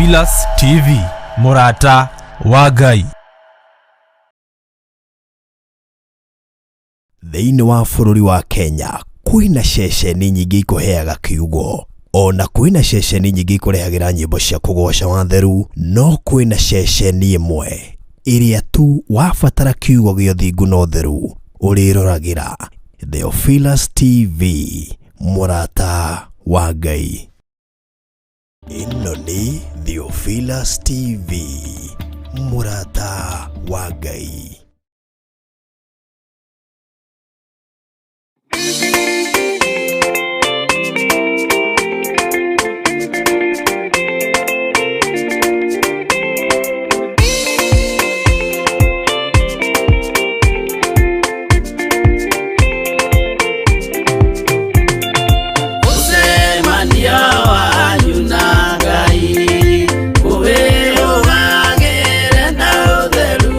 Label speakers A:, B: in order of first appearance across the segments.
A: Theophilus TV, mũrata wa Ngai.
B: Thĩinĩ wa bũrũri wa Kenya kwĩna ceceni nyingĩ ikũheaga kiugo ona kwĩna ceceni nyingĩ ikũrehagĩra nyĩmbo cia kũgoca watheru, no kwĩna ceceni ĩmwe ĩrĩa tu wabatara kiugo gĩa ũthingu na ũtheru ũrĩroragĩra. Theophilus TV, mũrata wa Ngai. Ĩno nĩ Theophilus TV, mũrata wa Ngai.
C: Mũcemanio wanyu na Ngai ũwĩrũgagĩre na ũtheru.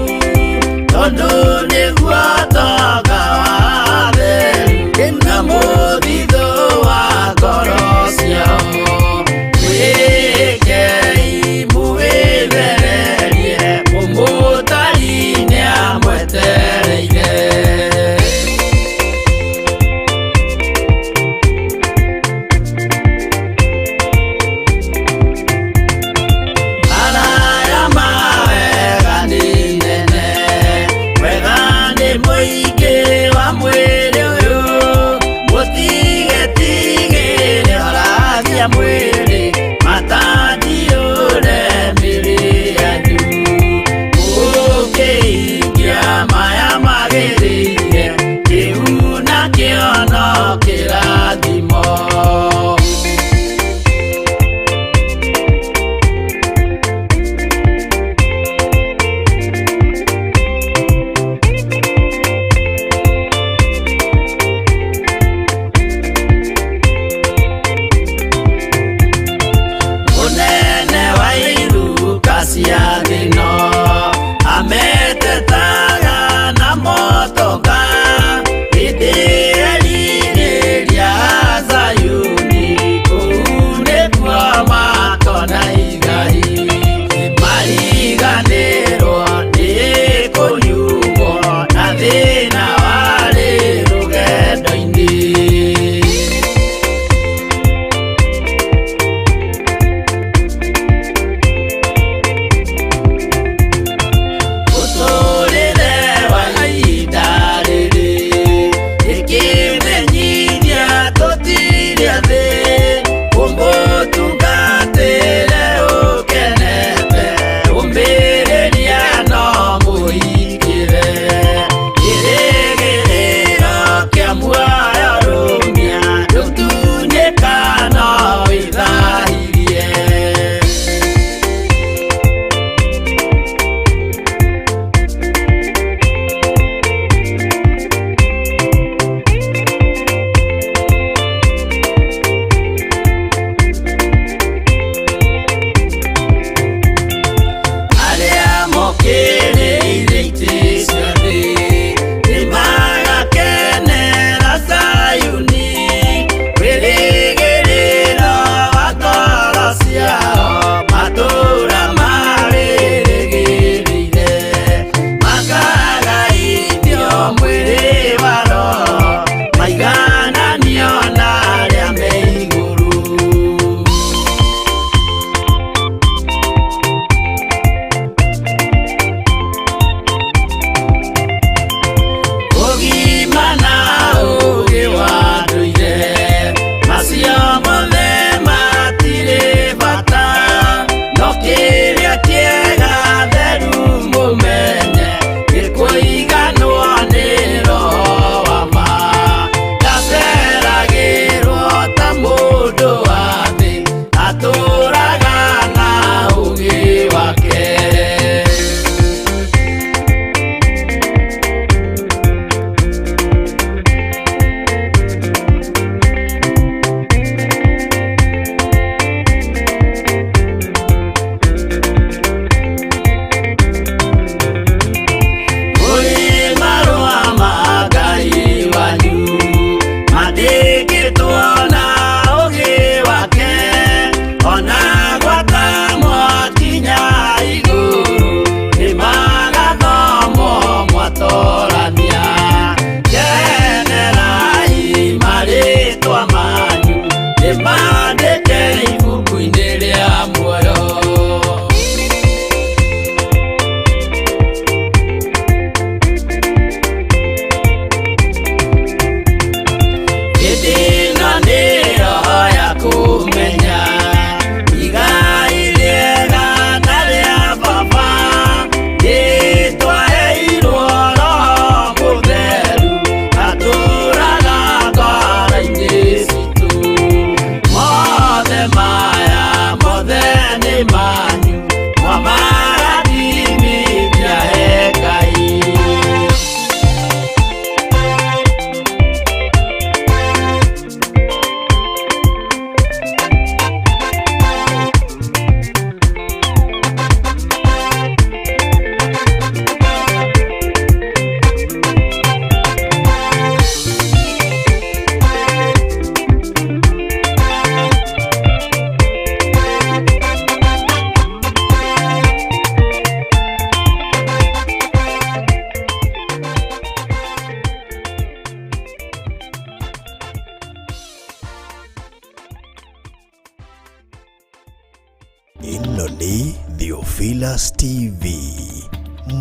B: Ĩno nĩ Theophilus TV,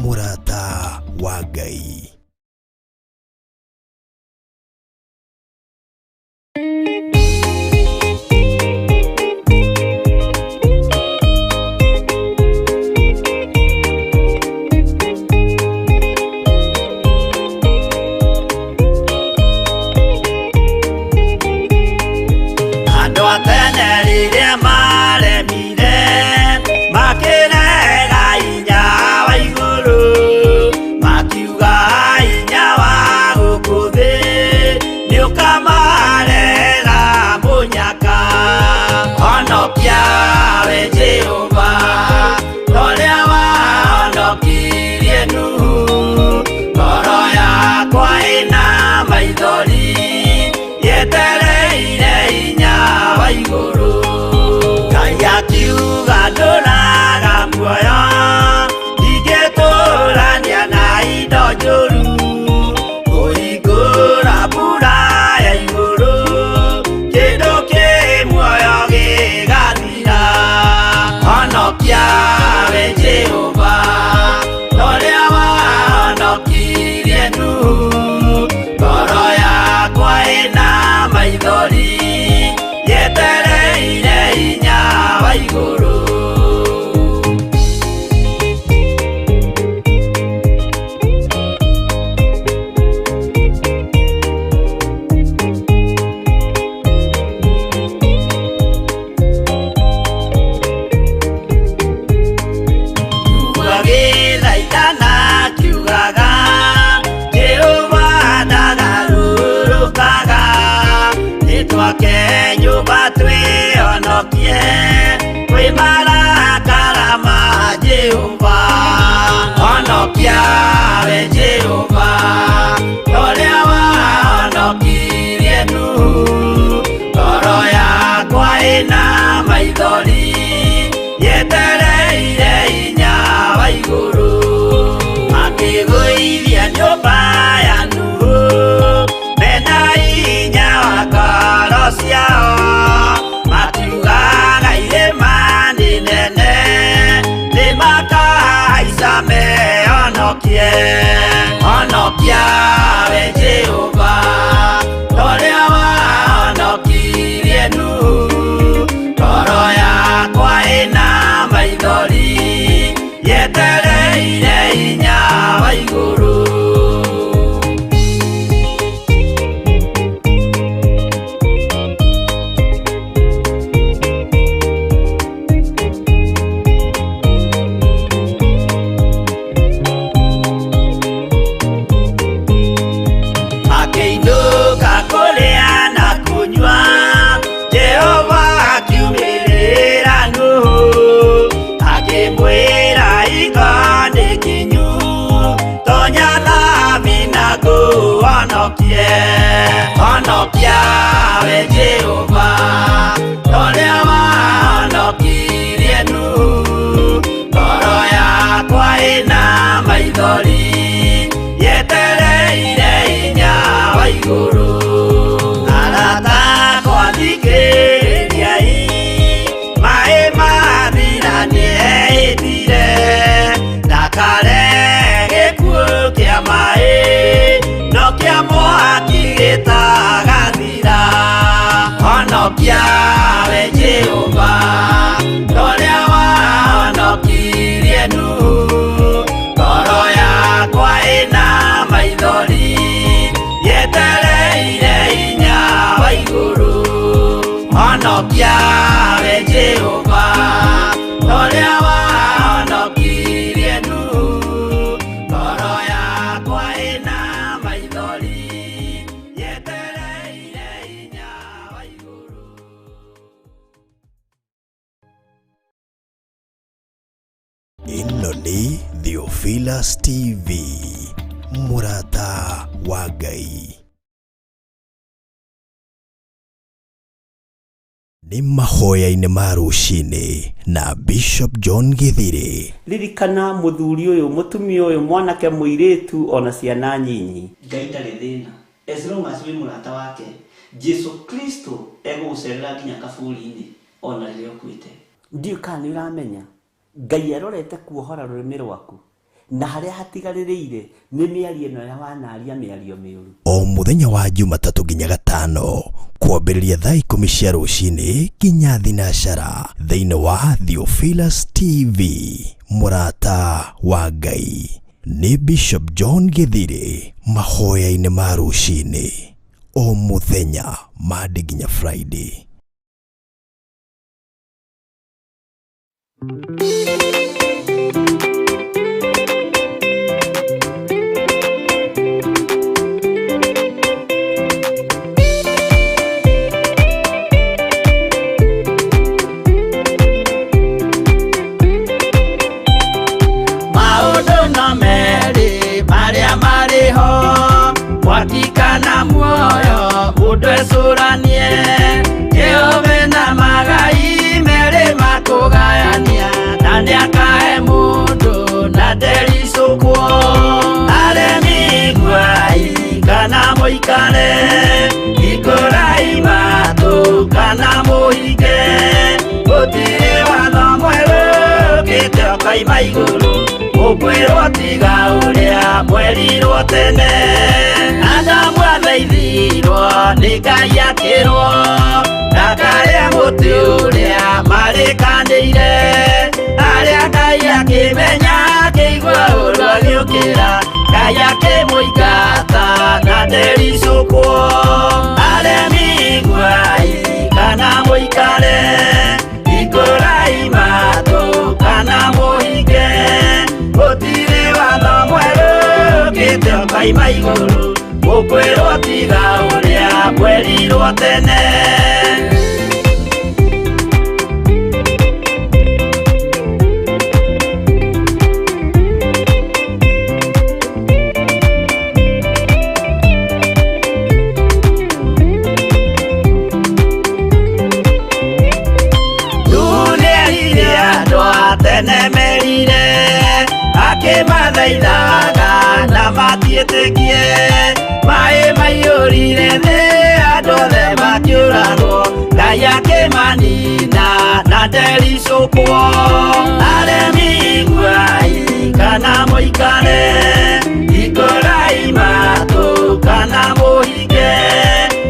B: mũrata wa Ngai.
C: Andũ a tene rĩrĩa maremire makĩrega hinya wa igũrũ, makiuga hinya wa gũkũ thĩ nĩũkamarehera mũnyaka. Honokia we Jehova ũrĩa wahonokirie Nuhu, ngoro yakwa ĩna maithori yetereire hinya wa igũrũ. Ngai akiuga ndũraga muoyo, ndingĩtũrania na indo njũru, kũhingũra mbura ya igũrũ, kĩndũ kĩ muoyo gĩgathira. Honokia we Jehova ũrĩa wahonokirie Nuhu, ngoro yakwa ĩna maithori yetereire hinya wa igũrũ. Agĩthaithana akiugaga, Jehova ndagarũrũkaga, nĩtwake nyũmba twĩhonokie kwĩ marakara ma Jehova. Honokia we Jehova ũrĩa wahonokirie Nuhu, ngoro yakwa ĩna maithori yetereire hinya wa igũrũ. Makĩgũithia nyũmba ya Nuhu mena hinya wa ngoro ciao, makiugaga irĩma nĩ nene nĩmakahaica mehonokie. Honokia we Jehova ũrĩa wahonokirie Nuhu, ngoro yakwa ĩna maithori yetereire hinya wa igũrũ. Makĩinũka kũrĩa na kũnyua, Jehova akiumĩrĩra Nuhu, akĩmwĩra hingo nĩ kinyu, tonya thabina ngũhonokie. Honokia we Jehova ũrĩa wahonokirie Nuhu, ngoro yakwa ĩna maithori yetereire hinya wa igũrũ. Arata akwa thikĩrĩriai, maĩ mathira nĩehĩtire, ndakarehe gĩkuũ kĩa maĩ, no kĩa mwaki gĩtagathira. Honokia we Jehova ũrĩa wahonokirie Nuhu, ngoro yakwa ĩna maithori yetereire hinya wa igũrũ. Honokia we Jehova ũrĩa wahonokirie Nuhu, ngoro yakwa ĩna maithori yetereire hinya wa igũrũ.
B: Ĩno nĩ Theophilus TV, mũrata wa Ngai. Nĩ mahoya-inĩ ma rũcinĩ na Bishop John Githiri.
C: Ririkana mũthuri ũyũ, mũtumia ũyũ, mwanake, mũirĩtu ona ciana nyinyi. Ngai ndarĩ thĩna as long as wĩ mũrata wake. Jesu Kristo egũgũcerera nginya kaburi-inĩ ona rĩrĩa ũkuĩte. Ndiũĩ kana nĩ ũramenya Ngai arorete kuohora rũrĩmĩ rwaku na harĩa hatigarĩrĩire nĩ mĩario ĩno ya wanaria mĩario mĩũru.
B: O mũthenya wa Jumatatũ nginya Gatano kwambĩrĩria thaa 10 cia rũcinĩ nginya thinacara thĩinĩ wa Theophilus TV, mũrata wa Ngai nĩ Bishop John Githiri mahoya-inĩ ma rũcinĩ o mũthenya Monday nginya Friday.
D: Maũndũ no merĩ marĩa marĩ ho, mwaki kana muoyo, mũndũ ecũranie. Jehova na magai merĩ makũgayania, na nĩakahe mũndũ na ndericũkwo. Aremi iguai kana mũikare, hingũrai matũ kana mũhinge, gũtirĩ watho mwerũ ũkĩte ũkoima igũrũ, ũkwĩrwo tiga ũrĩa mwerirwo tene. Adamu athaithirwo nĩ Ngai akĩrwo ndakarĩe mũtĩ ũrĩa marĩkanĩire, arĩa Ngai akĩmenya akĩigua ũru agĩũkĩra, Ngai akĩmũingata na ndericũkwo. Aremi iguai kana mũikare, hingũrai matũ kana mũhinge, gũtirĩ watho mwerũ ũkĩte ũkoima igũrũ, ũkwĩrwo tiga ũrĩa mwerirwo tene. Nĩerire andũ a tene merire, akĩmathaithaga na matiĩtĩkie, maĩ maiyũrire thĩ andũ othe makĩũragwo, Ngai akĩmanina na ndericũkwo. Aremi iguai kana mũikare, hingũrai matũ kana mũhinge,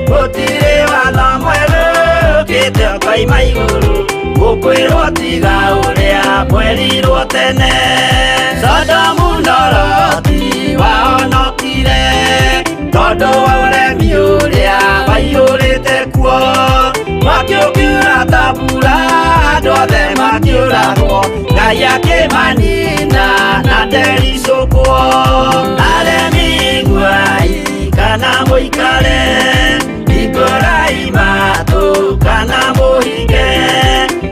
D: gũtirĩ watho mwerũ ũkĩte ũkoima igũrũ, ũkwĩrwo tiga ũrĩa mwerirwo tene. Sodomu na Loti wahonokire tondũ wa ũremi ũrĩa waiyũrĩte kuo, mwaki ũkiura ta mbura andũ othe makĩũragwo, Ngai akĩmanina na ndericũkwo. Aremi iguai kana mũikare, hingũrai matũ kana mũhinge,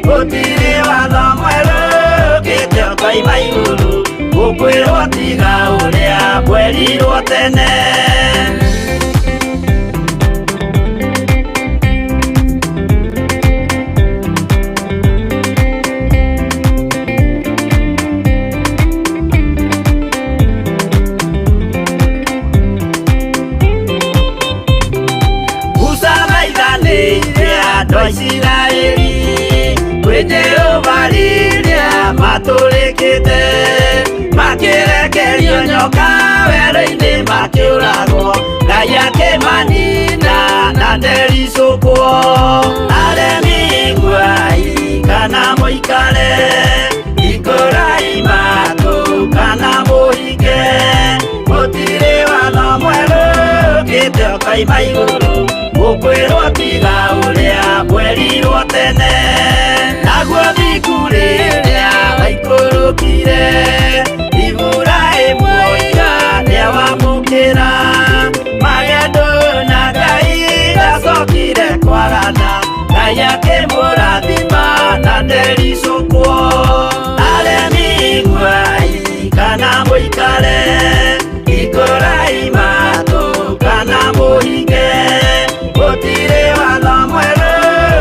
D: gũtirĩ watho mwerũ ũkĩte ũkoima igũrũ, ũkwĩrwo tiga ũrĩa mwerirwo tene. Musa thaithanĩire andũ a Isiraeli kwĩ Jehova rĩrĩa matũrĩkĩte, makĩrekerio nyoka werũ-inĩ makĩũragwo, Ngai akĩmanina na ndericũkwo. Aremi iguai kana mũikare, hingũrai matũ kana mũhinge, gũtirĩ watho mwerũ ũkĩte ũkoima igũrũ, ũkwĩrwo tiga ũrĩa mwerirwo tene. Naguo thingu rĩrĩa waikũrũkire, Iburahĩmu oiga nĩawamũkĩra, magendo na Ngai ndacokire kwagana, Ngai akĩmũrathima na ndericũkwo. Aremi iguai kana mũikare, hingũrai matũ kana mũhinge, gũtirĩ watho mwerũ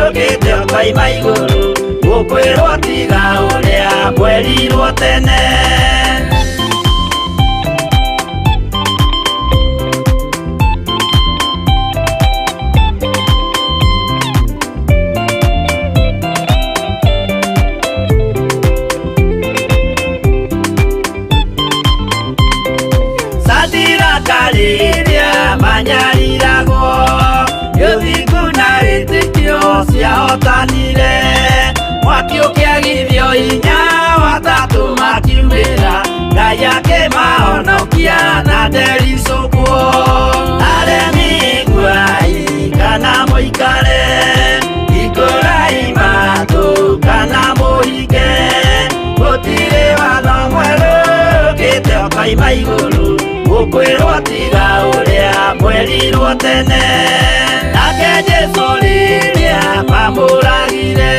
D: ũkĩte ũkoima igũrũ, ũkwĩrwo tiga ũrĩa mwerirwo tene. Akĩmariũkia na ndericũkwo. Aremi iguai kana mũikare, hingũrai matũ kana mũhinge, gũtirĩ watho mwerũ ũkĩte ũkoima igũrũ, ũkwĩrwo tiga ũrĩa mwerirwo tene. Nake Jesũ rĩrĩa mamũragire,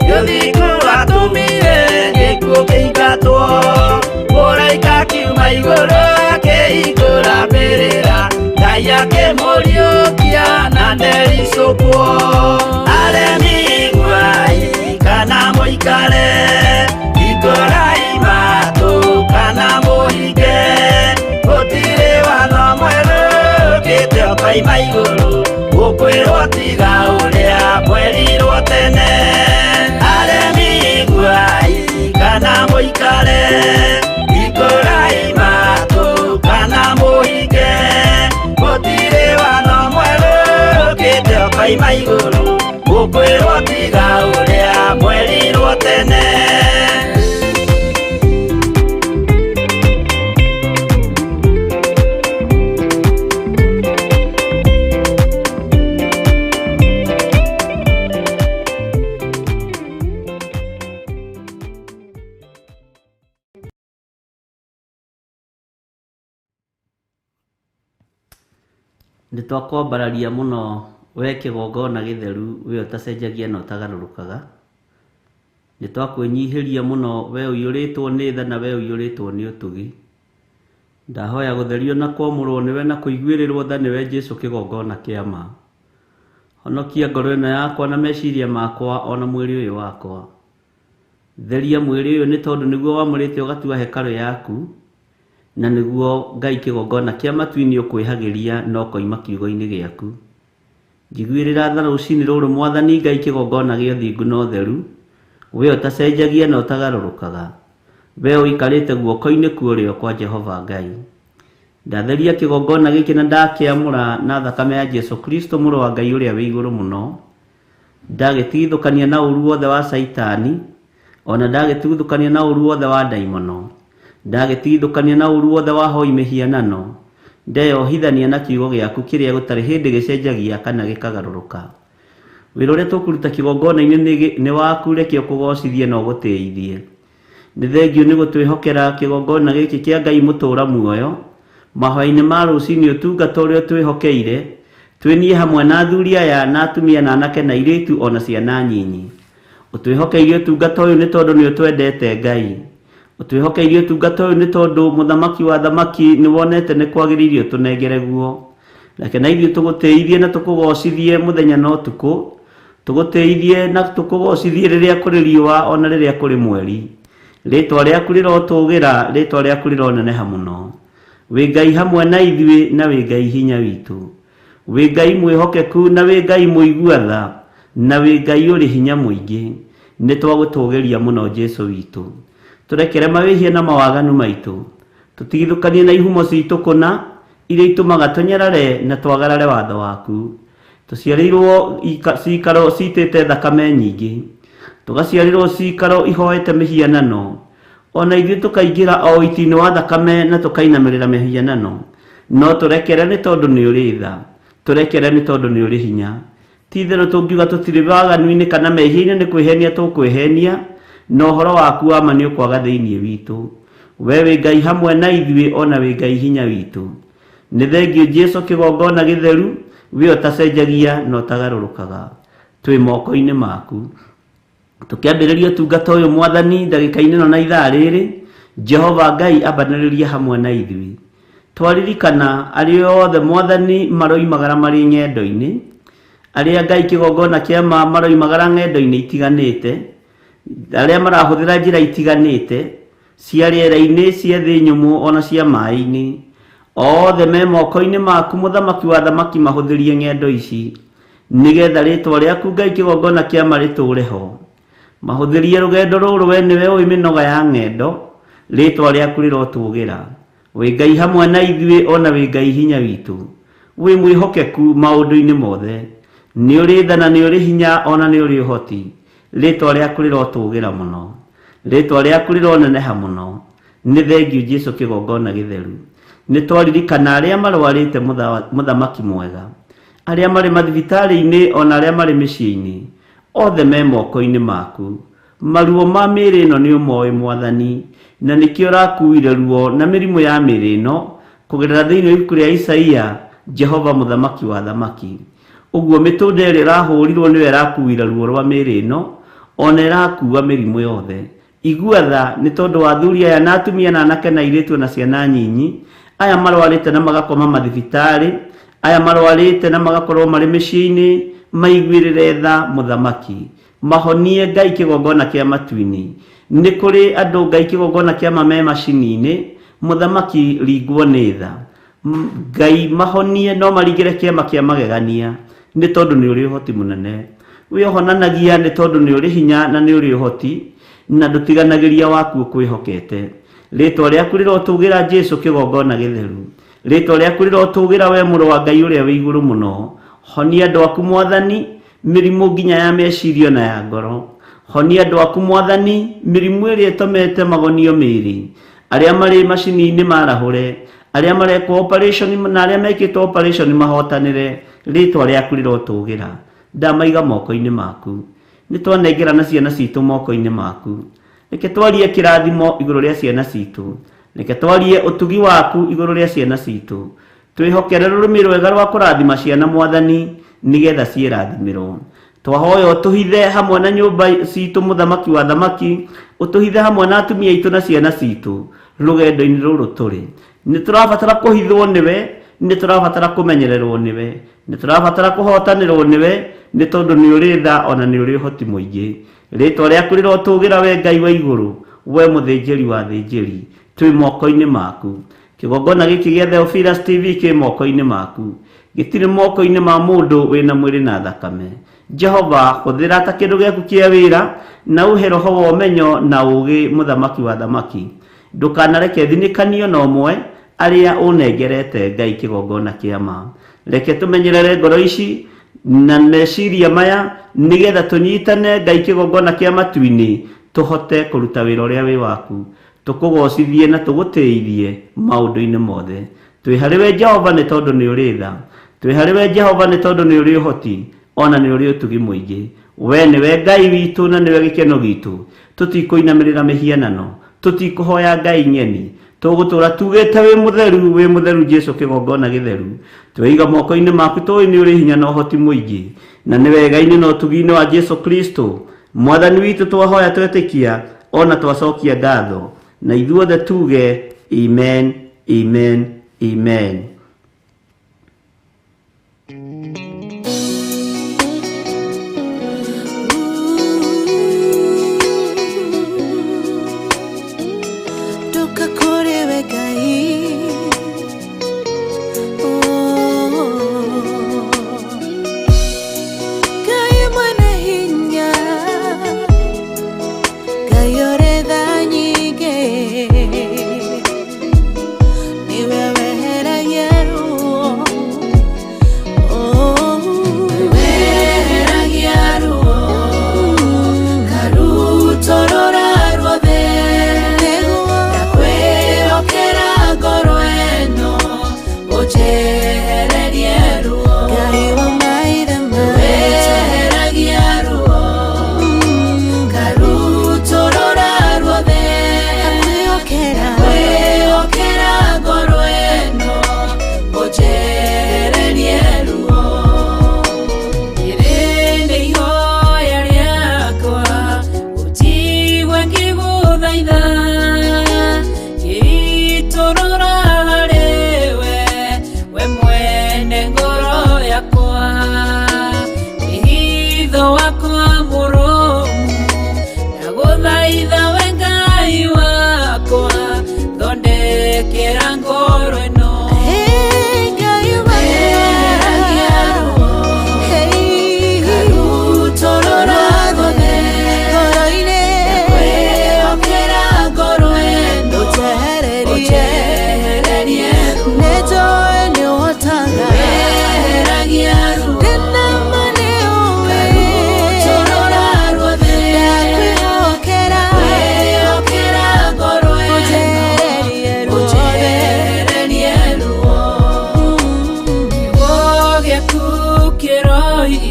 D: nĩ ũthingu watũmire gĩkuũ kĩingatwo. Mũraika akiuma igũrũ akĩhingũra mbĩrĩra, Ngai akĩmũriũkia na ndericũkwo. Aremi iguai kana mũikare, hingũrai matũ kana mũhinge, gũtirĩ watho mwerũ ũkĩte ũkoima igũrũ, ũkwĩrwo tiga ũrĩa mwerirwo tene. Aremi iguai kana mũikare, hingũrai matũ kana mũhinge, gũtirĩ watho mwerũ ũkĩte ũkoima igũrũ, ũkwĩrwo tiga ũrĩa mwerirwo tene.
C: Nĩ twakwambararia mũno we kĩgongona gĩtheru, we ũtacenjagia na ũtagarũrũkaga. Nĩ twakwĩnyihĩria mũno we ũiyũrĩtwo nĩ tha na we ũiyũrĩtwo nĩ ũtugi. Ndahoya gũtherio na kwamũrwo nĩwe na kũiguĩrĩrwo tha nĩwe Jesũ kĩgongona kĩa ma. Honokia ngoro ĩno yakwa na meciria makwa ona mwĩrĩ ũyũ wakwa. Theria mwĩrĩ ũyũ nĩ tondũ nĩguo wamũrĩte ũgatua hekarũ yaku, na nĩguo Ngai kĩgongona kĩa matu-inĩ ũkwĩhagĩria na ũkoima kiugo-inĩ gĩaku. Njiguĩrĩra tha rũcinĩ rũrũ Mwathani Ngai kĩgongona gĩa ũthingu na ũtheru, we ũtacenjagia na ũtagarũrũkaga, we ũikarĩte guoko-inĩ kwa ũrĩo kwa Jehova Ngai. Ndatheria kĩgongona gĩkĩ na ndakĩamũra na thakame ya Jesu Kristo mũrũ wa Ngai ũrĩa wĩ igũrũ mũno. Ndagĩtigithũkania na ũru wothe wa Caitani, ona ndagĩtigithũkania na ũru wothe wa ndaimono. Ndagĩtigithũkania na ũru wothe wa hoi mĩhianano. Ndeyohithania na kiugo gĩaku kĩrĩa gũtarĩ hĩndĩ gĩcenjagia kana gĩkagarũrũka. Wĩra ũrĩa tũkũruta kĩgongona-inĩ nĩ waku, reke ũkũgocithie na ũgũtĩithie. Nĩ thengiũ nĩ gũtwĩhokera kĩgongona gĩkĩ kĩa Ngai mũtũũra muoyo, mahoya-inĩ ma rũcinĩ ũtungata ũrĩa ũtwĩhokeire, twĩ niĩ hamwe na athuri aya na atumia na anake na airĩtu ona ciana nyinyi. Ũtwĩhokeire ũtungata ũyũ nĩ tondũ nĩ ũtwendete Ngai. Ũtwĩhokeire ũtungata ũyũ nĩ tondũ mũthamaki wa thamaki nĩ wonete nĩ kwagĩrĩire ũtũnengere guo. Reke na ithuĩ tũgũtĩithie na tũkũgocithie mũthenya na ũtukũ, tũgũtĩithie na tũkũgocithie rĩrĩa kũrĩ riũa ona rĩrĩa kũrĩ mweri. Rĩtwa rĩaku rĩrotũgĩra, rĩtwa rĩaku rĩroneneha mũno. Wĩ Ngai hamwe na ithuĩ na wĩ Ngai hinya witũ. Wĩ Ngai mwĩhokeku na wĩ Ngai mũigua tha, na wĩ Ngai ũrĩ hinya mũingĩ. Nĩ twagũtũgĩria mũno Jesũ witũ. Tũrekere mawĩhia na mawaganu maitũ. Tũtigithũkanie na ihumo citũ kũna, iria itũmaga tũnyarare na twagarare watho waku. Tũciarĩirwo cikaro citĩte thakame nyingĩ. Tũgaciarĩrwo cikaro ihoete mĩhianano. Ona ithuĩ tũkaingĩra o ũiti-inĩ wa thakame na tũkainamĩrĩra mĩhianano. No tũrekere nĩ tondũ nĩ ũrĩ tha. Tũrekere nĩ tondũ nĩ ũrĩ hinya. Ti itherũ tũngiuga tũtirĩ waganu-inĩ kana mehia-inĩ nĩ kwĩhenia tũkwĩhenia, na ũhoro waku wa ma nĩ ũkwaga thĩinĩ witũ. We wĩ Ngai hamwe na ithuĩ o na wĩ Ngai hinya witũ. Nĩ thengiũ Jesu kĩgongona gĩtheru, we ũtacenjagia na ũtagarũrũkaga. Twĩ moko-inĩ maku. Tũkĩambĩrĩria ũtungata ũyũ Mwathani ndagĩka-inĩ ĩno na ithaa rĩrĩ, Jehova Ngai ambanĩrĩria hamwe na ithuĩ. Twaririkana arĩa othe Mwathani maroimagara marĩ ng'endo-inĩ, arĩa Ngai kĩgongona kĩa ma maroimagara ng'endo-inĩ itiganĩte, arĩa marahũthĩra njĩra itiganĩte, cia rĩera-inĩ, cia thĩ nyũmũ ona cia maĩ-inĩ. Othe me moko-inĩ maku Mũthamaki wa athamaki mahũthĩrie ng'endo ici, nĩgetha rĩtwa rĩaku Ngai kĩgongona kĩa ma rĩtũũre ho. Mahũthĩrie rũgendo rũrũ we nĩwe ũĩ mĩnoga ya ng'endo, rĩtwa rĩaku rĩrotũgĩra. Wĩ Ngai hamwe na ithuĩ ona wĩ Ngai hinya witũ. Wĩ mwĩhokeku maũndũ-inĩ mothe. Nĩ ũrĩ tha na nĩ ũrĩ hinya ona nĩ ũrĩ ũhoti. Rĩtwa rĩaku rĩrotũgĩra mũno. Rĩtwa rĩaku rĩroneneha mũno. Nĩ thengiũ Jesu kĩgongona gĩtheru. Nĩ twaririkana arĩa marwarĩte mũthamaki mwega, arĩa marĩ mathibitarĩ-inĩ ona arĩa marĩ mĩciĩ-inĩ, othe me moko-inĩ maku. Maruo ma mĩĩrĩ ĩno nĩ ũmoĩ Mwathani, na nĩkĩo ũrakuire ruo na mĩrimũ ya mĩĩrĩ ĩno kũgerera thĩinĩ wa ibuku rĩa Isaia, Jehova mũthamaki wa athamaki. Ũguo mĩtũnda ĩrĩa ĩrahũrirwo nĩyo ĩrakuire ruo rwa mĩĩrĩ ĩno, ona ĩrakua mĩrimũ yothe. Igua tha nĩ tondũ wa athuri aya na atumia na anake na airĩtu na ciana nyinyi, aya marwarĩte na magakoma mathibitarĩ, aya marwarĩte na magakorwo marĩ mĩciĩ-inĩ, maiguĩrĩre tha mũthamaki. Mahonie Ngai kĩgongona kĩa matu-inĩ. Nĩ kũrĩ andũ Ngai kĩgongona kĩa ma me macini-inĩ, mũthamaki ringwo nĩ tha. Ngai mahonie no maringĩre kĩama kĩa magegania nĩ tondũ nĩ ũrĩ ũhoti mũnene. Wĩohonanagia nĩ tondũ nĩ ũrĩ hinya na nĩ ũrĩ ũhoti, na ndũtiganagĩria waku ũkwĩhokete. Rĩtwa rĩaku rĩrotũgĩra Jesu kĩgongona gĩtheru. Rĩtwa rĩaku rĩrotũgĩra we mũrũ wa Ngai ũrĩa wĩ igũrũ mũno. Honia andũ aku Mwathani, mĩrimũ nginya ya meciria na ya ngoro. Honia andũ aku Mwathani, mĩrimũ ĩrĩa ĩtũmĩte magonio mĩĩrĩ. Arĩa marĩ macini-inĩ marahũre, arĩa marekwo operation na arĩa mekĩtwo operation mahotanĩre, rĩtwa rĩaku rĩrotũgĩra. Ndamaiga moko-inĩ maku. Nĩ twanengera na ciana citũ moko-inĩ maku. Reke twarie kĩrathimo igũrũ rĩa ciana citũ. Reke twarie ũtugi waku igũrũ rĩa ciana citũ. Twĩhokere rũrĩmĩ rwega rwa kũrathima ciana Mwathani, nĩgetha ciĩrathimĩrwo. Twahoya ũtũhithe hamwe na nyũmba citũ mũthamaki wa thamaki, ũtũhithe hamwe na atumia aitũ na ciana citũ rũgendo-inĩ rũrũ tũrĩ. Nĩ tũrabatara kũhithwo nĩwe, nĩ tũrabatara kũmenyererwo nĩwe, nĩ tũrabatara kũhotanĩrwo nĩwe, nĩ tondũ nĩ ũrĩ tha ona nĩ ũrĩ ũhoti mũingĩ. Rĩtwa rĩaku rĩrotũgĩra we Ngai wa igũrũ, we mũthĩnjĩri wa athĩnjĩri, twĩ moko-inĩ maku. Kĩgongona gĩkĩ gĩa Theophilus TV kĩ moko-inĩ maku, gĩtirĩ moko-inĩ ma mũndũ wĩna mwĩrĩ na thakame. Jehova, hũthĩra ta kĩndũ gĩaku kĩa wĩra, na ũhe roho wa ũmenyo na ũũgĩ mũthamaki wa thamaki. Ndũkanareke thinĩkanio na ũmwe arĩa ũnengerete Ngai kĩgongona kĩa ma. Reke tũmenyerere ngoro ici na meciria maya, nĩgetha tũnyitane Ngai kĩgongona kĩa matu-inĩ, tũhote kũruta wĩra ũrĩa wĩ waku. Tũkũgocithie na tũgũtĩithie maũndũ-inĩ mothe. Twĩ harĩ we Jehova nĩ tondũ nĩ ũrĩ tha. Twĩ harĩ we Jehova nĩ tondũ nĩ ũrĩ ũhoti, ona nĩ ũrĩ ũtugi mũingĩ. We nĩwe Ngai witũ na nĩwe gĩkeno gitũ. Tũtikũinamĩrĩra mĩhianano, tũtikũhoya Ngai ng'eni. Tũgũtũra tugĩte wĩ mũtheru, wĩ mũtheru Jesu kĩgongona gĩtheru. Tweiga moko-inĩ maku tũĩ nĩ ũrĩ hinya na ũhoti mũingĩ. Na nĩ wega-inĩ na ũtugi-inĩ wa Jesu Kristo Mwathani witũ twahoya twetĩkia ona twacokia ngatho, na ithuothe tuge amen, amen, amen.
E: Ndoka kũrĩ we Ngai. Oh. Ngai mwene hinya, Ngai ũrĩ tha nyingĩ, nĩwe weheragia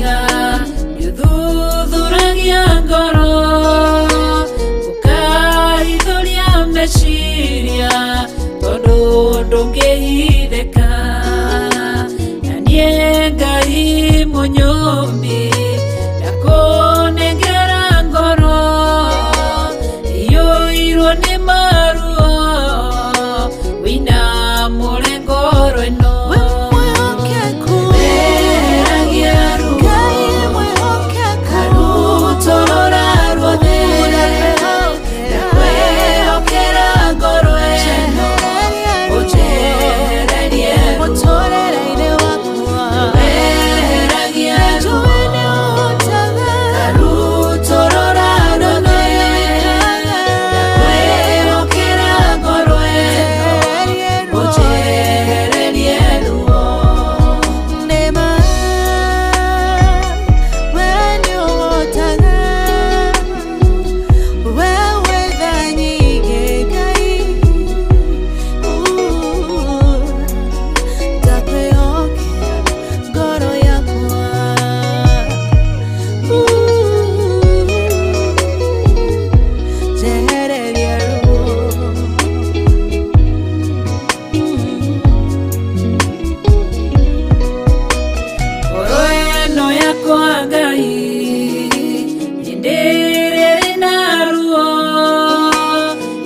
F: wega nĩũthuthuragia ngoro ũkahithũria meciria tondũ ndũngĩhithĩka na niĩ Ngai mũnyũmbi ndakũnengera ngoro iyũirwo nĩ maruo wĩna mũrengoro ĩno
E: We mwĩhokeku,
F: Weheragia ruo
E: Ngai mwĩhokeku,
F: Karutorora ruothe ndakwĩhokera ngoro ĩno ũnjehererie ruo
E: mũtũrĩre-inĩ wakwa
F: Weheragia ruo
E: njũĩ nĩũhotaga
F: Karutorora ruothe ndakwĩhokera ngoro ĩno ũnjehererie ruo
E: Nĩma we nĩũhotaga, we wĩ tha nyingĩ Ngai, ndakwĩhokera ngoro yakwa, njehereria ruo.
F: Ngoro ĩno yakwa Ngai hĩndĩ ĩrĩa ĩrĩ na ruo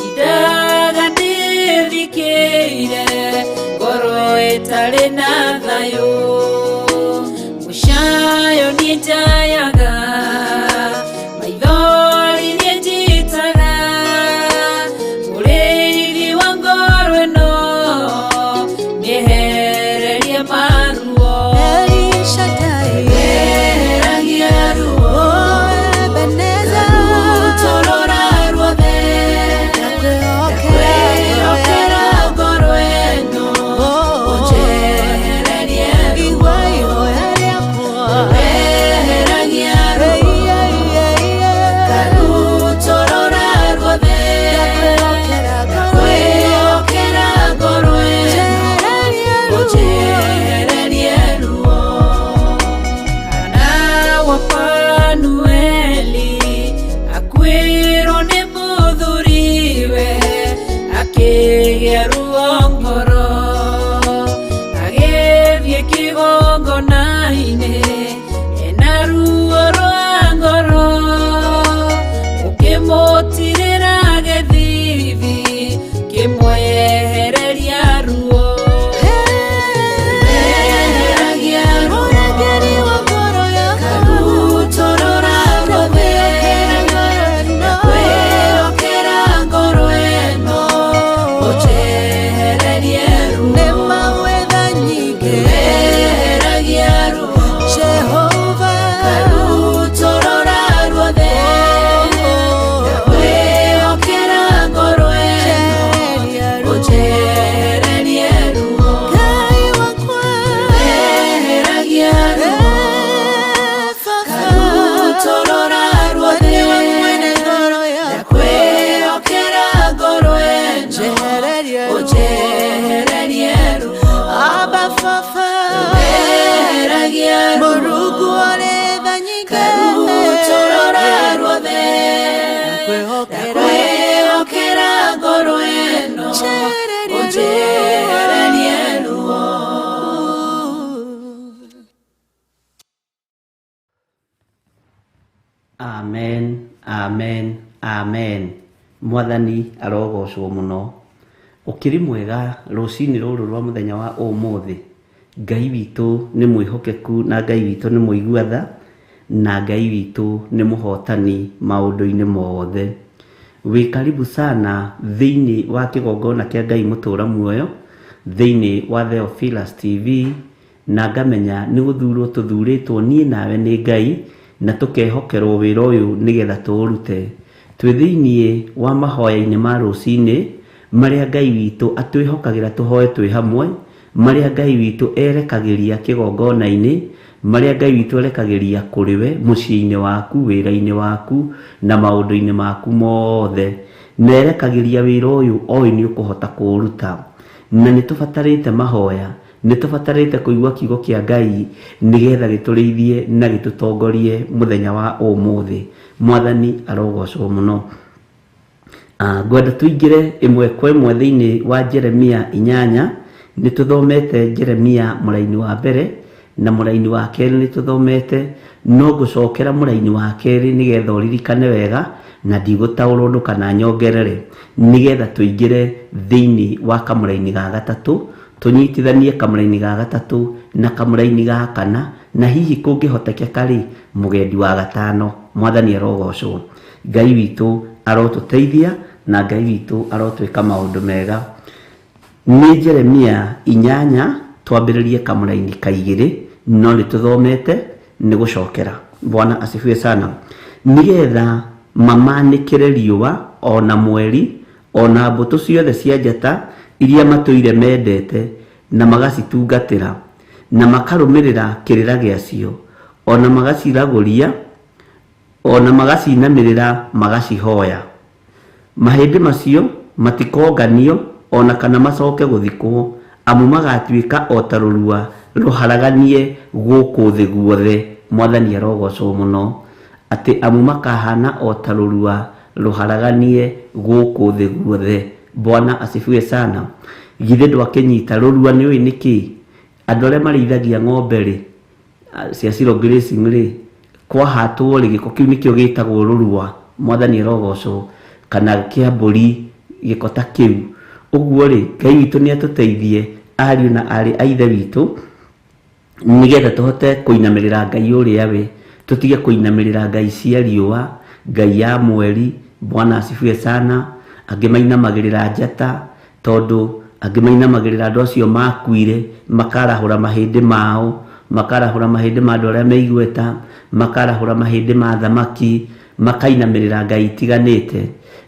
F: indaga ndĩthikĩire ngoro ĩtarĩ na thayũ mũcayo niĩ njayaga maithori niĩ njitaga mũrĩithi wa ngoro ĩno mĩehererie maruo
E: El Shaddai,
F: Weheragia ruo
E: oh Ebenezer,
F: Karutorora ruothe
E: ndakwĩhokera
F: ndakwĩhokera ngoro ĩno ũnjehererie ruo
E: igua ihoya rĩakwa.
F: Weheragia ruo Karutorora ruothe ndakwĩhokera ngoro ĩno ũnjehererie ruo Kana wa Fanueli akuĩrwo nĩ mũthuriwe akĩgĩa ruo ngoro agĩthiĩ kĩgongona-inĩ ena ruo rwa ngoro ũkĩmũtirĩra gĩthithi kĩmwehereria ruo Weheragia ruo Karutorora ruothe ndakwĩhokera ngoro ĩno ũnjehererie ruo Weheragia ruo Karutorora ruothe ndakwĩhokera ngoro ĩno ũnjehererie ruo Weheragia ruo Karutorora ruothe ndakwĩhokera ngoro ĩno ũnjehererie ruo
E: Abba Fafa,
F: Weheragia ruo
E: Mũrungu ũrĩ tha nyingĩ,
F: Karutorora ruothe
E: ndakwĩhokera
F: ndakwĩhokera ngoro ĩno ũnjehererie ruo
C: Amen, amen, amen. Mwathani arogocwo mũno. Ũkĩrĩ mwega rũcinĩ rũrũ rwa mũthenya wa ũmũthĩ. Ngai witũ nĩ mwĩhokeku na Ngai witũ nĩ mũigua tha na Ngai witũ nĩ mũhotani maũndũ-inĩ mothe. Wĩ karibu sana thĩinĩ wa kĩgongona kĩa Ngai mũtũra muoyo thĩinĩ wa Theophilus TV na ngamenya nĩ gũthurwo tũthurĩtwo niĩ nawe nĩ Ngai na tũkehokerwo wĩra ũyũ nĩgetha tũũrute. Twĩ thĩinĩ wa mahoya-inĩ ma rũcinĩ marĩa Ngai witũ atwĩhokagĩra tũhoe twĩ hamwe, marĩa Ngai witũ erekagĩria kĩgongona-inĩ, marĩa Ngai witũ erekagĩria kũrĩ we mũciĩ-inĩ waku, wĩra-inĩ waku na maũndũ-inĩ maku mothe. Na erekagĩria wĩra ũyũ oĩ nĩ ũkũhota kũũruta. Na nĩ tũbatarĩte mahoya Nĩ tũbatarĩte kũigua kiugo kĩa Ngai nĩgetha gĩtũrĩithie na gĩtũtongorie mũthenya wa ũmũthĩ. Mwathani arogocwo mũno. Ngwenda tũingĩre ĩmwe kwa ĩmwe thĩinĩ wa Jeremia 8. Nĩ tũthomete Jeremia mũraini wa mbere na mũraini wa kerĩ nĩ tũthomete, no ngũcokera mũraini wa kerĩ nĩgetha ũririkane wega na ndigũtaũra ũndũ kana nyongerere, nĩgetha tũingĩre thĩinĩ wa kamũraini ga gatatũ, tũnyitithanie kamũraini ga gatatũ na kamũraini ga kana, na hihi kũngĩhotekeka rĩ, mũgendi wa gatano. Mwathani arogocwo. Ngai witũ arotũteithia na Ngai witũ arotwĩka maũndũ mega. Nĩ Jeremia 8 twambĩrĩrie kamũraini ka 2, no nĩ tũthomete nĩ gũcokera. Bwana asifiwe sana. Nĩgetha mamanĩkĩre riũa ona mweri ona mbũtũ ciothe cia njata iria matũire mendete na magacitungatĩra na makarũmĩrĩra kĩrĩra gĩacio, ona magaciragũria, ona magacinamĩrĩra, magacihoya. Mahĩndĩ macio matikonganio ona kana macoke gũthikwo, amu magatuĩka o ta rũrua rũharaganie gũkũ thĩ guothe. Mwathani arogocwo mũno. Atĩ amu makahana o ta rũrua rũharaganie gũkũ thĩ guothe. Bwana asifiwe sana. Githĩ ndwakĩnyita rũrua nĩ ũĩ nĩkĩ? Andũ arĩa marĩithagia ng'ombe rĩ, cia zero grazing rĩ, kwahatwo rĩ, gĩko kĩu nĩkĩo gĩtagwo rũrua. Mwathani arogocwo. Kana kĩa mbũri, gĩko ta kĩu. Ũguo rĩ, Ngai witũ nĩ atũteithie ariũ na aarĩ a Ithe witũ, nĩgetha tũhote kũinamĩrĩra Ngai ũrĩa we, tũtige kũinamĩrĩra ngai cia riũa, ngai ya mweri. Bwana asifiwe sana. Angĩ mainamagĩrĩra njata, tondũ angĩ mainamagĩrĩra andũ acio makuire, makarahũra mahĩndĩ mao, makarahũra mahĩndĩ ma andũ arĩa me igweta, makarahũra mahĩndĩ ma thamaki, makainamĩrĩra ngai itiganĩte.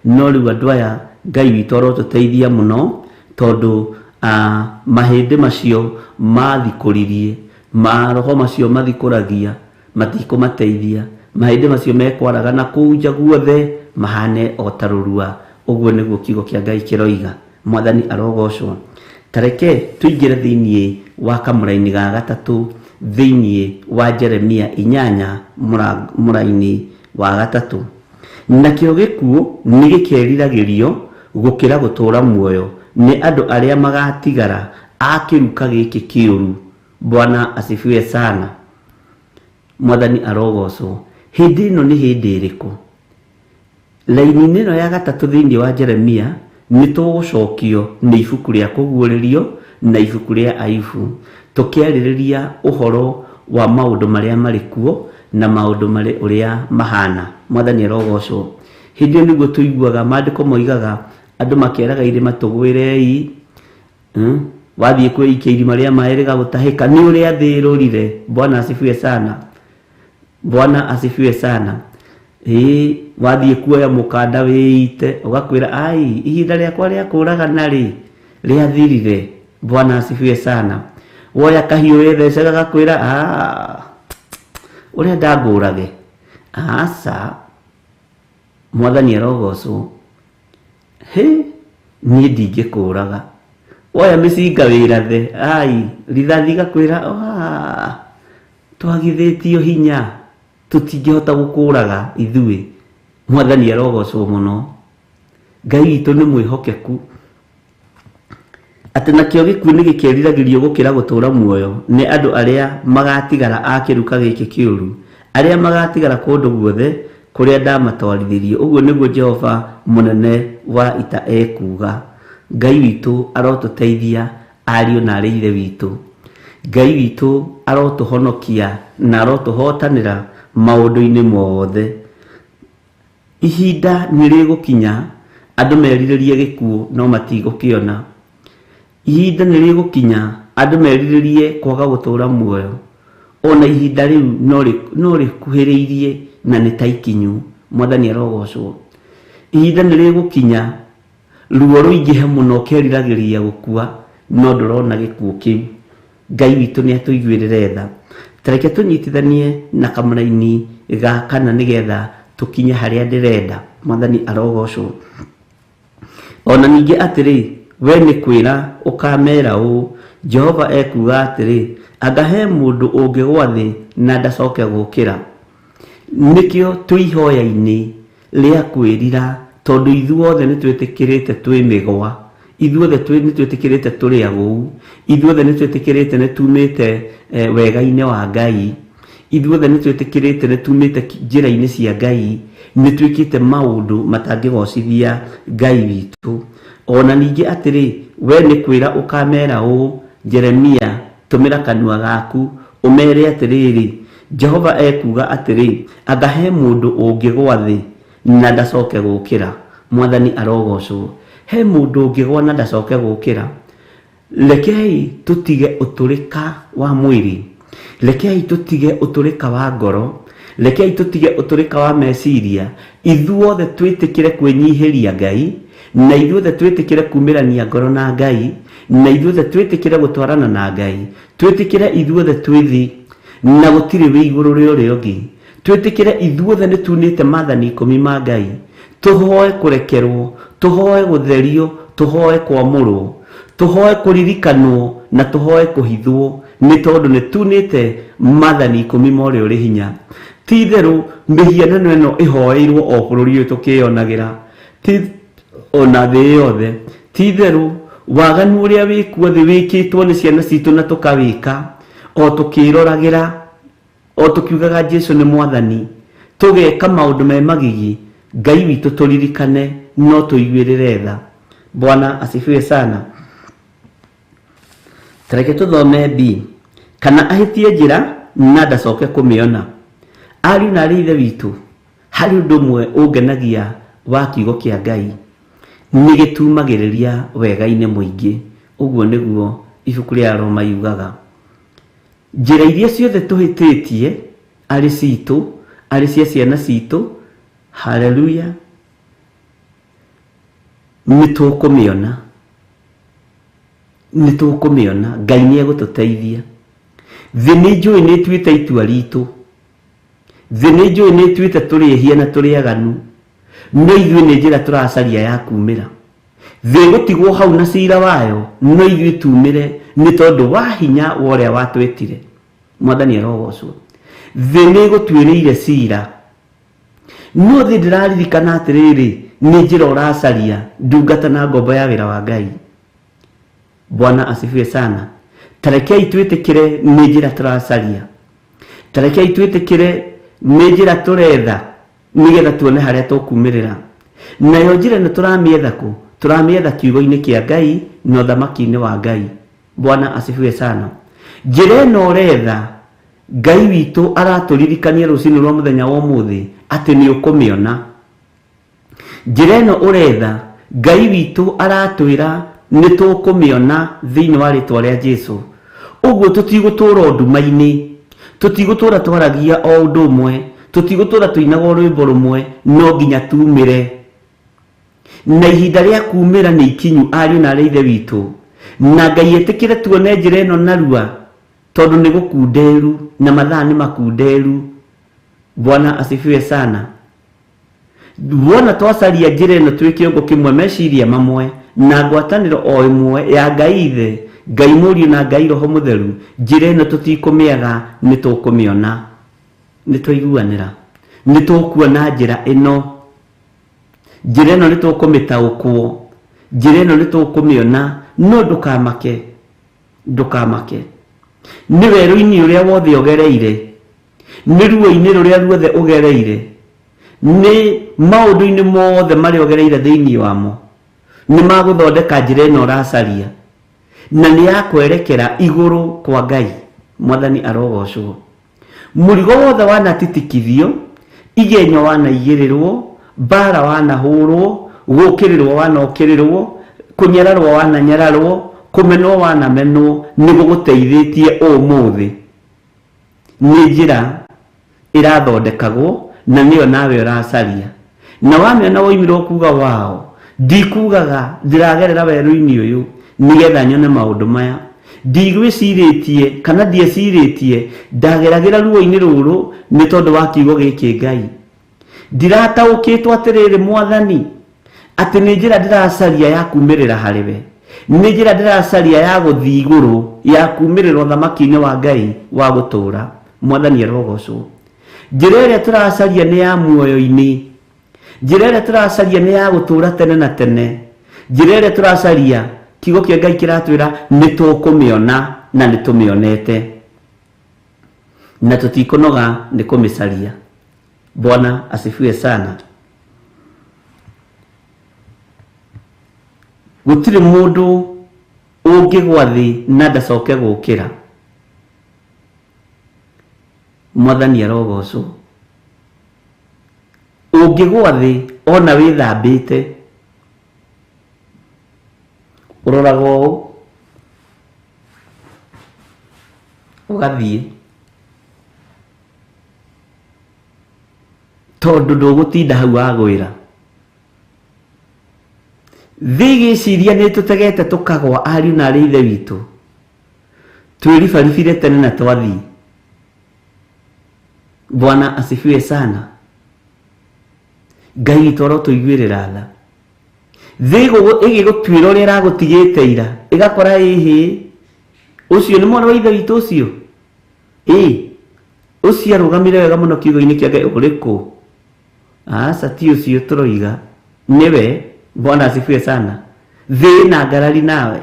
C: No rĩu andũ aya Ngai witũ arotũteithia mũno, tondũ mahĩndĩ macio mathikũririe, maroho macio mathikũragia, matikũmateithia. Mahĩndĩ macio mekwaraga na kũu nja guothe mahane o ta rũrua. Ũguo nĩguo kiugo kĩa Ngai kĩroiga. Mwathani arogocwo. Tareke tũingĩre thĩinĩ wa kamũraini ga gatatũ, thĩinĩ wa Jeremia 8 mũraini wa gatatũ. Nakĩo gĩkuũ nĩ gĩkeriragĩrio gũkĩra gũtũũra muoyo nĩ andũ arĩa magatigara a kĩruka gĩkĩ kĩũru. Bwana asifiwe sana. Mwathani arogocwo. Hĩndĩ ĩno nĩ hĩndĩ ĩrĩkũ? Raini-inĩ ĩno ya gatatũ thĩinĩ wa Jeremia nĩ tũgũcokio nĩ ibuku rĩa kũguũrĩrio na ibuku rĩa Ayubu, tũkĩarĩrĩria ũhoro wa maũndũ marĩa marĩ kuo na maũndũ marĩ ũrĩa mahana. Mwathani arogocwo. Hĩndĩ ĩyo nĩguo tũiguaga maandĩko moigaga andũ makeraga irĩma tũgwĩrei, wathiĩ kwĩikia irima rĩa maĩ rĩgagũtahĩka, nĩ ũrĩa thĩ ĩrũrire. Bwana asifiwe sana. Bwana asifiwe sana. Ĩĩ, wathiĩ kuoya mũkanda wĩite, ũgakwĩra ai, ihinda rĩakwa rĩa kũragana rĩ rĩathirire. Bwana asifiwe sana. Woya kahiũ wĩthece gagakwĩra ũrĩa ndangũrage. Aca, Mwathani arogocwo. Hĩ, niĩ ndingĩkũraga. Woya mĩcinga wĩrathe, ai, rithathi igakwĩra twagithĩtio hinya, tũtingĩhota gũkũraga ithuĩ. Mwathani arogocwo mũno. Ngai witũ nĩ mwĩhokeku. Atĩ nakĩo gĩkuũ nĩ gĩkeriragĩrio gũkĩra gũtũũra muoyo nĩ andũ arĩa magatigara a kĩruka gĩkĩ kĩũru, arĩa magatigara kũndũ guothe kũrĩa ndamatwarithirie. Ũguo nĩguo Jehova mũnene wa ita ekuuga. Ngai witũ arotũteithia ariũ na aarĩ Ithe witũ. Ngai witũ arotũhonokia na arotũhotanĩra maũndũ-inĩ mothe. Ihinda nĩ rĩgũkinya andũ merirĩrie gĩkuũ no matigũkĩona. Ihinda nĩ rĩgũkinya andũ merirĩrie kwaga gũtũũra muoyo. Ona ihinda rĩu no rĩkuhĩrĩirie na nĩ ta ikinyu. Mwathani arogocwo. Ihinda nĩ rĩgũkinya ruo rũingĩhe mũno ũkeriragĩria gũkua no ndũrona gĩkuũ kĩu. Ngai witũ nĩ atũiguĩrĩre tha. Tareke tũnyitithanie na kamũraini ga kana nĩgetha tũkinye harĩa ndĩrenda. Mwathani arogocwo. Ona ningĩ atĩrĩ, we nĩ kwĩra ũkamera ũũ, Jehova ekuuga atĩrĩ, anga he mũndũ ũngĩgwa thĩ na ndacoke gũũkĩra? Nĩkĩo twĩ ihoya-inĩ rĩa kwĩrira, tondũ ithuothe nĩ twĩtĩkĩrĩte twĩ mĩgwa, ithuothe nĩ twĩtĩkĩrĩte tũrĩ agũu, ithuothe nĩ twĩtĩkĩrĩte nĩ tumĩte wega-inĩ wa Ngai, ithuothe nĩ twĩtĩkĩrĩte nĩ tumĩte njĩra-inĩ cia Ngai, nĩ twĩkĩte maũndũ matangĩgocithia Ngai witũ. Ona ningĩ atĩrĩ, we nĩ kwĩra ũkamera ũũ, Jeremia, tũmĩra kanua gaku, ũmere atĩrĩrĩ, Jehova ekuuga atĩrĩ, anga he mũndũ ũngĩgwa thĩ na ndacoke gũũkĩra? Mwathani arogocwo. He mũndũ ũngĩgwa na ndacoke gũũkĩra? Rekei tũtige ũtũrĩka wa mwĩrĩ, rekei tũtige ũtũrĩka wa ngoro, rekei tũtige ũtũrĩka wa meciria, ithuothe twĩtĩkĩre kwĩnyihĩria Ngai, na ithuothe twĩtĩkĩre kumĩrania ngoro na Ngai, na ithuothe twĩtĩkĩre gũtwarana na Ngai, twĩtĩkĩre ithuothe twĩ thĩ na gũtirĩ wĩ igũrũ rĩa ũrĩa ũngĩ, twĩtĩkĩre ithuothe nĩ tunĩte maathani 10 ma Ngai, tũhoe kũrekerwo, tũhoe gũtherio, tũhoe kwamũrwo, tũhoe kũririkanwo na tũhoe kũhithwo, nĩ tondũ nĩ tunĩte maathani 10 ma ũrĩa ũrĩ hinya. Ti itherũ mĩhianano ĩno ĩhoeirwo o bũrũri ũyũ tũkĩyonagĩra, ti ona thĩ yothe. Ti itherũ waganu ũrĩa wĩkuo thĩ wĩkĩtwo nĩ ciana citũ na tũkawĩka o tũkĩroragĩra, o tũkiugaga Jesu nĩ mwathani, tũgeka maũndũ me magigi. Ngai witũ tũririkane, no tũiguĩrĩre tha. Bwana asifiwe sana. Tareke tũthome B. Kana ahĩtie njĩra na ndacoke kũmĩona. Ariũ na arĩ ithe witũ, harĩ ũndũ ũmwe ũngenagia wa kiugo kĩa Ngai, nĩ gĩtumagĩrĩria wega-inĩ mũingĩ. Ũguo nĩguo ibuku rĩa Roma yugaga. Njĩra iria ciothe tũhĩtĩtie, arĩ citũ, arĩ cia ciana citũ, haleluya, nĩ tũkũmĩona, nĩ tũkũmĩona. Ngai nĩ egũtũteithia. Thĩ nĩ njũĩ nĩ ĩtuĩte itua ritũ, thĩ nĩ njũĩ nĩ ĩtuĩte tũrĩ ehia na tũrĩ aganu, no ithuĩ nĩ njĩra tũracaria ya kumĩra. Thĩ ĩgũtigwo hau na cira wayo, no ithuĩ tumĩre nĩ tondũ wa hinya wa ũrĩa watwĩtire. Mwathani arogocwo. Thĩ nĩ ĩgũtuĩrĩire cira, no thĩ ndĩraririkana atĩrĩrĩ, nĩ njĩra ũracaria, ndungata na ngombo ya wĩra wa Ngai. Bwana asifiwe sana. Tarekei twĩtĩkĩre nĩ njĩra tũracaria, tarekei twĩtĩkĩre nĩ njĩra tũretha, nĩgetha tuone harĩa tũkumĩrĩra. Nayo njĩra ĩno tũramĩetha kũ? Tũramĩetha kiugo-inĩ kĩa Ngai na ũthamaki-inĩ wa Ngai. Bwana asifiwe sana. Njĩra ĩno ũretha, Ngai witũ aratũririkania rũcinĩ rwa mũthenya wa ũmũthĩ atĩ nĩ ũkũmĩona. Njĩra ĩno ũretha, Ngai witũ aratwĩra nĩ tũkũmĩona thĩinĩ wa rĩtwa rĩa Jesu. Ũguo tũtigũtũra nduma-inĩ, tũtigũtũra twaragia o ũndũ ũmwe, tũtigũtũra tũinaga o rwĩmbo rũmwe, no nginya tumĩre. Na ihinda rĩa kumĩra nĩ ikinyu, ariũ na arĩ ithe witũ. Na Ngai etĩkĩre tuone njĩra ĩno narua, tondũ nĩ gũkunderu na mathaa nĩ makunderu. Bwana asifiwe sana. Wona twacaria njĩra ĩno twĩ kĩongo kĩmwe, meciria mamwe, na ngwatanĩro o ĩmwe ya Ngai Ithe, Ngai Mũriũ na Ngai Roho Mũtheru, njĩra ĩno tũtikũmĩaga, nĩ tũkũmĩona. Nĩ twaiguanĩra, nĩ tũkuona njĩra ĩno. Njĩra ĩno nĩ tũkũmĩtaũkwo, njĩra ĩno nĩ tũkũmĩona, no ndũkamake, ndũkamake. Nĩ werũ-inĩ ũrĩa wothe ũgereire, nĩ ruo-inĩ rũrĩa ruothe ũgereire, nĩ maũndũ-inĩ mothe marĩa ũgereire thĩinĩ wamo, nĩ magũthondeka njĩra ĩno ũracaria, na nĩ ya kwerekera igũrũ kwa Ngai. Mwathani arogocwo. Mũrigo wothe wanatitikithio, igenyo wanaigĩrĩrwo, mbara wanahũrwo, gũũkĩrĩrwo wanokĩrĩrwo, kũnyararwo wananyararwo, kũmenwo wanamenwo, nĩ gũgũteithĩtie ũmũthĩ. Nĩ njĩra ĩrathondekagwo na nĩyo nawe ũracaria. Na wamĩona woimirwo kuga wao, ndikugaga ndĩragerera werũ-inĩ ũyũ nĩgetha nyone maũndũ maya. Ndigwĩcirĩtie kana ndiecirĩtie ndageragĩra ruo-inĩ rũrũ nĩ tondũ wa kiugo gĩkĩ Ngai. Ndirataũkĩtwo atĩrĩrĩ Mwathani, atĩ nĩ njĩra ndĩracaria ya kumĩrĩra harĩ we. Nĩ njĩra ndĩracaria ya gũthiĩ igũrũ, ya kumĩrĩra ũthamaki-inĩ wa Ngai wa gũtũũra. Mwathani arogocwo. Njĩra ĩrĩa tũracaria nĩ ya muoyo-inĩ. Njĩra ĩrĩa tũracaria nĩ ya gũtũũra tene na tene. Njĩra ĩrĩa tũracaria, kiugo kĩa Ngai kĩratwĩra nĩ tũkũmĩona na nĩ tũmĩonete, na tũtikũnoga nĩ kũmĩcaria. Bwana asifiwe sana. Gũtirĩ mũndũ ũngĩgwa thĩ na ndacoke gũkĩra. Mwathani arogocwo. Ũngĩgwa thĩ ona wĩthambĩte, ũroraga ũũ ũgathiĩ, tondũ ndũgũtinda hau wagwĩra. Thĩ ĩgĩciria nĩ tũtegete tũkagwa, ariũ na arĩ ithe witũ, twĩribaribire tene na twathiĩ. Bwana asifiwe sana. Ngai witũ arotũiguĩrĩra tha. Thĩ ĩgĩgũtuĩra ũrĩa ĩragũtigĩte ira, ĩgakora ĩhĩ, ũcio nĩ mwana wa ithe witũ ũcio, ĩ ũcio arũgamire wega mũno kiugo-inĩ kĩa Ngai, ũrĩkũ? Aca, ti ũcio tũroiga, nĩwe. Bwana asifiwe sana. Thĩ na ngarari nawe,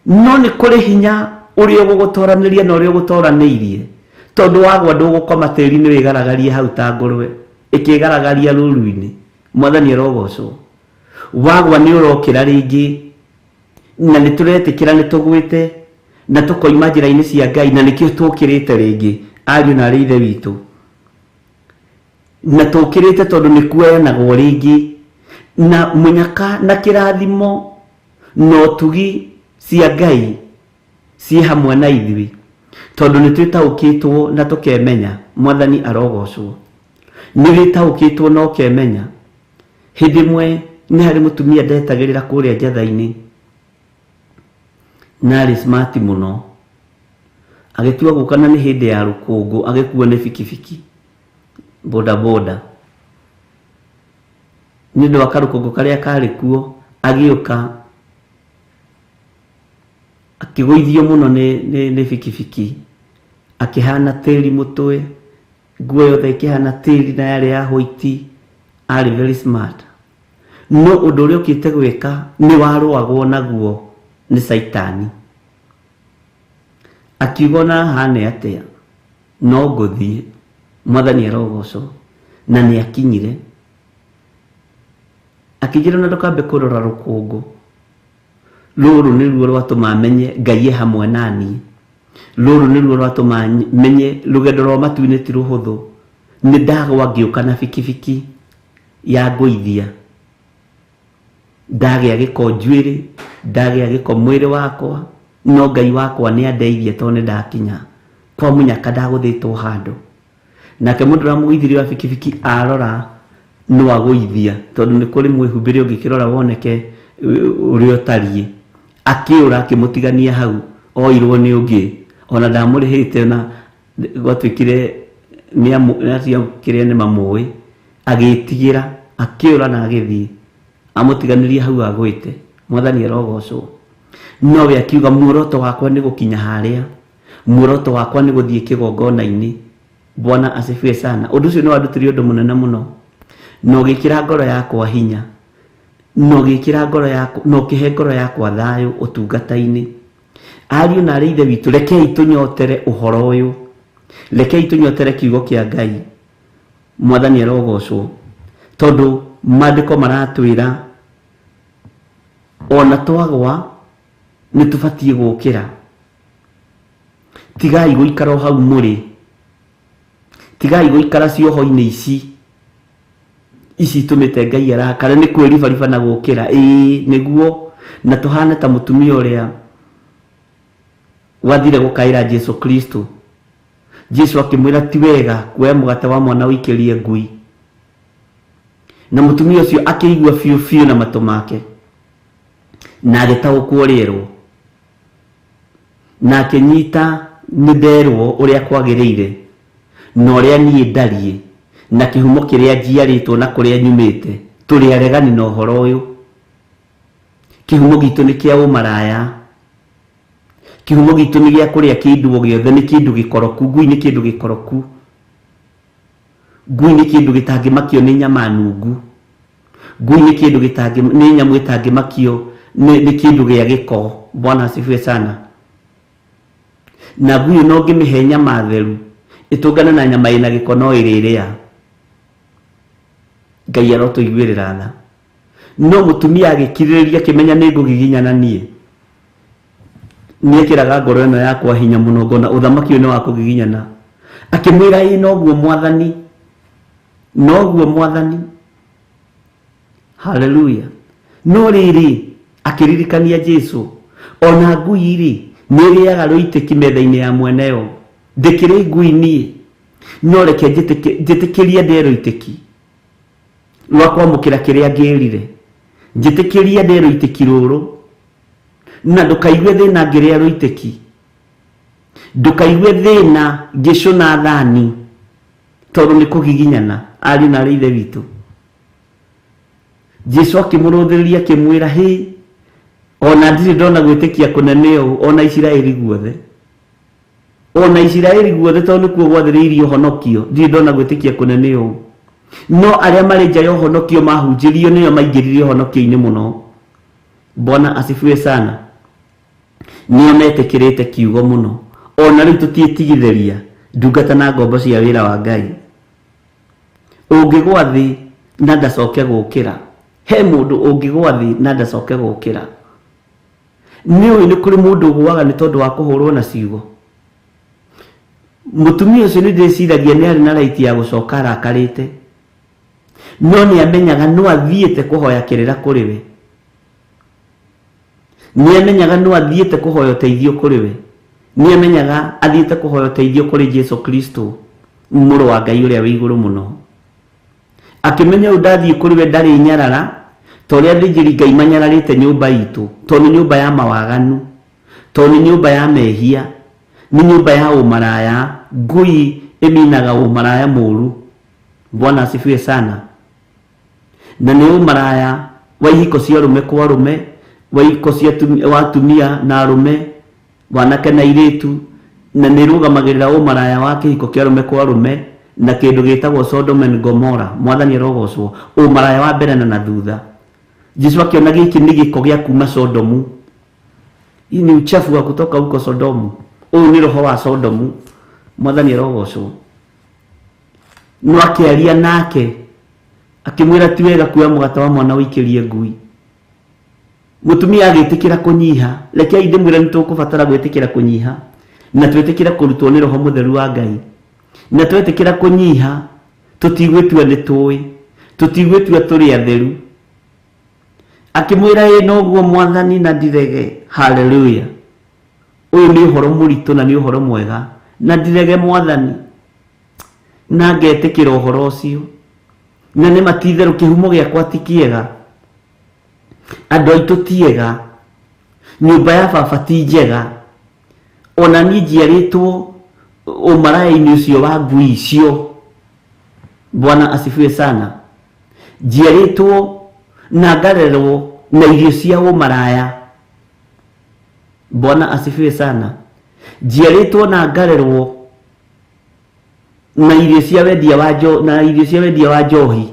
C: no nĩ kũrĩ hinya ũrĩa ũgũgũtoranĩria na ũrĩa ũgũtoranĩirie, tondũ wagwa ndũgũkoma tĩri-inĩ wĩgaragarie hau ta ngũrwe ĩkĩgaragaria rũru-inĩ. Mwathani arogocwo. Wagwa nĩ ũrokĩra rĩngĩ, na nĩ tũretĩkĩra nĩ tũgwĩte na tũkoima njĩra-inĩ cia Ngai, na nĩkĩo tũkĩrĩte rĩngĩ, ariũ na arĩ ithe witũ, na tũkĩrĩte tondũ nĩ kuoyanagwo rĩngĩ na mũnyaka na kĩrathimo na ũtugi cia Ngai ciĩ hamwe na ithuĩ, tondũ nĩ twĩtaũkĩtwo na tũkemenya. Mwathani arogocwo. Nĩ wĩtaũkĩtwo na ũkemenya. Hĩndĩ ĩmwe nĩ harĩ mũtumia ndetagĩrĩra kũrĩa njatha-inĩ, na arĩ smart mũno, agĩtua gũka, na nĩ hĩndĩ ya rũkũngũ, agĩkuo nĩ bikibiki boda boda, nĩ ũndũ wa karũkũngũ karĩa karĩ kuo, agĩũka akĩgũithio mũno nĩ bikibiki, akĩhana tĩri mũtwe, nguo yothe ĩkĩhana tĩri na yarĩ ya white. Arĩ very smart, no ũndũ ũrĩa ũkĩte gwĩka nĩ warũagwo naguo nĩ Caitani. Akiuga ona hane atĩa, no ngũthiĩ. Mwathani arogocwo. Na nĩ akinyire, akĩnjĩra ona ndũkambe kũrora rũkũngũ rũrũ, nĩruo rwatũma menye Ngai e hamwe na niĩ, rũrũ nĩruo rwatũma menye rũgendo rwa matu-inĩ ti rũhũthũ. Nĩ ndagwa ngĩũka na bikibiki ya ngũithia, ndagĩa gĩko njuĩrĩ, ndagĩa gĩko mwĩrĩ wakwa, no Ngai wakwa nĩ andeithia, tondũ nĩ ndakinya kwa mũnyaka, ndagũthĩtwo handũ. Nake mũndũ ũrĩa mũgũithirie wa bikibiki arora no agũithia, tondũ nĩ kũrĩ mwĩhumbĩre ũngĩkĩrora woneke ũrĩa ũtariĩ, akĩũra akĩmũtigania hau, oirwo nĩ ũngĩ ona ndamũrĩhĩte, ona gwatuĩkire nĩ kĩrĩa nĩ mamũĩ, agĩtigĩra akĩũra na agĩthiĩ amũtiganĩria hau agwĩte. Mwathani arogocwo. Nowe akiuga, muoroto wakwa nĩ gũkinya harĩa, muoroto wakwa nĩ gũthiĩ kĩgongona-inĩ. Bwana asifiwe sana. Ũndũ ũcio nĩ wandutire ũndũ mũnene mũno, na ũgĩkĩra ngoro yakwa hinya, na ũgĩkĩra ngoro yakwa, na ũkĩhe ngoro yakwa thayũ ũtungata-inĩ. Ariũ na arĩ ithe witũ, rekei tũnyotere ũhoro ũyũ, rekei tũnyotere kiugo kĩa Ngai. Mwathani arogocwo, tondũ maandĩko maratwĩra ona twagwa nĩ tũbatiĩ gũkĩra. Tigai gũikara o hau mũrĩ, tigai gũikara cioho-inĩ ici ici itũmĩte Ngai arakare. Nĩ kwĩribariba na gũkĩra, ĩĩ nĩguo, na tũhane ta mũtumia ũrĩa wathire gũkaĩra Jesu Kristo. Jesu akĩmwĩra ti wega kuoya mũgate wa mwana ũikĩrie ngui, na mũtumia ũcio akĩigua biũ biũ na matũ make, na agĩtaũkwo rĩerwo, na akĩnyita nĩ nderwo ũrĩa kwagĩrĩire na ũrĩa niĩ ndariĩ na kĩhumo kĩrĩa njiarĩtwo na kũrĩa nyumĩte, tũrĩ aregani na ũhoro ũyũ. Kĩhumo gitũ nĩ kĩa ũmaraya. Kĩhumo gitũ nĩ gĩa kũrĩa kĩndũ o gĩothe, nĩ kĩndũ gĩkoroku. Ngui nĩ kĩndũ gĩkoroku. Ngui nĩ kĩndũ gĩtangĩmakio nĩ nyama nungu. Ngui nĩ kĩndũ gĩtangĩ nĩ nyamũ ĩtangĩmakio nĩ nĩ kĩndũ gĩa gĩko. Bwana asifiwe sana. Na ngui ona ũngĩmĩhe nyama theru ĩtũngane na nyama ĩna gĩko no ĩrĩrĩa. Ngai arotũiguĩrĩra tha. No mũtumia agĩkirĩrĩria akĩmenya nĩ ngũgiginyana niĩ. Nĩekĩraga ngoro ĩno yakwa hinya mũno ngona ũthamaki ũyũ nĩ wa kũgiginyana. Akĩmwĩra ĩ noguo mwathani, noguo mwathani. Haleluya. No rĩrĩ, akĩririkania Jesu, ona ngui rĩ, nĩ ĩrĩaga rũitĩki metha-inĩ ya mweneyo. Ndĩkĩrĩ ngui niĩ, no reke njĩtĩkĩrie ndĩe rũitĩki rwa kwamũkĩra kĩrĩa ngĩrire. Njĩtĩkĩrie ndĩe rũitĩki rũrũ, na ndũkaigue thĩna ngĩrĩa rũitĩki. Ndũkaigue thĩna ngĩcũna thani, tondũ nĩ kũgiginyana, ariũ na arĩ ithe witũ. Jesu akĩmũrũthĩrĩria akĩmwĩra, hĩ, ona ndirĩ ndona gwĩtĩkia kũnene ũũ, ona Isiraeli guothe. Ona Isiraeli guothe tondũ nĩkuo gwathĩrĩirio ũhonokio, ndirĩ ndona gwĩtĩkia kũnene ũũ. No arĩa marĩ nja ya ũhonokio mahunjĩrio nĩo maingĩrire ũhonokio-inĩ mũno. Bwana asifiwe sana. Nĩo metĩkĩrĩte kiugo mũno. Ona rĩu tũtiĩtigithĩria ndungata na ngombo cia wĩra wa Ngai. Ũngĩgwa thĩ na ndacoke gũkĩra. He mũndũ ũngĩgwa thĩ na ndacoke gũkĩra. Nĩ ũĩ nĩ kũrĩ mũndũ ũgũaga nĩ tondũ wa kũhũrwo na ciugo. Mũtumia ũcio nĩ ndĩciragia nĩ arĩ na right ya gũcoka arakarĩte. No nĩ amenyaga no athiĩte kũhoya kĩrĩra kũrĩ we. Nĩ amenyaga no athiĩte kũhoya ũteithio kũrĩ we. Nĩ amenyaga athiĩte kũhoya ũteithio kũrĩ Jesu Kristo, mũrũ wa Ngai ũrĩa wĩ igũrũ mũno. Akĩmenya ũyũ ndathiĩ kũrĩ we ndarĩ nyarara, ta ũrĩa athĩnjĩri Ngai manyararĩte nyũmba itũ, tondũ nĩ nyũmba ya mawaganu, tondũ nĩ nyũmba ya mehia, nĩ nyũmba ya ũmaraya, ngui ĩminaga ũmaraya mũru. Bwana asifiwe sana. Na nĩ ũmaraya wa ihiko cia arũme kwa arũme, wa ihiko cia wa atumia na arũme, wanake na airĩtu, na nĩ ĩrũgamagĩrĩra ũmaraya wa kĩhiko kĩa arũme kwa arũme, na kĩndũ gĩtagwo Sodom and Gomorrah. Mwathani arogocwo. Ũmaraya wa mbere na na thutha. Jesu akĩona gĩkĩ nĩ gĩko gĩa kuma Sodomu. Hii ni uchafu wa kutoka huko Sodomu. Ũyũ nĩ roho wa Sodomu. Mwathani arogocwo. No akĩaria nake akĩmwĩra ti wega kuoya mũgate wa mwana ũikĩrie ngui. Mũtumia agĩtĩkĩra kũnyiha. Rekei ndĩmwĩre nĩ tũkũbatara gwĩtĩkĩra kũnyiha na twĩtĩkĩre kũrutwo nĩ Roho Mũtheru wa Ngai. Na twetĩkĩra kũnyiha tũtigwĩtua nĩ tũĩ, tũtigwĩtua tũrĩ atheru. Akĩmwĩra ĩ noguo mwathani na ndirege. Haleluya. Ũyũ nĩ ũhoro mũritũ na nĩ ũhoro mwega. Na ndirege mwathani. Na ngetĩkĩra ũhoro ũcio. Na nĩ ma ti itherũ kĩhumo gĩakwa ti kĩega. Andũ aitũ ti ega. Nyũmba ya baba ti njega. Ona niĩ njiarĩtwo ũmaraya-inĩ ũcio wa ngui icio. Bwana asifiwe sana. Njiarĩtwo na ngarerwo na irio cia ũmaraya. Bwana asifiwe sana. Njiarĩtwo na ngarerwo na irio cia wendia wa njo, na irio cia wendia wa njohi.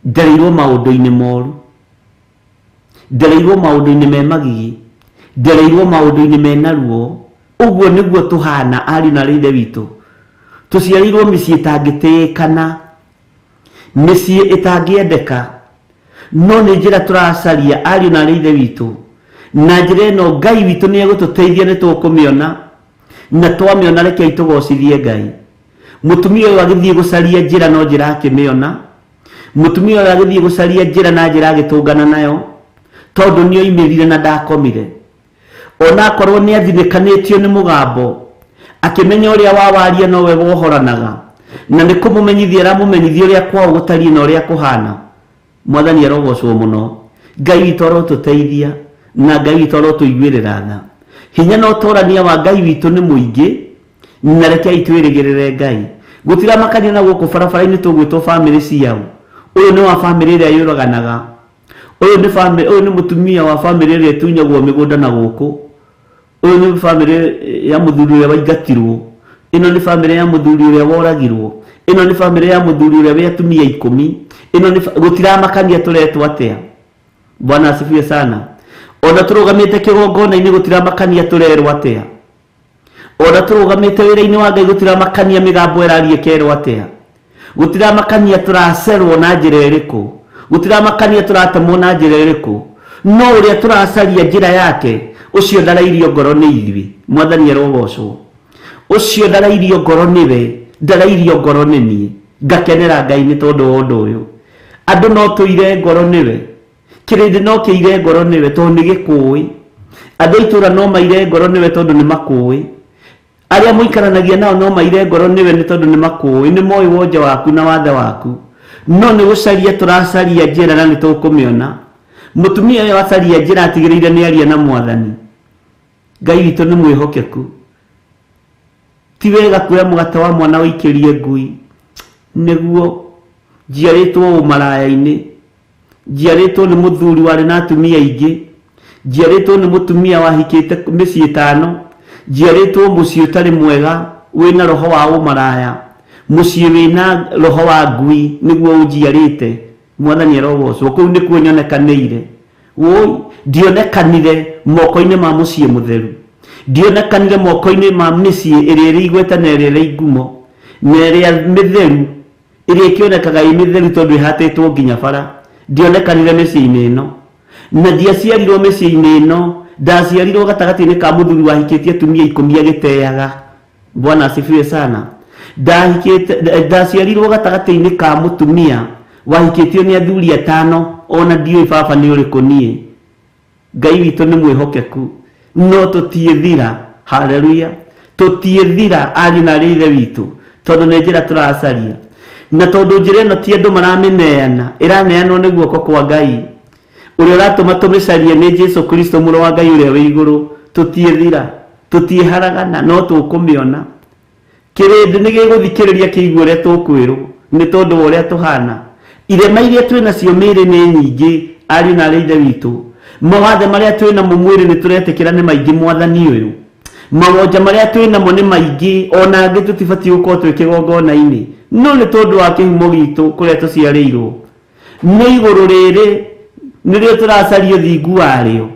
C: Ndereirwo maũndũ-inĩ moru. Ndereirwo maũndũ-inĩ me magigi. Ndereirwo maũndũ-inĩ mena ruo. Ũguo nĩguo tũhana ariũ na aarĩ a Ithe witũ. Tũciarĩirwo mĩciĩ ĩtangĩtĩĩkana, mĩciĩ ĩtangĩendeka. No nĩ njĩra tũracaria ariũ na aarĩ a Ithe witũ. Na njĩra ĩno Ngai witũ nĩ egũtũteithia nĩ tũkũmĩona. Na twamĩona rekei tũgocithie Ngai. Mũtumia ũyũ agĩthiĩ gũcaria njĩra no njĩra akĩmĩona. Mũtumia ũyũ agĩthiĩ gũcaria njĩra na njĩra agĩtũngana nayo, tondũ nĩ oimĩrire na ndakomire. Ona akorwo nĩ athinĩkanĩtio nĩ mũgambo, akĩmenya ũrĩa wawaria nowe wohoranaga, na nĩ kũmũmenyithia aramũmenyithia ũrĩa kwao gũtariĩ na ũrĩa kũhana. Mwathani arogocwo mũno. Ngai witũ arotũteithia na Ngai witũ arotũiguĩrĩra tha. Hinya na ũtorania wa Ngai witũ nĩ mũingĩ, na rekei twĩrĩgĩrĩre Ngai. Gũtiramakania na gũkũ barabara-inĩ tũgwĩtwo bamĩrĩ ciao. Ũyũ nĩ wa bamĩrĩ ĩrĩa yũraganaga. Ũyũ nĩ family, ũyũ nĩ mũtumia wa family ĩrĩa ĩtunyagwo mĩgũnda na gũkũ. Ũyũ nĩ family ya mũthuri ũrĩa waingatirwo. Ĩno nĩ family ya mũthuri ũrĩa woragirwo. Ĩno nĩ family ya mũthuri ũrĩa wĩ atumia 10. Ĩno nĩ gũtiramakania tũretwo atĩa. Bwana asifiwe sana. Ona tũrũgamĩte kĩgongona-inĩ gũtiramakania tũrerwo atĩa. Ona tũrũgamĩte wĩra-inĩ wa Ngai gũtiramakania mĩgambo ĩraria ĩkerwo atĩa. Gũtiramakania tũracerwo na njĩra ĩrĩkũ. Gũtiramakania tũratemwo na njĩra ĩrĩkũ. No ũrĩa tũracaria njĩra yake ũcio ndarairio ngoro nĩ ithuĩ. Mwathani arogocwo. Ũcio ndarairio ngoro nĩwe, ndarairio ngoro nĩ niĩ. Ngakenera Ngai nĩ tondũ wa ũndũ ũyũ. Andũ no tũire ngoro nĩwe. Kĩrĩndĩ no kĩire ngoro nĩwe tondũ nĩ gĩkũĩ. Andũ a itũũra no maire ngoro nĩwe tondũ nĩ makũĩ. Arĩa mũikaranagia nao no maire ngoro nĩwe nĩ tondũ nĩ makũĩ, nĩ moĩ wonje waku na wathe waku. No nĩ gũcaria tũracaria njĩra na nĩ tũkũmĩona. Mũtumia ũyũ acaria njĩra atigĩrĩire nĩ aria na Mwathani. Ngai witũ nĩ mwĩhokeku. Ti wega kuoya mũgate wa mwana ũikĩrie ngui. Nĩguo njiarĩtwo ũmaraya-inĩ. Njiarĩtwo nĩ mũthuri warĩ na atumia aingĩ. Njiarĩtwo nĩ mũtumia wahikĩte mĩciĩ 5. Njiarĩtwo mũciĩ ũtarĩ mwega wĩna roho wa ũmaraya. Mũciĩ wĩna roho wa ngui nĩguo ũnjiarĩte. Mwathani arogocwo. Kũu nĩkuo nyonekanĩire. Woi, ndionekanire moko-inĩ ma mũciĩ mũtheru. Ndionekanire moko-inĩ ma mĩciĩ ĩrĩa ĩrĩ igweta na ĩrĩa ĩrĩ ngumo na ĩrĩa mĩtheru, ĩrĩa ĩkĩonekaga ĩ mĩtheru tondũ ĩhatĩtwo nginya bara. Ndionekanire mĩciĩ-inĩ ĩno. Na ndiaciarirwo mĩciĩ-inĩ ĩno. Ndaciarirwo gatagatĩ-inĩ ka mũthuri wahikĩtie atumia 10 agĩteaga. Bwana asifiwe sana. Ndaciarirwo gatagatĩ-inĩ ka mũtumia wahikĩtio nĩ athuri 5, ona ndiũĩ baba nĩ ũrĩkũ niĩ. Ngai witũ nĩ mwĩhokeku. No tũtiĩthira. Haleluya. Tũtiĩthira ariũ na aarĩ a Ithe witũ tondũ nĩ njĩra tũracaria. Na tondũ njĩra ĩno ti andũ maramĩneana, ĩraneanwo nĩ guoko kwa Ngai. Ũrĩa ũratũma tũmĩcarie nĩ Jesu Kristo mũrũ wa Ngai ũrĩa wĩ igũrũ. Tũtiĩthira, tũtiĩharagana, no tũkũmĩona. Kĩrĩndĩ nĩ gĩgũthikĩrĩria kĩigue ũrĩa tũkwĩrwo nĩ tondũ wa ũrĩa tũhana. Irema iria twĩ nacio mĩĩrĩ nĩ nyingĩ, ariũ na aarĩ a Ithe witũ. Mawathe marĩa twĩ namo mwĩrĩ nĩ tũretĩkĩra nĩ maingĩ Mwathani ũyũ. Mawonja marĩa twĩ namo nĩ maingĩ, ona angĩ tũtibatiĩ gũkorwo twĩ kĩgongona-inĩ. No nĩ tondũ wa kĩhumo gitũ kũrĩa tũciarĩirwo. Nĩ igũrũ rĩrĩ nĩrĩo tũracaria ũthingu warĩo.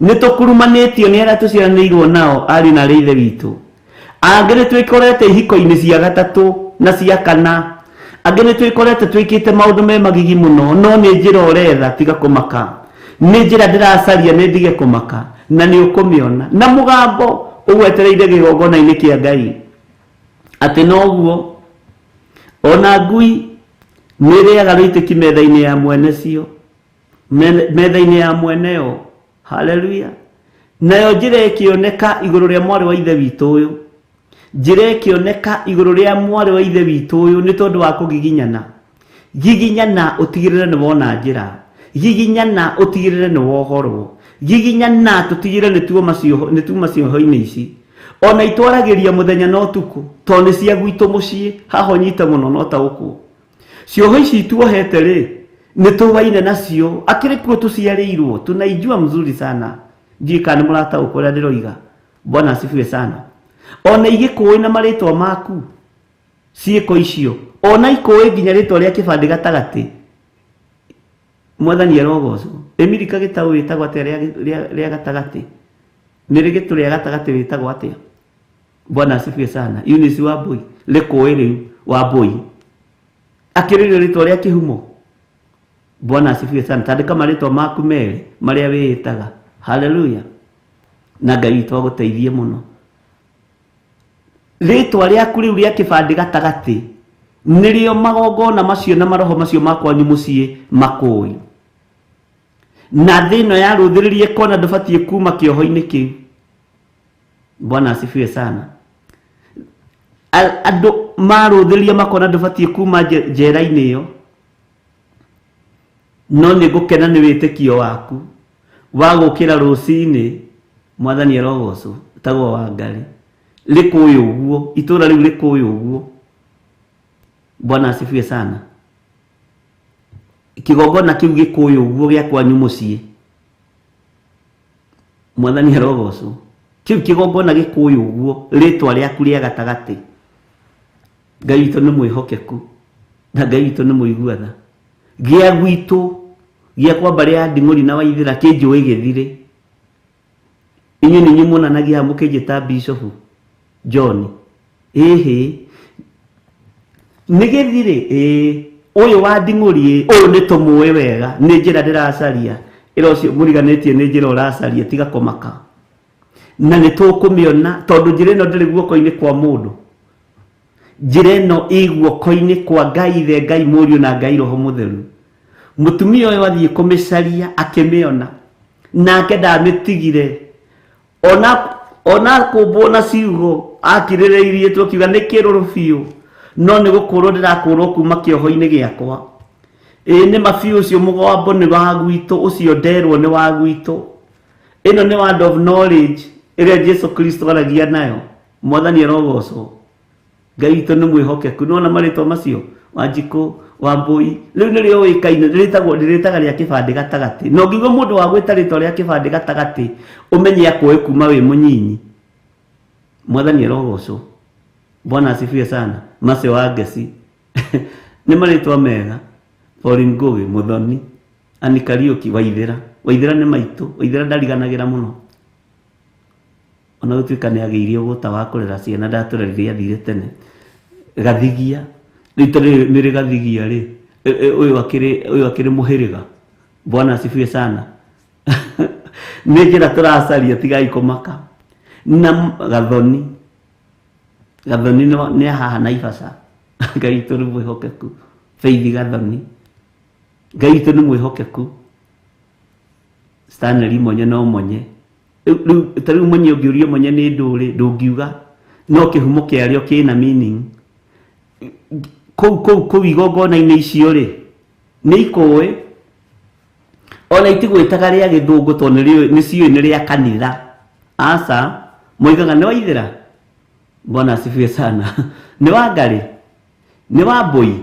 C: Nĩ tũkurumanĩtio nĩ arĩa tũciaranĩirwo nao, ariũ na aarĩ a Ithe witũ. Angĩ nĩ twĩkorete ihiko-inĩ cia 3 na cia 4. Angĩ nĩ twĩkorete twĩkĩte maũndũ me magigi mũno, no nĩ njĩra ũretha tiga kũmaka. Nĩ njĩra ndĩracaria nĩ ndige kũmaka, na nĩ ũkũmĩona. Na mũgambo ũgwetereire kĩgongona-inĩ kĩa Ngai. Atĩ noguo ona ngui nĩ ĩrĩaga rũitĩki metha-inĩ ya mwene cio, metha-inĩ ya mwene yo. Haleluya. Nayo njĩra ĩkĩoneka igũrũ rĩa mwarĩ wa Ithe witũ ũyũ. Njĩra ĩkĩoneka igũrũ rĩa mwarĩ wa Ithe witũ ũyũ nĩ tondũ wa kũgiginyana. Giginyana ũtigĩrĩre nĩ wona njĩra. Giginyana ũtigĩrĩre nĩ wohorwo. Giginyana tũtigĩrĩre nĩ tuoma cioho-inĩ ici. Ona itwaragĩria mũthenya na ũtukũ tondũ nĩ cia gwitũ mũciĩ, haha ũnyite mũno no taũkwo. Cioho ici tuohete rĩ, nĩ tũwaine nacio, akĩrĩ kuo tũciarĩirwo, tunaijua mzuri sana. Ndiũĩ kana nĩ mũrataũkwo ũrĩa ndĩroiga. Bwana asifiwe sana. Ona igĩkũĩ na marĩtwa maku ciĩko icio, ona ikũĩ nginya rĩtwa rĩa kĩbandĩ gatagatĩ. Mwathani arogocwo. Emily Kagĩtaũ wĩtagwo atĩa rĩa gatagatĩ? Nĩ rĩ gĩtũ rĩa gatagatĩ wĩtagwo atĩa? Bwana asifiwe sana. Eunice Wambui, rĩkũĩ rĩu Wambui. Akĩrĩrio rĩtwa rĩa kĩhumo. Bwana asifiwe sana. Tandĩka marĩtwa maku merĩ marĩa wĩĩtaga. Haleluya. Na Ngai witũ agũteithie mũno. Rĩtwa rĩaku rĩu rĩa kĩbandĩ gatagatĩ nĩrĩo magongona macio na maroho macio ma kwanyu mũciĩ makũĩ. Na thĩ ĩno yarũthĩrĩrie kona ndũbatiĩ kuma kĩoho-inĩ kĩu. Bwana asifiwe sana. Andũ marũthĩrĩria makona ndũbatiĩ kuma njera-inĩ ĩyo. No nĩ ngũkena nĩ wĩtĩkio waku wa gũkĩra rũcinĩ. Mwathani arogocwo. Tagwo wa Ngai. Rĩkũĩ ũguo, itũũra rĩu rĩkũĩ ũguo. Bwana asifiwe sana. Kĩgongona kĩu gĩkũyũ ũguo gĩa kwanyu mũciĩ, mwathani arogocwo. Kĩu kĩgongona gĩkũyũ ũguo, rĩtwa rĩaku rĩa gatagatĩ. Ngai witũ nĩ mwĩhokeku na Ngai witũ nĩ mũigua tha. Gĩa gwitũ gĩa kwa mbarĩ ya Nding'ũri na Waithĩra kĩnjũĩ gĩthirĩ. Inyuĩ nĩ inyuĩ muonanagia haha mũkĩnjĩta Bishop John. Ĩhĩ, nĩ gĩthirĩ? Ĩĩ. Ũyũ wa Nding'ũri, ĩ, ũyũ nĩ tũmũĩ wega, nĩ njĩra ndĩracaria. Ĩra ũcio mũriganĩtie nĩ njĩra ũracaria, tiga kũmaka. Na nĩ tũkũmĩona tondũ njĩra ĩno ndĩrĩ guoko-inĩ kwa mũndũ. Njĩra ĩno ĩ guoko-inĩ kwa Ngai Ithe, Ngai Mũriũ na Ngai Roho Mũtheru. Mũtumia ũyũ athiĩ kũmĩcaria akĩmĩona, nake ndamĩtigire. Ona kũmbwo na ciugo akirĩrĩirie tu akiuga nĩ kĩrũrũ biũ, no nĩ gũkũrwo ndĩrakũrwo kuma kĩoho-inĩ gĩakwa. Ĩĩ nĩ ma biũ, ũcio mũgambo nĩ wa gwitũ, ũcio nderwo nĩ wa gwitũ. Ĩno nĩ word of knowledge ĩrĩa Jesu Kristo aragia nayo. Mwathani arogocwo. Ngai witũ nĩ mwĩhokeku. Nĩwona marĩtwa macio, Wanjikũ, Wambũi, rĩu nĩrĩo ũĩkaine, rĩrĩtaga rĩa kĩbandĩ gatagatĩ. Na ũngĩigua mũndũ wa gwĩta rĩtwa rĩa kĩbandĩ gatagatĩ, ũmenye akũĩ kuma wĩ mũnyinyi. Mwathani arogocwo. Bwana asifiwe sana. Macio wa Ngeci. Nĩ marĩtwa mega. Pauline Ngugi, Muthoni, Annie Kariuki, Waithĩra. Waithĩra nĩ maitũ. Waithĩra ndariganagĩra mũno. Ona gũtuĩka nĩ agĩire ũgũta wa kũrera ciana, ndatũrerire athire tene. Gathigia, rĩu ta rĩrĩ nĩ rĩ Gathigia rĩ, ũyũ akĩrĩ mũhĩrĩga. Bwana asifiwe sana. Nĩ njĩra tũracaria, tigai kũmaka. Na Gathoni, Gathoni nĩ haha Naivasha. Ngai witũ nĩ mwĩhokeku. Faith Gathoni, Ngai witũ nĩ mwĩhokeku. Stanley Monye no Monye. Rĩu ta rĩu Monye ũngĩũria Monye nĩ ndũrĩ, ndũngiuga, no kĩhumo kĩarĩo kĩna meaning. Kũu kũu kũu igongona-inĩ icio rĩ, nĩ ikũĩ ona itigwĩtaga rĩa gĩthũngũ tondũ nĩ ciũĩ nĩ rĩa kanitha. Aca, moigaga nĩ Waithĩra. Bwana asifiwe sana. Nĩ wa Ngarĩ, nĩ wa Mbũi,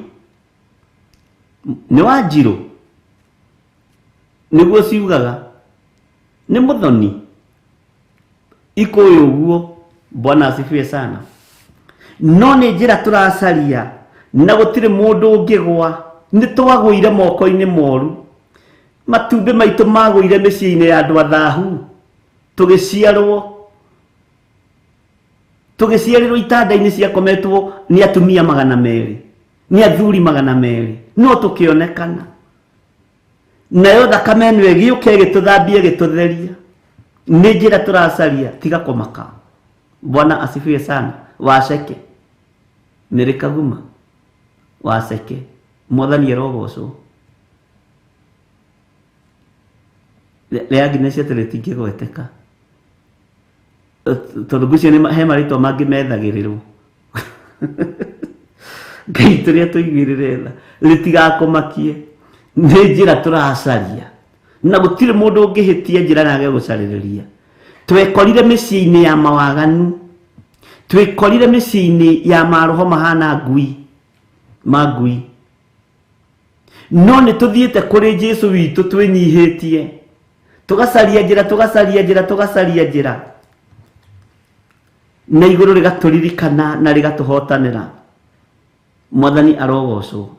C: nĩ wa Njirũ, nĩguo ciugaga. Nĩ Mũthoni, ikũĩ ũguo. Bwana asifiwe sana. No nĩ njĩra tũracaria na gũtirĩ mũndũ ũngĩgwa. Nĩ twagũire moko-inĩ moru. Matumbĩ maitũ magũire mĩciĩ-inĩ ya andũ athahu. Tũgĩciarwo, tũgĩciarĩrwo itanda-inĩ ciakometwo nĩ atumia 200, nĩ athuri 200, no tũkĩonekana. Nayo thakame ĩno ĩgĩũka ĩgĩtũthambia ĩgĩtũtheria. Nĩ njĩra tũracaria, tiga kũmaka. Bwana asifiwe sana. Waceke Mary Kaguma, Waceke, mwathani arogocwo. Rĩa Agnes atĩ rĩtingĩgweteka tondũ ngwĩciria nĩ he marĩtwa mangĩ methagĩrĩrwo. Ngai tũrĩa tũiguĩrĩre tha, rĩtigakũmakie. Nĩ njĩra tũracaria na gũtirĩ mũndũ ũngĩhĩtia njĩra na age gũcarĩrĩria. Twekorire mĩciĩ-inĩ ya mawaganu, twekorire mĩciĩ-inĩ ya maroho mahana ngui ma ngui, no nĩ tũthiĩte kũrĩ Jesu witũ twĩnyihĩtie, tũgacaria njĩra, tũgacaria njĩra, tũgacaria njĩra, na igũrũ rĩgatũririkana na rĩgatũhotanĩra. Mwathani arogocwo.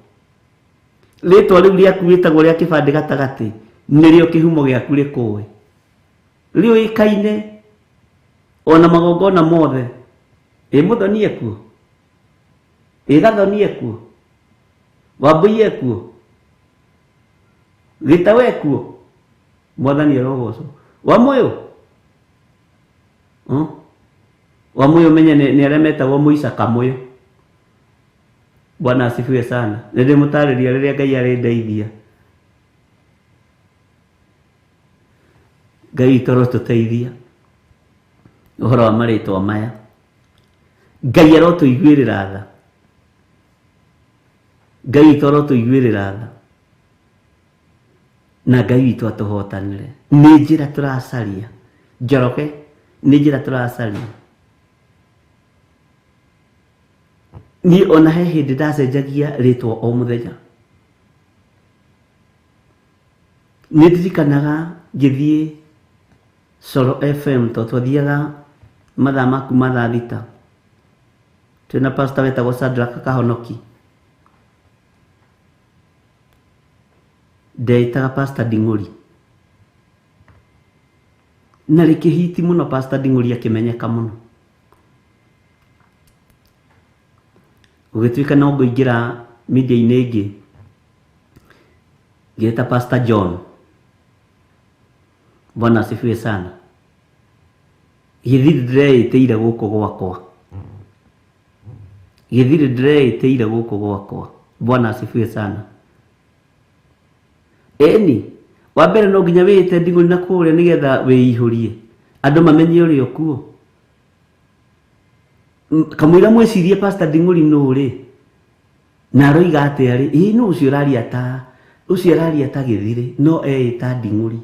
C: Rĩtwa rĩu rĩaku rĩtagwo rĩa kĩbandĩ gatagatĩ nĩrĩo kĩhumo gĩaku rĩkũĩ, rĩũĩkaine ona magongona mothe. Ĩ Mũthoni ekuo, ĩ Gathoni ekuo, Wambũi ekuo, Gĩtaũ ekuo. Mwathani arogocwo. Wamũyũ, Wamũyũ menye nĩ arĩa metagwo Mũica Kamũyũ. Bwana asifiwe sana. Nĩ ndĩmũtarĩria rĩrĩa Ngai arĩndeithia. Ngai witũ arotũteithia ũhoro wa marĩtwa maya. Ngai arotũiguĩrĩra tha. Ngai witũ arotũiguĩrĩra tha na Ngai witũ atũhotanĩre. Nĩ njĩra tũracaria Njoroge, nĩ njĩra tũracaria. Niĩ ona he hĩndĩ ndacenjagia rĩtwa o mũthenya. Nĩ ndirikanaga ngĩthiĩ Solo FM to twathiaga mathaa ma kuma thaa 6 twĩna pastor wetagwo Shadrack Kahonoki. Ndeĩtaga Pastor Nding'ũri na rĩkĩhiti mũno. Pastor Nding'ũri akĩmenyeka mũno, gũgĩtuĩka no ngũingĩra media-inĩ ĩngĩ ngĩĩta Pastor John. Bwana asifiwe sana. Gĩthiri ndĩreĩtĩire gũkũ gwakwa, gĩthiri ndĩreĩtĩire gũkũ gwakwa. Bwana asifiwe sana. Ĩni wa mbere no nginya wĩĩte Nding'ũri na kũrĩa nĩgetha wĩihũrie andũ mamenye ũrĩa ũkuo. Kamũira mwĩcirie Pastor Nding'ũri nũ rĩ, na aroiga atĩa rĩ, ĩĩ nũ ũcio ũraria ta ũcio araria ta Gĩthirĩ no eĩta Nding'ũri.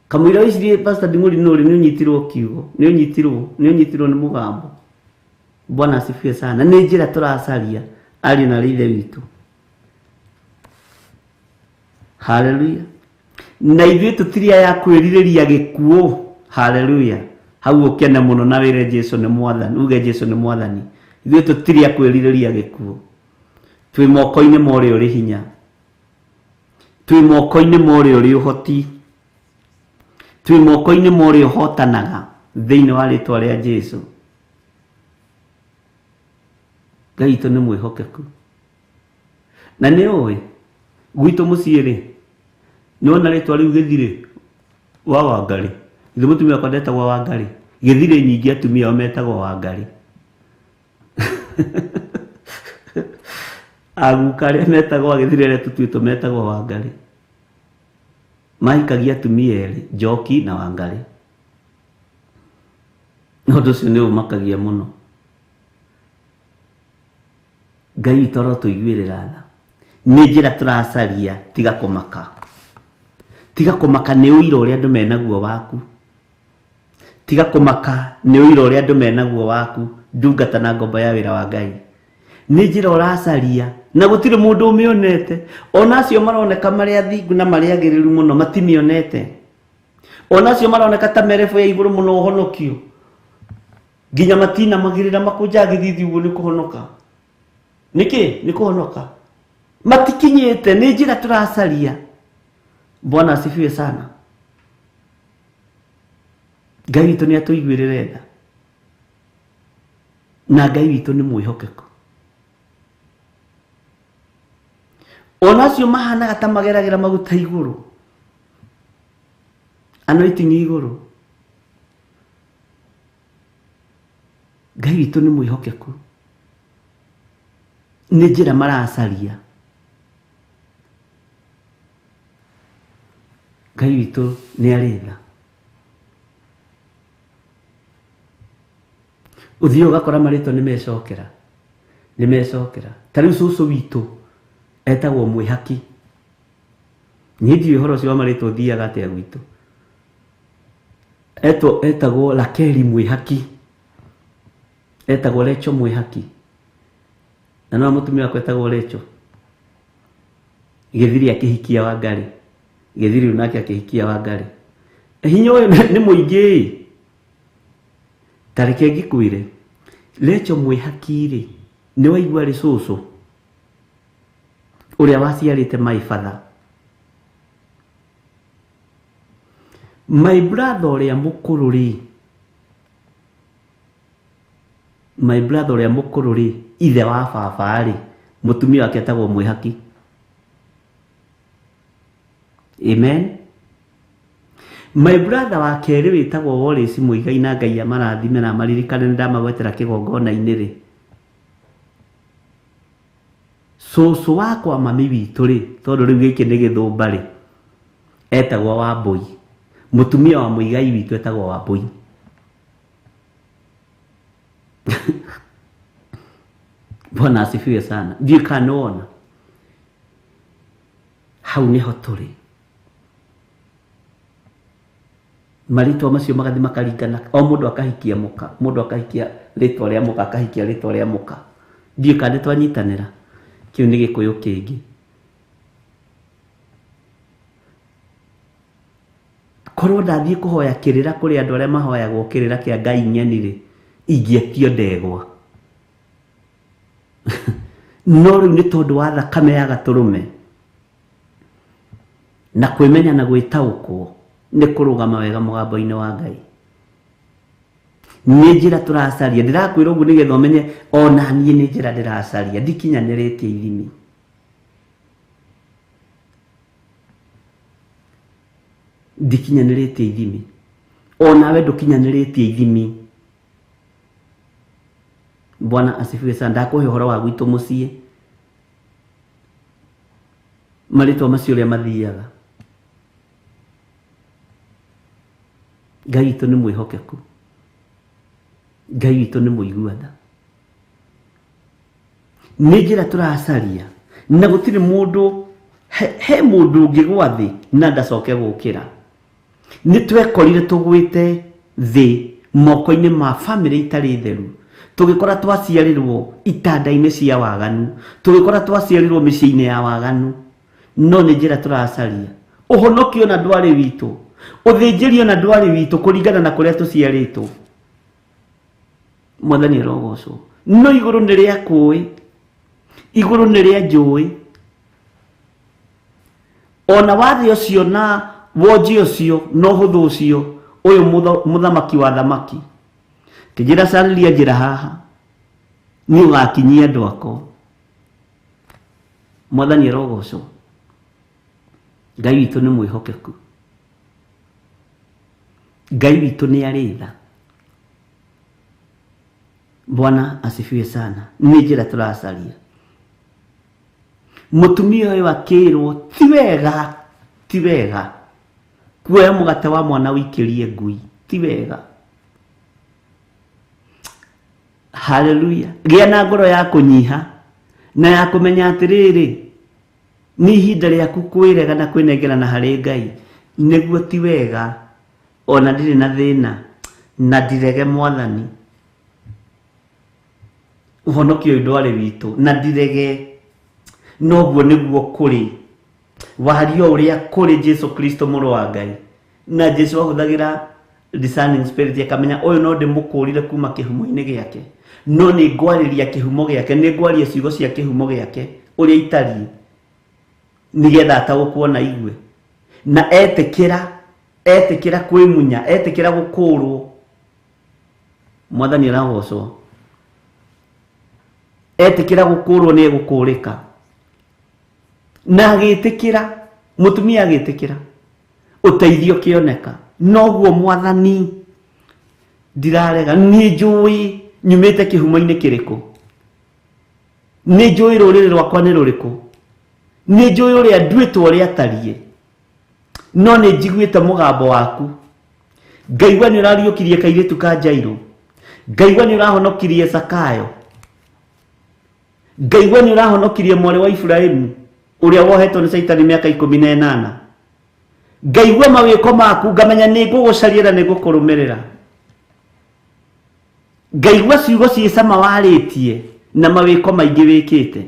C: Kamũira wĩcirie Pastor Nding'ũri nũ rĩ, nĩ ũnyitirwo kiugo, nĩ ũnyitirwo nĩ mũgambo. Bwana asifiwe sana. Nĩ njĩra tũracaria ariũ na ithe witũ. Haleluya. Na ithuĩ tũtirĩ aya kwĩrirĩria gĩkuũ. Haleluya. Hau ũkene mũno na wĩre Jesu nĩ mwathani, uge Jesu nĩ mwathani. Ithuĩ tũtirĩ a kwĩrirĩria gĩkuũ. Twĩ moko-inĩ ma ũrĩa ũrĩ hinya, twĩ moko-inĩ ma ũrĩa ũrĩ ũhoti, twĩ moko-inĩ ma ũrĩa ũhotanaga thĩinĩ wa rĩtwa rĩa Jesu. Ngai witũ nĩ mwĩhokeku. Na nĩ ũĩ gwitũ mũciĩ rĩ, nĩwona rĩtwa rĩu Gĩthirĩ wa Wangarĩ, ithe mũtumia wakwa ndetagwo Wangarĩ, Gĩthirĩ nyingĩ atumia ao metagwo Wangarĩ. Aguka arĩa metagwo Gĩthirĩ arĩa tũtuĩtwo metagwo Wangarĩ, mahikagia atumia erĩ, Njoki na Wangarĩ. Ũndũ ũcio nĩ ũmakagia mũno. Ngai witũ arotũiguĩrĩra tha. Nĩ njĩra tũracaria, tiga kũmaka. Tiga kũmaka nĩ ũira ũrĩa andũ menaguo waku. Tiga kũmaka nĩ ũira ũrĩa andũ menaguo waku, ndungata na ngombo ya wĩra wa Ngai. Nĩ njĩra ũracaria na gũtirĩ mũndũ ũmĩonete. Ona acio maroneka marĩ athingu na marĩ agĩrĩru mũno matimĩonete. Ona acio maroneka ta merebu ya igũrũ mũno ũhonokio, nginya matinamagĩrĩra makũnjaga gĩthithi ũguo nĩ kũhonoka. Nĩkĩ? Nĩ kũhonoka. Matikinyĩte, nĩ njĩra tũracaria. Bwana asifiwe sana. Ngai witũ nĩ atũiguĩrĩre tha, na Ngai witũ nĩ mwĩhokeku. Ona acio mahanaga ta mageragĩra maguta igũrũ, anointing igũrũ, Ngai witũ nĩ mwĩhokeku. Nĩ njĩra maracaria. Ngai witũ nĩ arĩ tha. Ũthiĩ ũgakora marĩtwa nĩ mecokera, nĩ mecokera. Ta rĩu cũcũ witũ etagwo Mwĩhaki. Niĩ ndiũĩ ũhoro ũcio wa marĩtwa ũthiaga atĩa gwitũ. Etagwo Rakeli Mwĩhaki, etagwo Recho Mwĩhaki, na no mũtumia wakwa etagwo Recho. Gĩthiri akĩhikia Wangarĩ, Gĩthiri nake akĩhikia Wangarĩ. Hinya ũyũ nĩ mũingĩ. Ta reke ngĩkwĩre, Recho Mwĩhaki rĩ, nĩ waigua arĩ cũcũ ũrĩa waciarĩte my father. My brother ũrĩa mũkũrũ rĩ, my brother ũrĩa mũkũrũ rĩ, ithe wa baba rĩ, mũtumia wake etagwo Mwĩhaki. Amen. My brother wa kerĩ wĩtagwo Wallace Muigai, na Ngai amarathime na amaririkane, nĩ ndamagwetera kĩgongona-inĩ rĩ. Cũcũ wakwa mami witũ rĩ, tondũ rĩu gĩkĩ nĩ gĩthũmba rĩ, etagwo Wambũi. Mũtumia wa Muigai witũ etagwo Wambũi. Bwana asifiwe sana. Ndiũĩ kana nĩ wona. Hau nĩho tũrĩ. Marĩtwa macio magathiĩ makaringana, o mũndũ akahikia mũka, mũndũ akahikia rĩtwa rĩa mũka, akahikia rĩtwa rĩa mũka. Ndiũĩ kana nĩ twanyitanĩra. Kĩu nĩ Gĩkũyũ kĩngĩ. Korwo ndathiĩ kũhoya kĩrĩra kũrĩ andũ arĩa mahoyagwo kĩrĩra kĩa Ngai ng'eni rĩ, ingĩetio ndegwa. No rĩu nĩ tondũ wa thakame ya gatũrũme na kwĩmenya na gwĩtaũkwo nĩ kũrũgama wega mũgambo-inĩ wa Ngai. Nĩ njĩra tũracaria, ndĩrakwĩra ũguo nĩgetha ũmenye ona niĩ nĩ njĩra ndĩracaria, ndikinyanĩrĩtie ithimi. Ndikinyanĩrĩtie ithimi. Onawe ndũkinyanĩrĩtie ithimi. Bwana asifiwe sana. Ndakũhe ũhoro wa gwitũ mũciĩ, marĩtwa macio ũrĩa mathiaga. Ngai witũ nĩ mwĩhokeku, Ngai witũ nĩ mũigua tha. Nĩ njĩra tũracaria na gũtirĩ mũndũ he mũndũ ũngĩgwa thĩ na ndacoke gũkĩra. Nĩ twekorire tũgwĩte thĩ moko-inĩ ma bamĩrĩ itarĩ theru, tũgĩkora twaciarĩrwo itanda-inĩ cia waganu, tũgĩkora twaciarĩrwo mĩciĩ-inĩ ya waganu. No nĩ njĩra tũracaria. Ũhonokio na ndwarĩ witũ, ũthĩnjĩrio na ndwarĩ witũ kũringana na kũrĩa tũciarĩtwo. Mwathani arogocwo. No igũrũ nĩ rĩa kũĩ, igũrũ nĩ rĩa njũĩ. Ona wathe ũcio na wonji ũcio na ũhũthũ ũcio, ũyũ mũthamaki wa thamaki kĩnjĩra carĩria njĩra haha, nĩ ũgakinyia andũ akwa. Mwathani arogocwo. Ngai witũ nĩ mwĩhokeku, Ngai witũ nĩ arĩ tha. Bwana asifiwe sana. Nĩ njĩra tũracaria. Mũtumia ũyũ akĩrwo ti wega, ti wega kuoya mũgate wa mwana ũikĩrie ngui, ti wega. Haleluya. Gĩa na ngoro ya kũnyiha na ya kũmenya atĩrĩrĩ, nĩ ihinda rĩaku kwĩrega na kwĩnengerana harĩ Ngai, nĩguo ti wega ona ndirĩ na thĩna na ndirege Mwathani. Ũhonokio ũyũ ndwarĩ witũ na ndirege, noguo nĩguo kũrĩ. Waria ũrĩa kũrĩ Jesu Kristo mũrũ wa Ngai. Na Jesu ahũthagĩra discerning spirit akamenya ũyũ no ndĩmũkũrire kuma kĩhumo-inĩ gĩake, no nĩ ngwarĩria kĩhumo gĩake, nĩ ngwaria ciugo cia kĩhumo gĩake ũrĩa itariĩ, nĩgetha ataũkwo na igue. Na etĩkĩra, etĩkĩra kwĩmunya, etĩkĩra gũkũrwo. Mwathani aragocwo. Etĩkĩra gũkũrwo nĩ egũkũrĩka. Na agĩtĩkĩra, mũtumia agĩtĩkĩra, ũteithio ũkĩoneka. Noguo Mwathani ndirarega, nĩ njũĩ nyumĩte kĩhumo-inĩ kĩrĩkũ, nĩ njũĩ rũrĩrĩ rwakwa nĩ rũrĩkũ, nĩ njũĩ ũrĩa nduĩtwo ũrĩa atariĩ, no nĩ njiguĩte mũgambo waku. Ngaigua nĩ ũrariũkirie kairĩtu ka Jairũ, ngaigua nĩ ũrahonokirie Zakayo, ngaigua nĩ ũrahonokirie mwarĩ wa Iburahĩmu ũrĩa wohetwo nĩ Caitani mĩaka 18. Ngaigua mawĩko maku, ngamenya nĩ ngũgũcaria na nĩ ngũkũrũmĩrĩra. Ngaigua ciugo ciĩ cama warĩtie na mawĩko maingĩ wĩkĩte.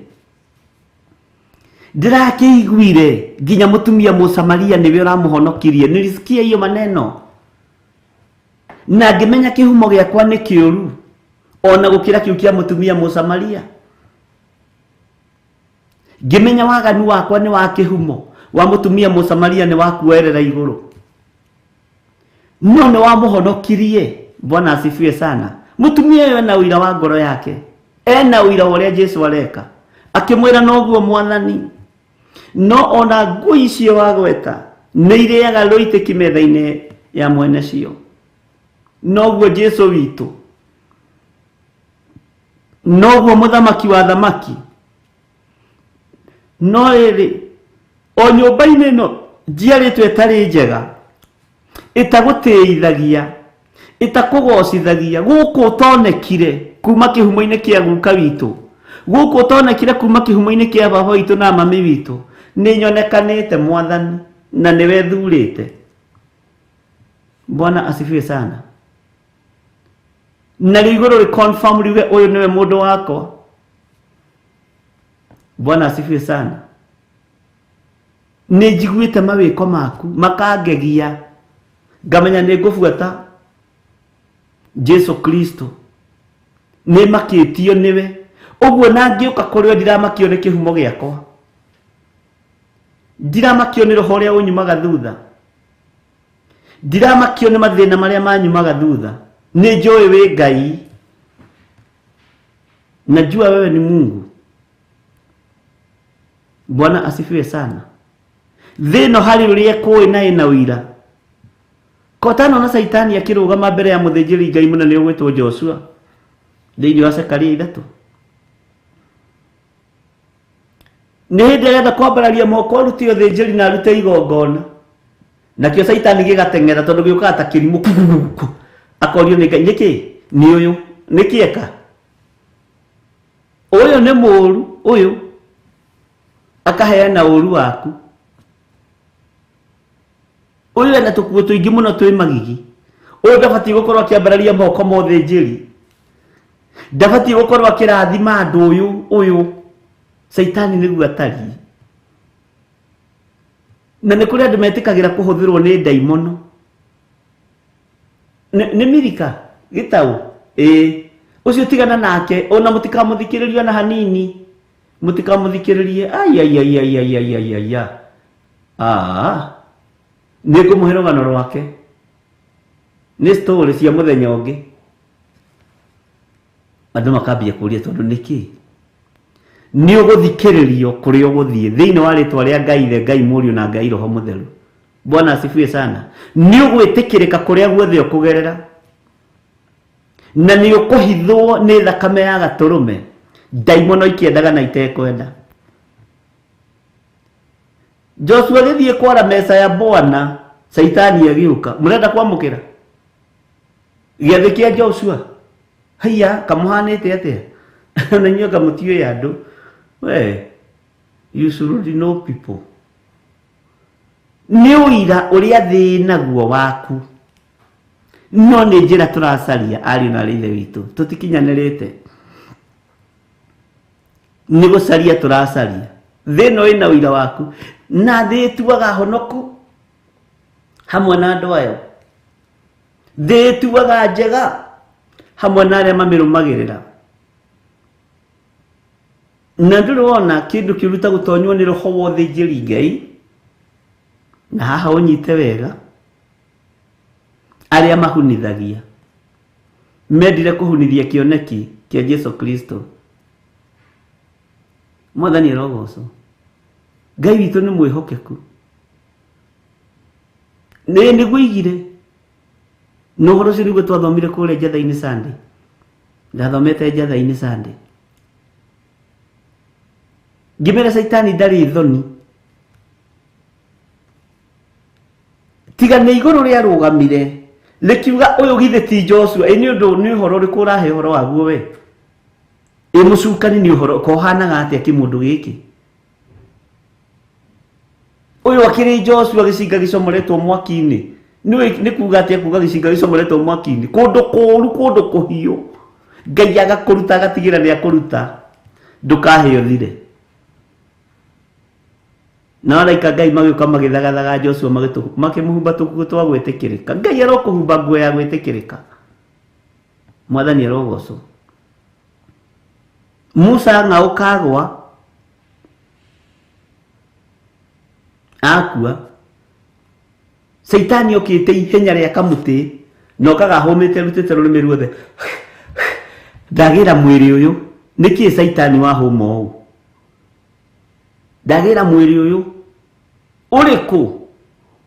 C: Ndĩrakĩiguire nginya mũtumia Mũsamaria nĩwe ũramũhonokirie. Nilisikia hiyo maneno na ngĩmenya kĩhumo gĩakwa nĩ kĩũru ona gũkĩra kĩu kĩa mũtumia Mũsamaria. Ngĩmenya waganu wakwa nĩ wa kĩhumo, wa mũtumia Mũsamaria nĩ wa kuoerera igũrũ, no nĩ wamũhonokirie. Bwana asifiwe sana. Mũtumia ũyũ ena ũira wa ngoro yake, ena ũira wa ũrĩa Jesu areka. Akĩmwĩra noguo Mwathani, no ona ngui icio wagweta nĩ irĩaga rũitĩki metha-inĩ ya mwene cio. Noguo Jesu witũ, noguo mũthamaki wa thamaki. No rĩrĩ, o nyũmba-inĩ ĩno njiarĩtwo ĩtarĩ njega, ĩtagũtĩithagia, ĩtakũgocithagia, gũkũ ũtonekire kuma kĩhumo-inĩ kĩa guka witũ, gũkũ ũtonekire kuma kĩhumo-inĩ kĩa baba witũ na mami witũ, nĩ nyonekanĩte Mwathani na nĩwe thurĩte. Bwana asifiwe sana. Na rĩu igũrũ rĩ confirm riuge ũyũ nĩwe mũndũ wakwa. Bwana asifiwe sana. Nĩ njiguĩte mawĩko maku makangegia. Ngamenya nĩ ngũbuata Jesu Kristo. Nĩ makĩtio nĩwe. Ũguo na ngĩũka kũrĩ we ndiramakio nĩ kĩhumo gĩakwa. Ndiramakio nĩ roho ũrĩa ũnyumaga thutha. Ndiramakio nĩ mathĩna marĩa manyumaga thutha. Nĩ njũĩ wĩ Ngai. Najua wewe ni Mungu. Bwana asifiwe sana. Thĩ ĩno harĩ ũrĩa ĩkũĩ na ĩna ũira. Kotano na Saitani akĩrũgama mbere ya mũthĩnjĩri Ngai mũnene ũgwĩtwo Joshua thĩinĩ wa Zekaria 3. Nĩ hĩndĩ arenda kwambararia moko arute ũthĩnjĩri na arute igongona. Nakĩo Saitani gĩgateng'era tondũ gĩũkaga ta kĩrimũ kukukuku. Akorio nĩ Ngai, nĩkĩ? Nĩ ũyũ. Nĩkĩ eka? Ũyũ nĩ mũũru, ũyũ. Akaheana ũũru waku. Ũyũ ena tũkuo tũingĩ mũno twĩ magigi. Ũyũ ndabatiĩ gũkorwo akĩambararia moko ma ũthĩnjĩri. Ndabatiĩ gũkorwo akĩrathima andũ ũyũ, ũyũ. Saitani nĩguo atariĩ. Na nĩ kũrĩ andũ metĩkagĩra kũhũthĩrwo nĩ ndaimono. Nĩ Mirika gĩtaũ? Ĩĩ. Ũcio tigana nake, ona mũtikamũthikĩrĩrie ona hanini. Mũtikamũthikĩrĩrie. Ai, ai, ai, ai, ai, ai, ai, ai, ai. Ah. Nĩ ngũmũhe rũgano rwake. Nĩ story cia mũthenya ũngĩ. Andũ makambia kũria tondũ nĩkĩ? Nĩ ũgũthikĩrĩrio kũrĩa ũgũthiĩ thĩinĩ wa rĩtwa rĩa Ngai Ithe, Ngai Mũriũ na Ngai Roho Mũtheru. Bwana asifiwe sana. Nĩ ũgwĩtĩkĩrĩka kũrĩa guothe ũkũgerera. Na nĩ ũkũhithwo nĩ thakame ya gatũrũme. Ndaimono ikĩendaga na itekwenda. Joshua agĩthiĩ kwara meza ya Bwana, Saitani agĩũka. Mũrenda kwamũkĩra? Gĩathĩ kĩa Joshua. Haiya, kamũhanĩte atĩa? Na inyuĩ anga mũtiũĩ andũ. We, you should know people. Nĩ ũira ũrĩa thĩ naguo waku. No nĩ njĩra tũracaria ariũ na arĩ ithe witũ. Tũtikinyanĩrĩte. Nĩ gũcaria tũracaria. Thĩ ĩno ĩna ũira waku. Na thĩ ĩtuaga honoku hamwe na andũ ayo. Thĩ ĩtuaga njega hamwe na arĩa mamĩrũmagĩrĩra. Na ndũrĩ wona kĩndũ kĩũru ta gũtonywo nĩ roho wa ũthĩnjĩri Ngai. Na haha ũnyite wega. Arĩa mahunithagia. Mendire kũhunithia kĩoneki kĩa Jesu Kristo. Mwathani arogocwo. Ngai witũ nĩ mwĩhokeku. Nĩ nĩguo igire. Na ũhoro ũcio nĩguo twathomire kũrĩa Njatha-inĩ Sunday. Ndathomete Njatha-inĩ Sunday. Ngĩmera Saitani ndarĩ thoni. Tiga nĩ igũrũ rĩarũgamire rĩkiuga ũyũ githĩ ti Joshua. Ĩ nĩ ũndũ nĩ ũhoro ũrĩkũ ũrahe ũhoro waguo we? Ĩ mũcukani nĩ ũhoro ko ũhanaga atĩa kĩmũndũ gĩkĩ? Ũyũ akĩrĩ Joshua gĩcinga gĩcomoretwo mwaki-inĩ. Nĩ kuga atĩa kuga gĩcinga gĩcomoretwo mwaki-inĩ? Kũndũ kũũru, kũndũ kũhiũ. Ngai agakũruta agatigĩra nĩ akũruta. Ndũkahĩo thire. Na araika Ngai magĩũka magĩthagathaga Joshua makĩmũhumba tũkuo twa gwĩtĩkĩrĩka. Ngai arokũhumba nguo ya gwĩtĩkĩrĩka. Mwathani arogocwo. Musa ng'aũka agwa. Akua. Saitani okĩte ihenya rĩa kamũtĩ na okaga ahũmĩte arutĩte rũrĩmĩ ruothe. Ndagĩra mwĩrĩ ũyũ. Nĩkĩ Saitani wahũma ũũ? Ndagĩra mwĩrĩ ũyũ. Ũrĩkũ?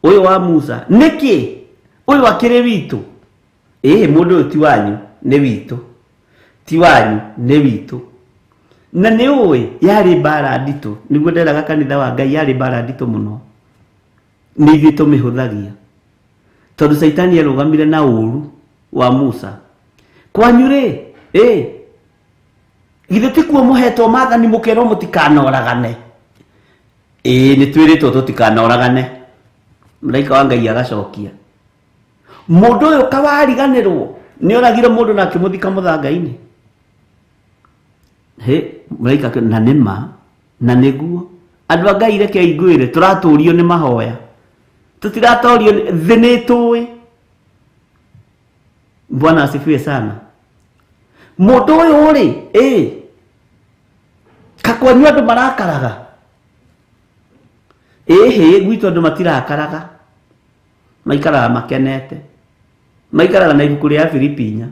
C: Ũyũ wa Musa. Nĩkĩ? Ũyũ akĩrĩ witũ. Ĩĩ mũndũ ũyũ ti wanyu, nĩ witũ. Ti wanyu, nĩ witũ. Na nĩ ũĩ yarĩ mbara nditũ. Nĩguo nderaga kanitha wa Ngai yarĩ mbara nditũ mũno. Nĩ ithuĩ tũmĩhũthagia. Tondũ Saitani arũgamire na ũũru wa Musa. Kwanyu rĩ, ĩ, githĩ ti kuo mũhetwo maathani mũkerwo mũtikanoragane? Ĩĩ nĩ twĩrĩtwo tũtikanoragane. Mũraika wa Ngai agacokia. Mũndũ ũyũ kawariganĩrwo nĩ oragire mũndũ na akĩmũthika mũthanga-inĩ. Hĩ, mũraika na nĩ ma, na nĩguo. Andũ a Ngai reke ngwĩre, tũratũrio nĩ mahoya. Tũtiratorio thĩ nĩ ĩtũĩ. Bwana asifiwe sana. Mũndũ ũyũ rĩ, kakwanyu andũ marakaraga. Ĩhĩ gwitũ andũ matirakaraga, maikaraga makenete, maikaraga na ibuku rĩa Filipinya.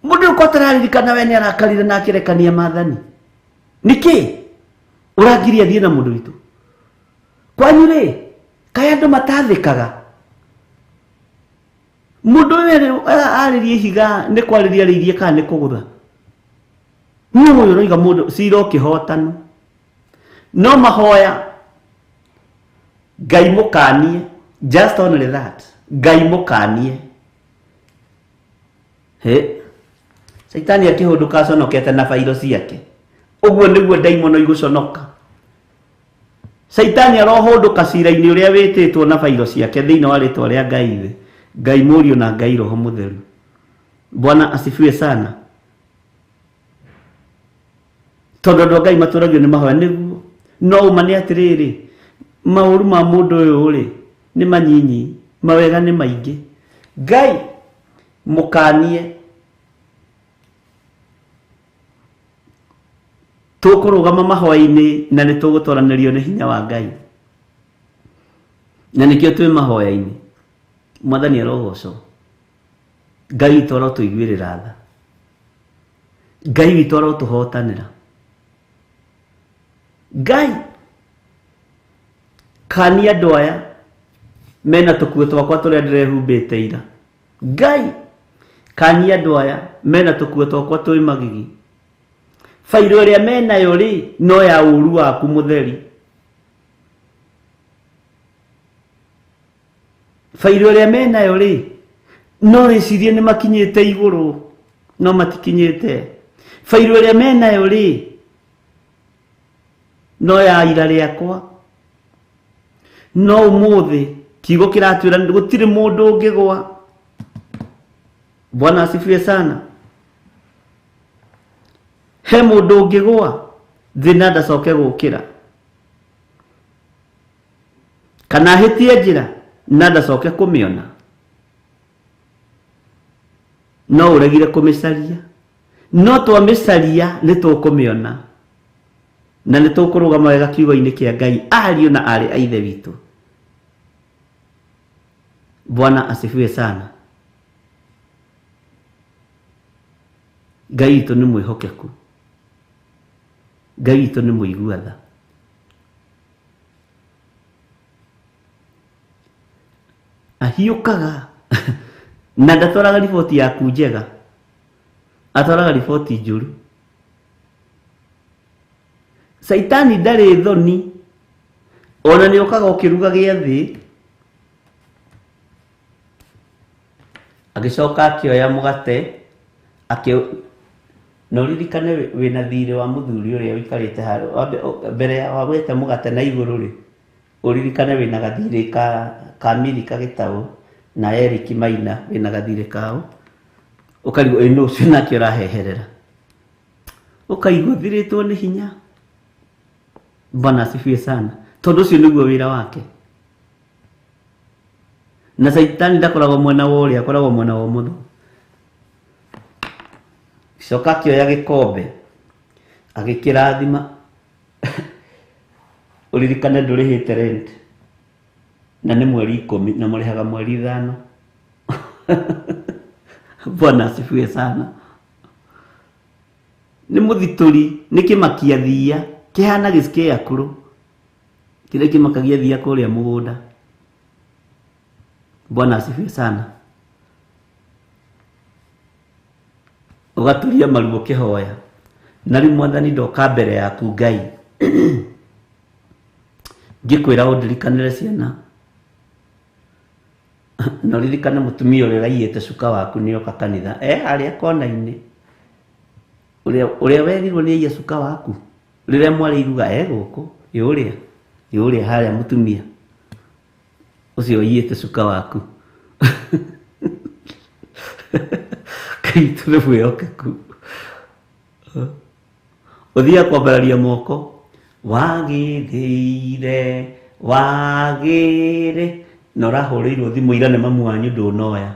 C: Mũndũ ũyũ ko atararirikana we nĩ arakarire na akĩrekania maathani. Nĩkĩ ũrangiria thiĩ na mũndũ witũ? Kwanyu rĩ, kaĩ andũ matathĩkaga? Mũndũ ũyũ arĩrie ihiga nĩ kwarĩria arĩirie kana nĩ kũgũtha? Nĩ ũyũ ũroiga mũndũ cira ũkĩhotano. No mahoya Ngai mũkanie, just only that. Ngai mũkanie. He Caitani akĩhũndũka aconokete na bairo ciake. Ũguo nĩguo ndaimono igũconoka. Caitani arohũndũka cira-inĩ ũrĩa wĩtĩtwo na bairo ciake thĩinĩ wa rĩtwa rĩa Ngai Ithe, Ngai Mũriũ na Ngai Roho Mũtheru. Bwana asifiwe sana. Tondũ andũ a Ngai matũragio nĩ mahoya nĩguo. No ũma nĩ atĩrĩrĩ, maũru ma mũndũ ũyũ rĩ nĩ manyinyi, mawega nĩ maingĩ. Ngai mũkanie. Tũkũrũgama mahoya-inĩ na nĩ tũgũtoranĩrio nĩ hinya wa Ngai. Na nĩkĩo twĩ mahoya-inĩ. Mwathani arogocwo. Ngai witũ arotũiguĩrĩra tha. Ngai witũ arotũhotanĩra. Ngai kania andũ aya mena tũkuo twakwa tũrĩa ndĩrehumbĩte ira. Ngai kania andũ aya mena tũkuo twakwa twĩ magigi. Bairo ĩrĩa menayo rĩ no ya ũru waku mũtheri. Bairo ĩrĩa menayo rĩ no rĩcirie nĩ makinyĩte igũrũ no matikinyĩte. Bairo ĩrĩa menayo rĩ no ya ira rĩakwa. No ũmũthĩ kiugo kĩratwĩra gũtirĩ mũndũ ũngĩgwa. Bwana asifiwe sana. He mũndũ ũngĩgwa thĩ na ndacoke gũkĩra, kana ahĩtie njĩra na ndacoke kũmĩona. No ũregire kũmĩcaria, no twamĩcaria nĩ tũkũmĩona na nĩ tũkũrũgama wega kiugo-inĩ kĩa Ngai, ariũ na aarĩ a Ithe witũ. Bwana asifiwe sana. Ngai witũ nĩ mwĩhokeku. Ngai witũ nĩ mũigua tha. Ahiũkaga na ndatwaraga riboti yaku njega, atwaraga riboti njũru. Caitani ndarĩ thoni, ona nĩ okaga ũkĩruga gĩathĩ. Agĩcoka akĩoya mũgate na ũririkane wĩna thirĩ wa mũthuri ũrĩa ũikarĩte harĩa mbere ya wagwĩte mũgate na igũrũ rĩ, ũririkane wĩna gathirĩ ka Milika Gĩtaũ na Eric Maina, wĩna gathirĩ kao, ũkarigwo ĩ nũ ũcio nake ũraheherera, ũkaigua ũthirĩtwo nĩ hinya. Bwana asifiwe sana. Tondũ ũcio nĩguo wĩra wake. Na Caitani ndakoragwo mwena wa ũrĩa, akoragwo mwena wa ũmotho. Coka akĩoya gĩkombe agĩkĩrathima. Ũririkane ndũrĩhĩte rent na nĩ mweri 10 na mũrĩhaga mweri 5. Bwana asifiwe sana. Nĩ mũthitũri, nĩ kĩmakia thiia kĩhana gĩcikĩa kũrũ kĩrĩa kĩmakagia thiia kũrĩa mũgũnda. Bwana asifiwe sana. Ũgaturia maru ũkĩhoya. Na rĩu Mwathani ndoka mbere yaku Ngai, ngĩkwĩra ũndirikanĩre ciana, na ũririkane mũtumia ũrĩa ũraiyĩte cuka waku nĩoka kanitha, harĩa kona-inĩ, ũrĩa werirwo nĩ aiya cuka waku rĩrĩa mwarĩ iruga, gũkũ ĩũrĩa harĩa mũtumia ũcio ũiyĩte cuka waku. Ngai witũ nĩ mwĩhokeku. Ũthiaga kwambararia moko, wagĩrĩire, wagĩrĩ. Na ũrahũrĩirwo thimũ ira nĩ mamu wanyu ndũnoya.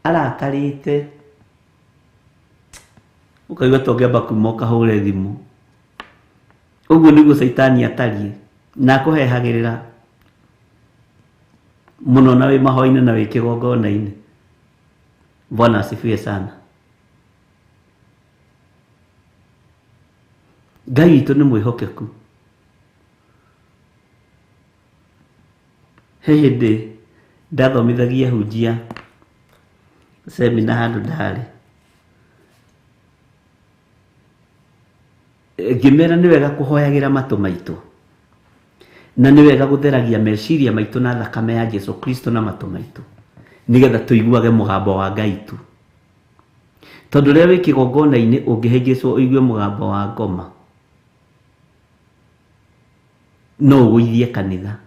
C: Arakarĩte. Ũkaigua ta ũngĩamba kuma ũkahũre thimũ. Ũguo nĩguo caitani atariĩ. Na akũhehagĩrĩra mũno na wĩ mahoya-inĩ na wĩ kĩgongona-inĩ. Bwana asifiwe sana. Ngai witũ nĩ mwĩhokeku. He hĩndĩ ndathomithagia hunjia semina handũ ndarĩ. Ngĩmera nĩ wega kũhoyagĩra matũ maitũ. Na nĩ wega gũtheragia meciria maitũ na thakame ya Jesu Kristo na matũ maitũ. Nĩgetha tũiguage mũgambo wa Ngai tu. Tondũ rĩrĩa wĩ kĩgongona-inĩ ũngĩhĩngĩcwo ũigue mũgambo wa ngoma, no ũgũithie kanitha.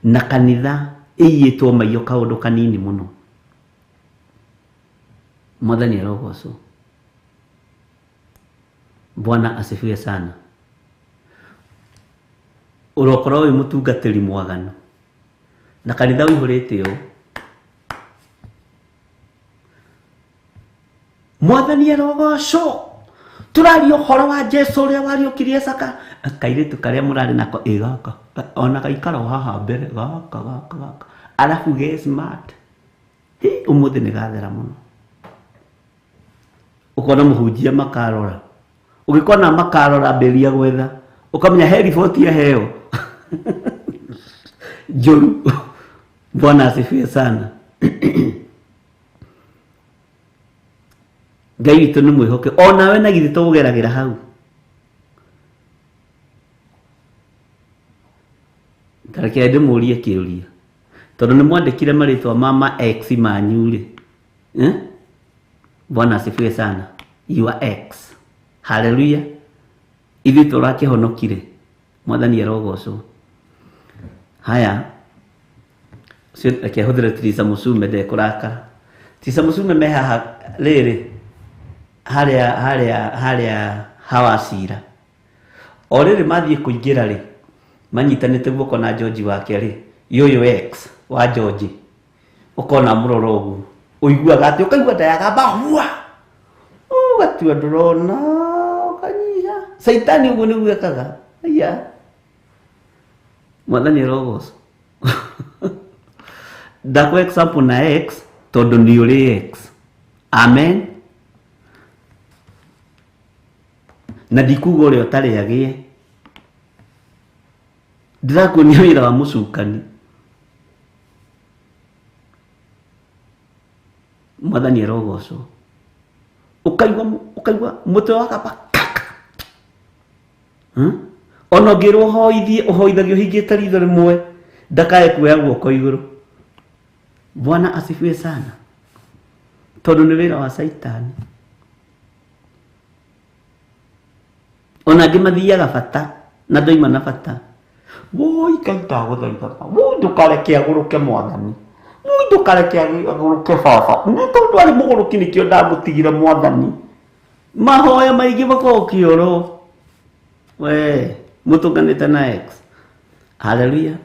C: Na kanitha ĩiyĩtwo maiyo kaũndũ kanini mũno. Mwathani arogocwo. Bwana asifiwe sana. Ũrokorwo wĩ mũtungatĩri mwaganu na kanitha ũihũrĩte ũũ. Mwathani arogocwo. Tũraria ũhoro wa Jesu ũrĩa wariũkirie Saka. Kairĩtu karĩa mũrarĩ nako ĩ gaka ona gaikara o haha mbere gaka gaka gaka arabu ge smart. Hi ũmũthĩ nĩ gathera mũno. Ũkona mũhunjia makarora. Ũgĩkona makarora ambĩrĩria gwetha. Ũkamenya he riboti yaheo. Njũru. Bwana asifiwe sana. Ngai witũ nĩ mwĩhoke. Onawe na githĩ tũgũgeragĩra hau. Ta reke ndĩmũrie kĩũria. Tondũ nĩ mwandĩkire marĩtwa ma ma ex manyu rĩ. Eh? Bwana asifiwe sana. Your ex. Hallelujah. Ithuĩ tũrakĩhonokire. Mwathani arogocwo. Haya. Ũcio reke hũthĩre Teresa Mũcume ndekũrakara. Teresa Mũcume me haha rĩrĩ harĩa harĩa harĩa hawacira. O rĩrĩ mathiĩ kũingĩra rĩ manyitanĩte guoko na George wake rĩ yũyũ ex wa George ũkona mũroro ũguo ũiguaga atĩ ũkaigua nda yagamba hua ũgatua ndũrona ũkanyiha. Caitani ũguo nĩguo ekaga. Aya. Mwathani arogocwo. Ndakũ example na ex tondũ nĩ ũrĩ ex. Amen. Na ndikuga ũrĩa ũtarĩ agĩe. Ndĩrakuonia wĩra wa mũcukani. Mwathani arogocwo. Ũkaigua ũkaigua mũtwe wakamba kaka. Ona ũngĩrwo ũhoithie ũhoithagio ũhingĩte ritho rĩmwe ndakae kuoya guoko igũrũ. Bwana asifiwe sana. Tondũ nĩ wĩra wa caitani. Ona angĩ mathiaga bata na ndoima na bata. Woi Ngai ndagũthaitha. Woi ndũkareke agũrũke mwathani. Woi ndũkareke agũrũke baba. Nĩ tondũ arĩ mũgũrũki nĩkĩo ndamũtigire mwathani. Mahoya maingĩ makoragwo kĩoro. We mũtũnganĩte na ex. Hallelujah.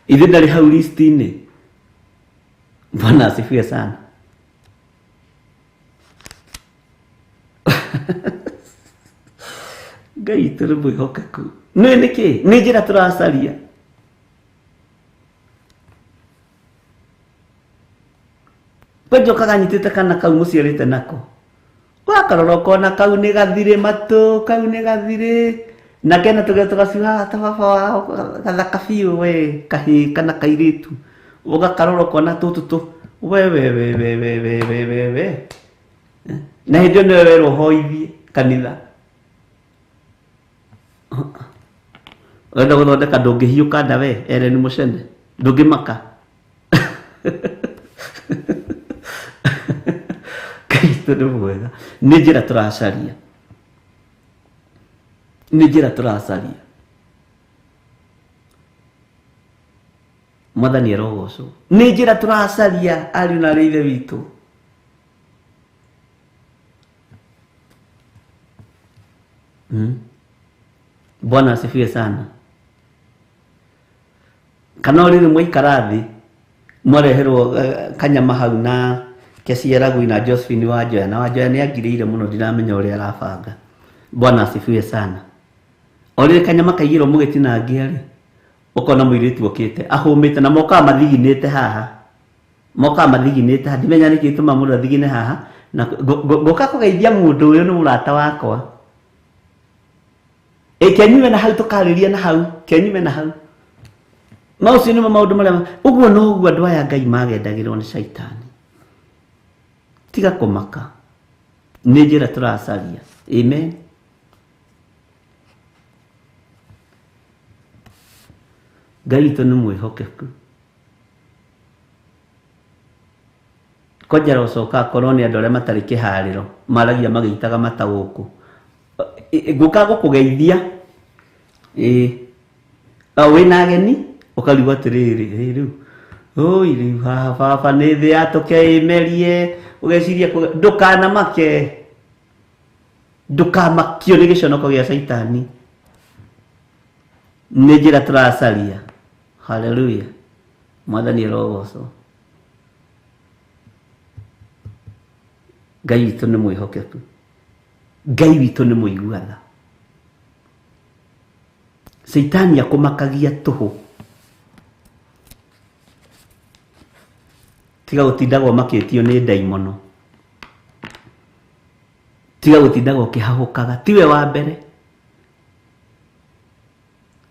C: Ithuĩ ndarĩ hau list-inĩ. Bwana asifiwe sana. Ngai witũ nĩ mwĩhokeku. Nĩ nĩkĩ? Nĩ njĩra tũracaria. Kwe njokaga nyitĩte kana kau mũciarĩte nako. Wakarora ũkona kau nĩ gathirĩ matũ, kau nĩ gathirĩ. Na kena tũgĩa tũgacuha ta baba wao gathaka biũ we kahĩĩ kana kairĩtu. Ũgakarora ũkona tũtũ tũ we we we we we we we we we. Na hĩndĩ ĩyo nĩwe werwo ũhoithie kanitha. Ũrenda gũthondeka ndũngĩhiũka nda we Ellen Mũcene ndũngĩmaka. Ngai witũ nĩ mwega. Nĩ njĩra tũracaria. Nĩ njĩra tũracaria. Mwathani arogocwo. Nĩ njĩra tũracaria ariũ na aarĩ a Ithe witũ. Bwana asifiwe sana. Kana rĩrĩ mwaikara thĩ mwareherwo kanyama hau na keciaragwi na Josephine Wanjoya, na Wanjoya nĩ angirĩire mũno, ndiramenya ũrĩa arabanga. Bwana asifiwe sana. O rĩrĩ kanyama kaigĩrwo mũgĩtinangia rĩ, ũkona mũirĩtu okĩte ahũmĩte na mokaga mathiginĩte haha, mokaga mathiginĩte haha, ndimenya nĩkĩ gĩtũmaga mũndũ athigine haha, na ngũka kũgeithia mũndũ ũyũ nĩ mũrata wakwa. Ĩ kenyume na hau tũkarĩria na hau, kenyume na hau. Maũcio nĩmo maũndũ marĩa ũguo noguo andũ aya Ngai magendagĩrwo nĩ caitani. Tiga kũmaka, nĩ njĩra tũracaria. Amen. Ngai witũ nĩ mwĩhokeku. Kwanja ũcoka akorwo nĩ andũ arĩa matarĩ kĩharĩro maragia magĩitaga mata gũkũ. Ngũka gũkũgeithia ĩ wĩna ageni ũkarigwo atĩrĩrĩ, ĩ rĩu oi rĩu haha baba nĩ thĩ yatũke ĩmerie, ũgeciria ndũkanamake, ndũkamakio nĩ gĩconoko gĩa caitani. Nĩ njĩra tũracaria. Haleluya. Mwathani arogocwo. Ngai witũ nĩ mwĩhokeku, Ngai witũ nĩ mũigua tha. Caitani akũmakagia tũhũ. Tiga gũtindagwo makĩtio nĩ ndaimono, tiga gũtindagwo ũkĩhahũkaga, tiwe wa mbere.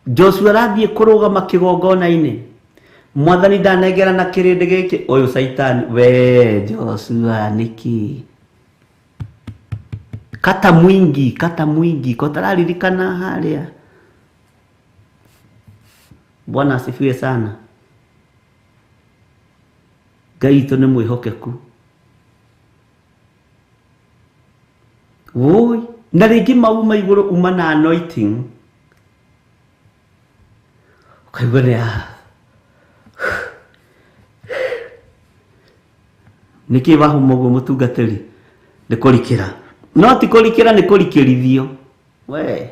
C: Joshua arathiĩ kũrũgama kĩgongona-inĩ, mwathani ndanengera na kĩrĩndĩ gĩkĩ, ũyũ caitani, we Joshua nĩkĩ? Kata mwingi, kata mwingi, ko tararirikana harĩa. Bwana asifiwe sana. Ngai witũ nĩ mwĩhokeku. Woi, na rĩngĩ mauma igũrũ uma na anointing, ũkaigua nĩ nĩkĩ wahũma ũguo mũtungatĩri? Nĩ kũrikĩra. No ti kũrikĩra, nĩ kũrikĩrithio. We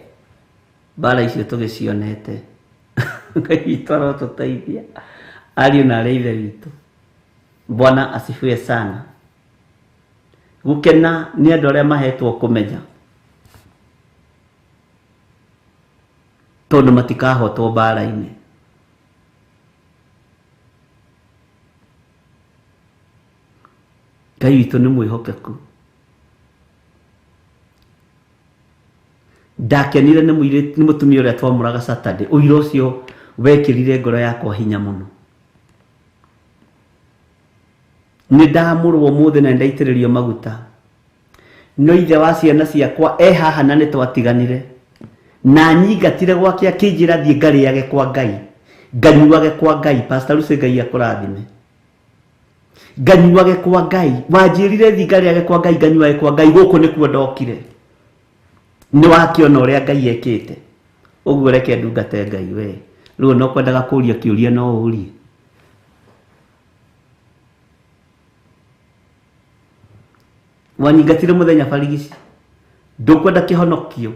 C: mbara icio tũgĩcionete. Ngai witũ arotũteithia, ariũ na arĩa ithe witũ. Bwana asifiwe sana. Gũkena nĩ andũ arĩa mahetwo kũmenya, tondũ matikahotwo mbara-inĩ. Ngai witũ nĩ mwĩhokeku. Ndakenire nĩ mũirĩtu, nĩ mũtumia ũrĩa twamũraga Saturday. Ũira ũcio wekĩrire ngoro yakwa hinya mũno. Nĩ ndamũrwo ũmũthĩ na nĩndaitĩrĩrio maguta. No ithe wa ciana ciakwa e haha na nĩ twatiganire. Na nyingatire gwake akĩnjĩra thiĩ ngarĩage kwa Ngai, nganyuage kwa Ngai. Pastor Lucy, Ngai akũrathime. Nganyuage kwa Ngai, wanjĩrire thiĩ ngarĩage kwa Ngai, nganyuage kwa Ngai, gũkũ nĩkuo ndokire. Nĩ wakĩona ũrĩa Ngai ekĩte. Ũguo reke ndungate Ngai we. Rĩu no kwendaga kũria kĩũria no ũrie. Wanyingatire mũthenya barigici, ndũkwenda kĩhonokio,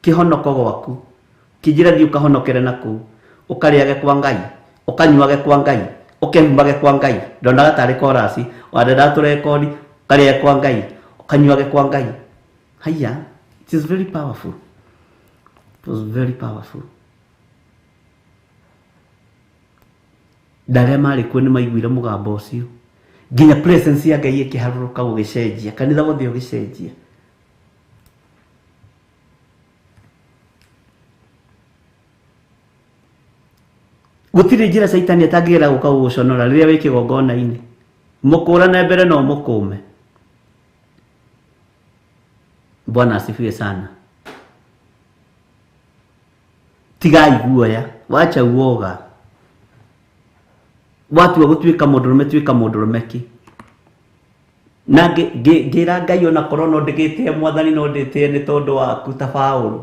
C: kĩhonoko gwaku, kĩnjĩra thiĩ ũkahonokere na kũu, ũkarĩage kwa Ngai, ũkanyuage kwa Ngai, ũkehumbage kwa Ngai. Ndonaga tarĩ korasi, wandendaga tũrekodi, ũkarĩage kwa Ngai, ũkanyuage kwa Ngai. Haiya, it is very powerful. It was very powerful. Na arĩa marĩ kuo nĩ maiguire mũgambo ũcio, nginya presence ya Ngai ĩkĩharũrũka gũgĩcenjia, kanitha wothe ũgĩcenjia. Gũtirĩ njĩra caitani atangĩgera gũka gũgũconora rĩrĩa wĩ kĩgongona-inĩ. Mũkũrane mbere no mũkũme. Bwana asifiwe sana. Tigai guoya, wacha uoga. Watua gũtuĩka mũndũrũme, tuĩka mũndũrũme ki. Na ngĩra Ngai ona korwo no ndĩgĩtĩe mwathani, no ndĩtĩe nĩ tondũ waku ta Paũlũ.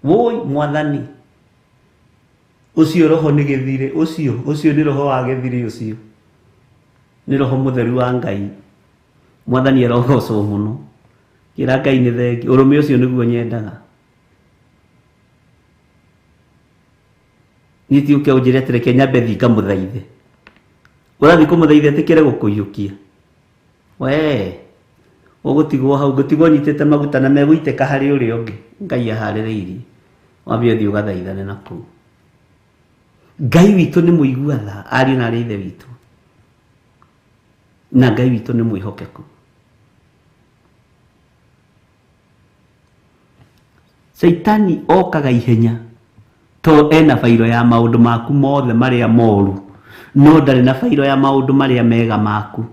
C: Woi mwathani, ũcio roho nĩ gĩthirĩ, ũcio nĩ roho wa gĩthirĩ, ũcio nĩ roho mũtheru wa Ngai. Mwathani arogocwo mũno. Kĩra Ngai nĩ thengi, ũrũme ũcio nĩguo nyendaga. Niĩ ti ũke ũnjĩre atĩ reke nyambe thiĩ ngamũthaithe. Ũrathiĩ kũmũthaitha etĩkĩre gũkũiyũkia. We ũgũtigwo hau, ngũtigwo nyitĩte maguta na megũitĩka harĩ ũrĩa ũngĩ. Ngai aharĩrĩirie. Wambe ũthiĩ ũgathaithane na kũu. Ngai witũ nĩ mũigua tha, ariũ na arĩ ithe witũ. Na Ngai witũ nĩ mwĩhokeku. Caitani okaga ihenya to ena bairo ya maũndũ maku mothe marĩa moru, no ndarĩ na bairo ya maũndũ marĩa mega maku.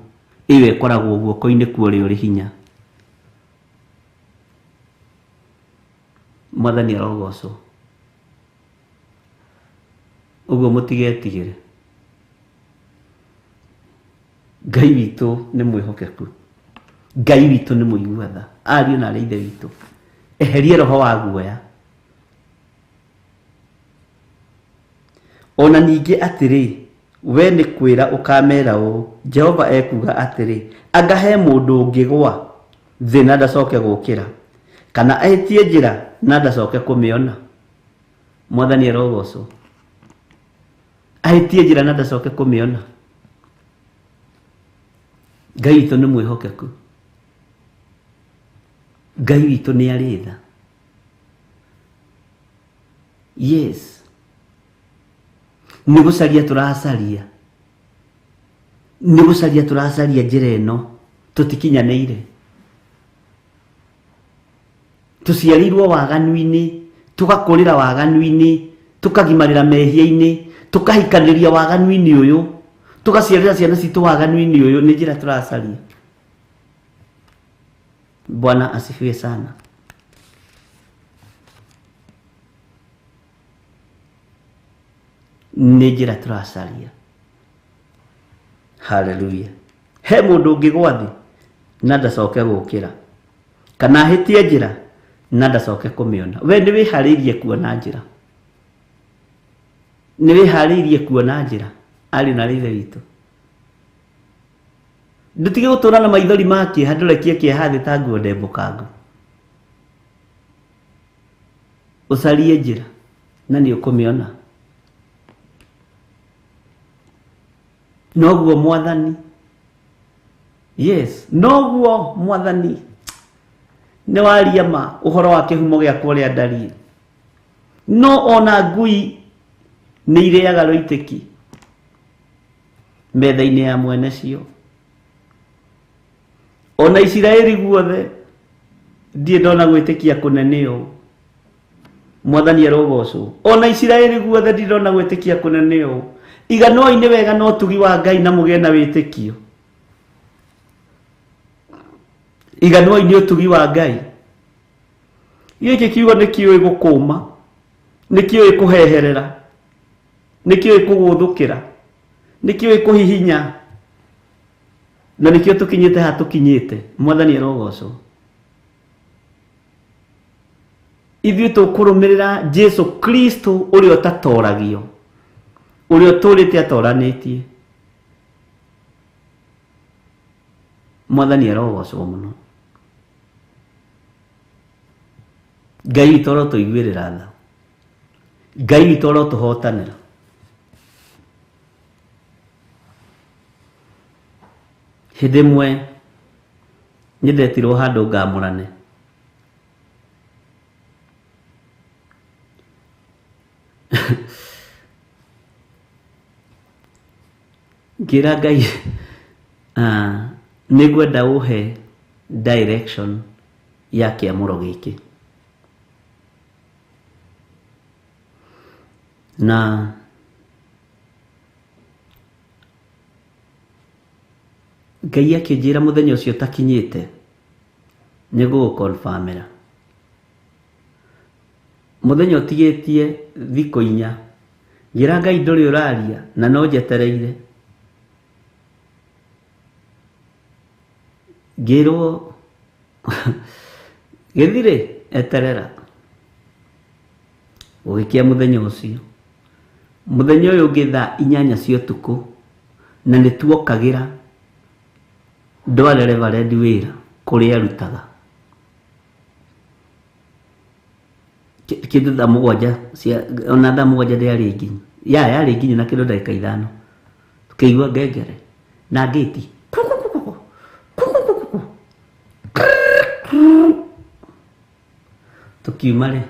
C: Ĩyo ĩkoragwo guoko-inĩ kwa ũrĩa ũrĩ hinya. Mwathani arogocwo. Ũguo mũtigetigĩre. Ngai witũ nĩ mwĩhokeku. Ngai witũ nĩ mũigua tha. Ariũ na arĩ ithe witũ. Eherie roho wa guoya. Ona ningĩ atĩrĩ, we nĩ kwĩra ũkamera ũũ, Jehova ekuuga atĩrĩ, anga he mũndũ ũngĩgwa thĩ na ndacoke gũkĩra, kana ahĩtie njĩra na ndacoke kũmĩona. Mwathani arogocwo. Ahĩtie njĩra na ndacoke kũmĩona. Ngai witũ nĩ mwĩhokeku. Ngai witũ nĩ arĩ tha. Yes. Nĩ gũcaria tũracaria. Nĩ gũcaria tũracaria njĩra ĩno tũtikinyanĩire. Tũciarĩirwo waganu-inĩ, tũgakũrĩra waganu-inĩ, tũkagimarĩra mehia-inĩ, tũkahikanĩria waganu-inĩ ũyũ, tũgaciarĩra ciana citũ waganu-inĩ ũyũ. Nĩ njĩra tũracaria. Bwana asifiwe sana. Nĩ njĩra tũracaria. Haleluya. He mũndũ ũngĩgwa thĩ na ndacoke gũkĩra, kana ahĩtie njĩra na ndacoke kũmĩona. We nĩ wĩharĩirie kuona njĩra. Nĩ wĩharĩirie kuona njĩra, ariũ na arĩ ithe witũ. Ndũtige gũtũra na maithori ma kĩeha, ndũrekie kĩeha thĩ ta nguo ndembũkangu. Ũcarie njĩra na nĩ ũkũmĩona. Noguo Mwathani. Yes, noguo Mwathani. Nĩ waria ma ũhoro wa kĩhumo gĩakwa ũrĩa ndariĩ. No ona ngui nĩ irĩaga rũitĩki metha-inĩ ya mwene cio. Ona Isiraeli guothe ndirĩ ndona gwĩtĩkia kũnene ũũ. Mwathani arogocwo. Ona Isiraeli guothe ndirĩ ndona gwĩtĩkia kũnene ũũ. Iganoi nĩ wega na ũtugi wa Ngai na mũgĩe na wĩtĩkio. Iganoi nĩ ũtugi wa Ngai. Gĩkĩ kiugo nĩ kĩũĩ gũkũma, nĩ kĩũĩ kũheherera, nĩ kĩũĩ kũgũthũkĩra, nĩ kĩũĩ kũhihinya, na nĩkĩo tũkinyĩte haha tũkinyĩte. Mwathani arogocwo. Ithuĩ tũkũrũmĩrĩra Jesu Kristo ũrĩa ũtatoragio, ũrĩa ũtũrĩte atoranĩtie. Mwathani arogocwo mũno. Ngai witũ arotũiguĩrĩra tha. Ngai witũ arotũhotanĩra. Hĩndĩ ĩmwe nĩ ndetirwo handũ ngamũrane. Ngĩra Ngai, nĩ ngwenda ũhe direction ya kĩamũro gĩkĩ. Na Ngai akĩnjĩra mũthenya ũcio ũtakinyĩte nĩ ngũgũconfirmĩra. Mũthenya ũtigĩtie thikũ inya, ngĩra Ngai ndũrĩ ũraria na no njetereire. Ngĩrwo gĩthirĩ eterera. Gũgĩkĩa mũthenya ũcio. Mũthenya ũyũ ũngĩ thaa 8 cia ũtukũ, na nĩ tuokagĩra ndware reverend wĩra kũrĩa arutaga. Kĩndũ thaa 7 cia, ona thaa 7 ndĩarĩ nginyu. Ya yarĩ nginya na kĩndũ ndagĩka 5. Tũkĩigua ngengere na ngĩti. Tũkiuma rĩ,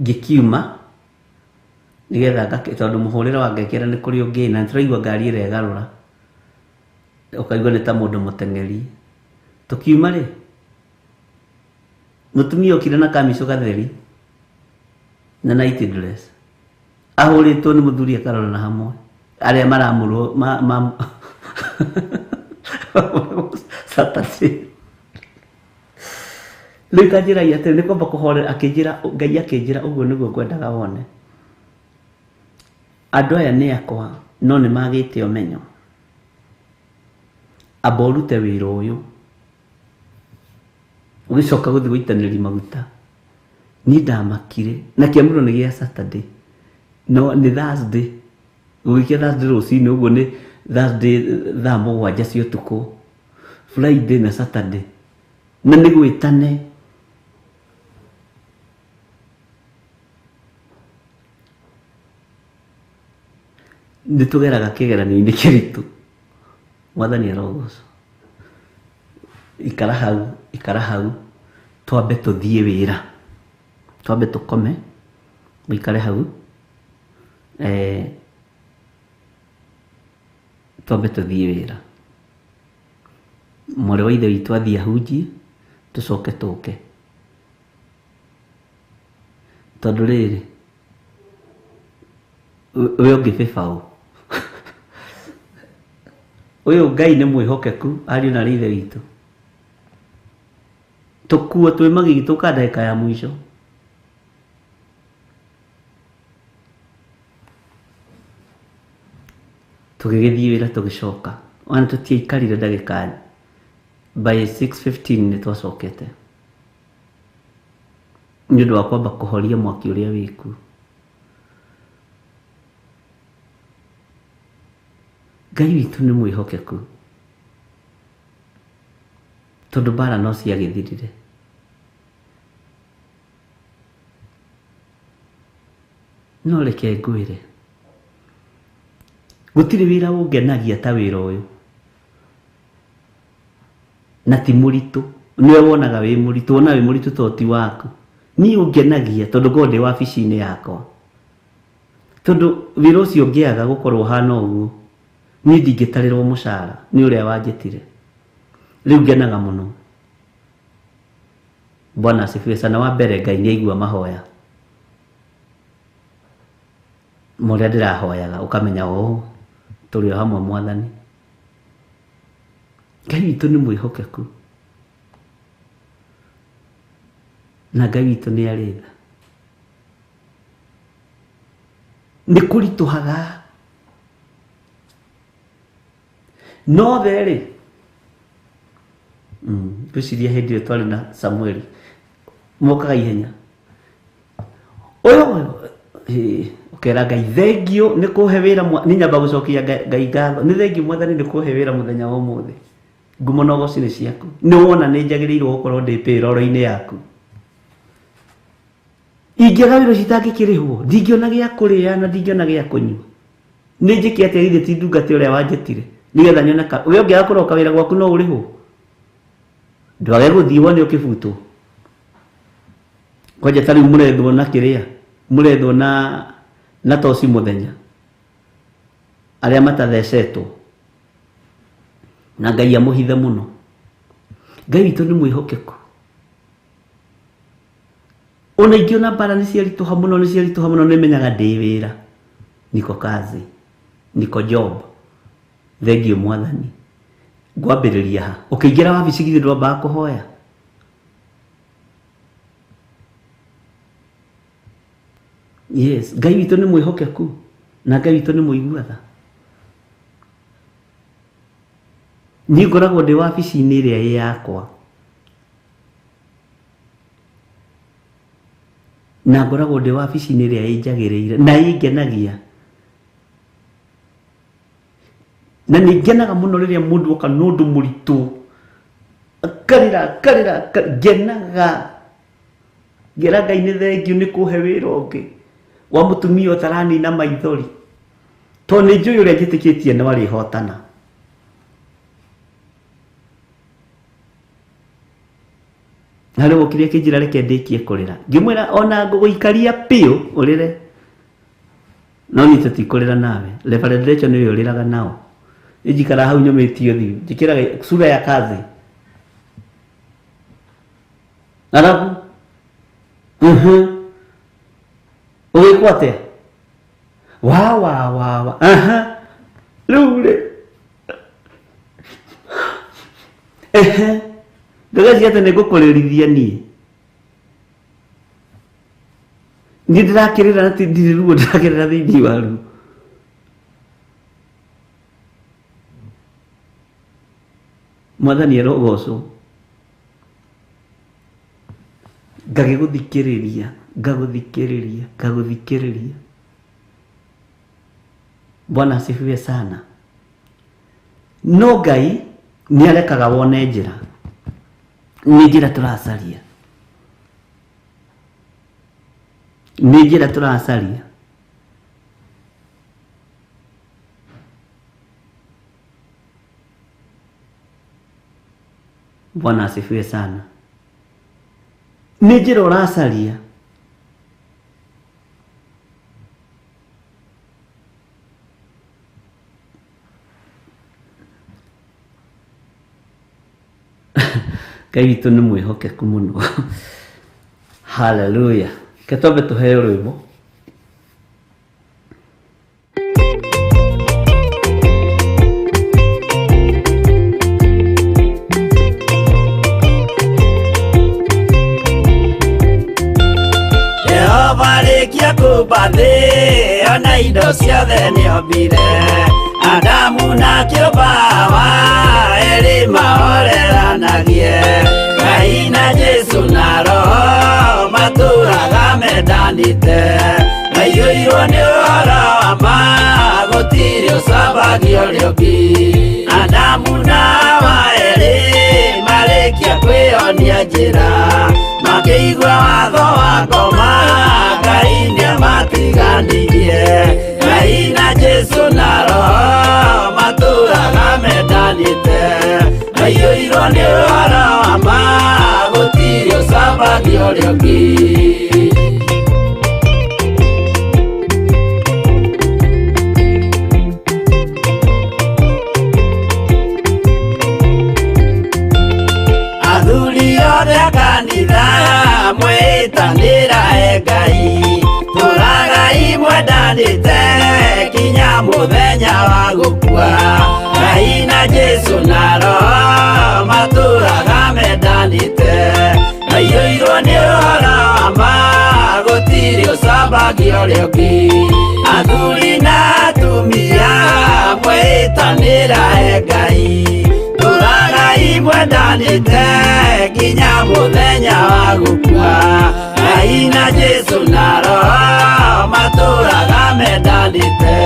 C: ngĩkiuma nĩgetha ngake tondũ mũhũrĩre wa ngengere nĩ kũrĩ ũngĩ na nĩtũraigua ngari ĩregarũra ũkaigua nĩ ta mũndũ mũteng'eri. Tũkiuma rĩ, mũtumia okire na kamicũ gatheri na night dress ahũrĩtwo nĩ mũthuri akarora na hamwe arĩa maramũrwo ma Saturday. Rĩu kanjĩra atĩrĩ nĩ kwamba kũhorera, akĩnjĩra Ngai akĩnjĩra ũguo nĩguo ngwendaga wone. Andũ aya nĩ akwa no nĩ magĩte ũmenyo. Amba ũrute wĩra ũyũ ũgĩcoka gũthiĩ gũitanĩria maguta. Niĩ ndamakire na kĩamũro nĩ gĩa Saturday no nĩ Thursday, gũgĩkĩa Thursday rũcinĩ ũguo nĩ Thursday thaa 7 cia ũtukũ, Friday na Saturday na nĩ gwĩtane. Nĩ tũgeraga kĩgeranio-inĩ kĩritũ. Mwathani arogocwo. Ikara hau, ikara hau, twambe tũthiĩ wĩra, twambe tũkome, ũikare hau, twambe tũthiĩ wĩra. Mwarĩ wa ithe witũ athiĩ ahunjie, tũcoke tũke. Tondũ rĩrĩ, we ũngĩbĩba ũ? Ũyũ Ngai nĩ mwĩhokeku, ariũ na ithe witũ. Tũkuo twĩ magigi tũka ndagĩka ya mũico. Tũgĩgĩthiĩ wĩra tũgĩcoka. Ona tũtiaikarire ndagĩka by 6:15 nĩ twacokete. Nĩ ũndũ wa kwamba kũhoria mwaki ũrĩa wĩkuo. Ngai witũ nĩ mwĩhokeku. Tondũ mbara no ciagĩthirire. No reke ngwĩre, gũtirĩ wĩra ũngenagia ta wĩra ũyũ. Na ti mũritũ. Nĩwe wonaga wĩ mũritũ, wona wĩ mũritũ to ti waku. Niĩ ũngenagia tondũ ngoragwo ndĩ wabici-inĩ yakwa. Tondũ wĩra ũcio ũngĩaga gũkorwo ũhana ũguo, niĩ ndingĩtarĩrwo mũcara nĩ ũrĩa wanjĩtire. Rĩu ngenaga mũno. Bwana asifiwe sana. Wa mbere Ngai nĩ aigua mahoya. Mũrĩa ndĩrahoyaga ũkamenya oo tũrĩ o hamwe Mwathani. Ngai witũ nĩ mwĩhokeku. Na Ngai witũ nĩ arĩ tha. Nĩ kũritũhaga. No therĩ, ngwĩciria hĩndĩ ĩyo twarĩ na Samueli mokaga ihenya. Ũyũ ũkera Ngai thengiũ nĩ kũhe wĩra, nĩ nyamba gũcokia Ngai ngatho. Nĩ thengiũ Mwathani nĩ kũhe wĩra mũthenya wa ũmũthĩ. Ngumo na ũgoci nĩ ciaku. Nĩ wona nĩ njagĩrĩirwo gũkorwo ndĩ payroll-inĩ yaku. Ingĩaga wĩra ũcio itangĩkĩrĩhwo, ndingĩona gĩa kũrĩa na ndingĩona gĩa kũnyua. Nĩ njĩke atĩa githĩ ti ndungata ũrĩa wanjĩtire nĩgetha nyone ka we ũngĩaga kũroka wĩra gwaku no ũrĩhwo. Ndwage gũthiĩ wone ũkĩbutwo. Kwanja ta rĩu mũrethwo na kĩrĩa, mũrethwo na toci mũthenya. Arĩa matathecetwo. Na Ngai amũhithe mũno. Ngai witũ nĩ mwĩhokeku. Ona ingĩona mbara nĩ ciaritũha mũno, nĩ ciaritũha mũno, nĩ menyaga ndĩ wĩra. Niko kazi, niko job. Thengiũ Mwathani. Ngwambĩrĩria ha? Ũkĩingĩra wabici githĩ ndwambaga kũhoya? Yes, Ngai witũ nĩ mwĩhokeku na Ngai witũ nĩ mũigua tha. Niĩ ngoragwo ndĩ wabici-inĩ ĩrĩa ĩ yakwa. Na ngoragwo ndĩ wabici-inĩ ĩrĩa ĩnjagĩrĩire na ĩngenagia. Na nĩ ngenaga mũno rĩrĩa mũndũ oka na ũndũ mũritũ. Akarĩra, akarĩra, ngenaga. Ngera Ngai nĩ thengiũ nĩ kũhe wĩra ũngĩ. Wa mũtumia ũtaranina maithori tondũ nĩ njũĩ ũrĩa njĩtĩkĩtie nĩ warĩhotana. Na rĩu okire akĩnjĩra reke ndĩkie kũrĩra, ngĩmwĩra ona ngũgũikaria piũ ũrĩre, no niĩ tũtikũrĩra nawe. Reverend Rachel nĩwe ũrĩraga nao, njikara hau nyũmĩtie ũthiũ, njĩkĩraga sura ya kazi arabu ũgĩkwo atĩa wa wa wa wa aha rĩu rĩ ehe ndĩreciria atĩ nĩngũkũrĩrithia niĩ niĩ ndĩrakĩrĩra na ti ndirĩ ruo ndĩrakĩrĩra thĩinĩ wa ruo. Mwathani arogocwo. Ngagĩgũthikĩrĩria, ngagũthikĩrĩria, ngagũthikĩrĩria. Bwana asifiwe sana. No Ngai nĩ arekaga wone njĩra, nĩ njĩra tũracaria, nĩ njĩra tũracaria. Bwana asifiwe sana. Nĩ njĩra ũracaria. Ngai witũ nĩ mwĩhokeku mũno. Haleluya. Reke twambe tũheo rwĩmbo.
D: Jehova arĩkia kũmba thĩ ona indo ciothe nĩombire, Adamu na kĩũmba Hawa erĩ mahoreranagie, Ngai na Jesũ na Roho matũraga mendanĩte, maiyũirwo nĩ ũhoro wa ma gũtirĩ ũcambagia ũrĩa ũngĩ. Adamu na Hawa erĩ marĩkia kwĩyonia njĩra, makĩigua watho wa ngoma Ngai nĩamatiganirie, Ngai na Jesũ na Roho matũraga mendanĩte, maiyũirwo nĩ ũhoro wa ma gũtirĩ ũcambagia ũrĩa ũngĩ. Athuri othe a kanitha mwĩtanĩra e Ngai, tũragai mwendanĩte kinya mũthenya wa gũkua, Ngai na Jesũ na Roho matũraga mendanĩte, maiyũirwo nĩ ũhoro wa ma gũtirĩ ũcambagia ũrĩa ũngĩ. Athuri na atumia mwĩtanĩra e Ngai, tũragai mwendanĩte kinya mũthenya wa gũkua, Ngai na Jesũ na Roho matũraga mendanĩte,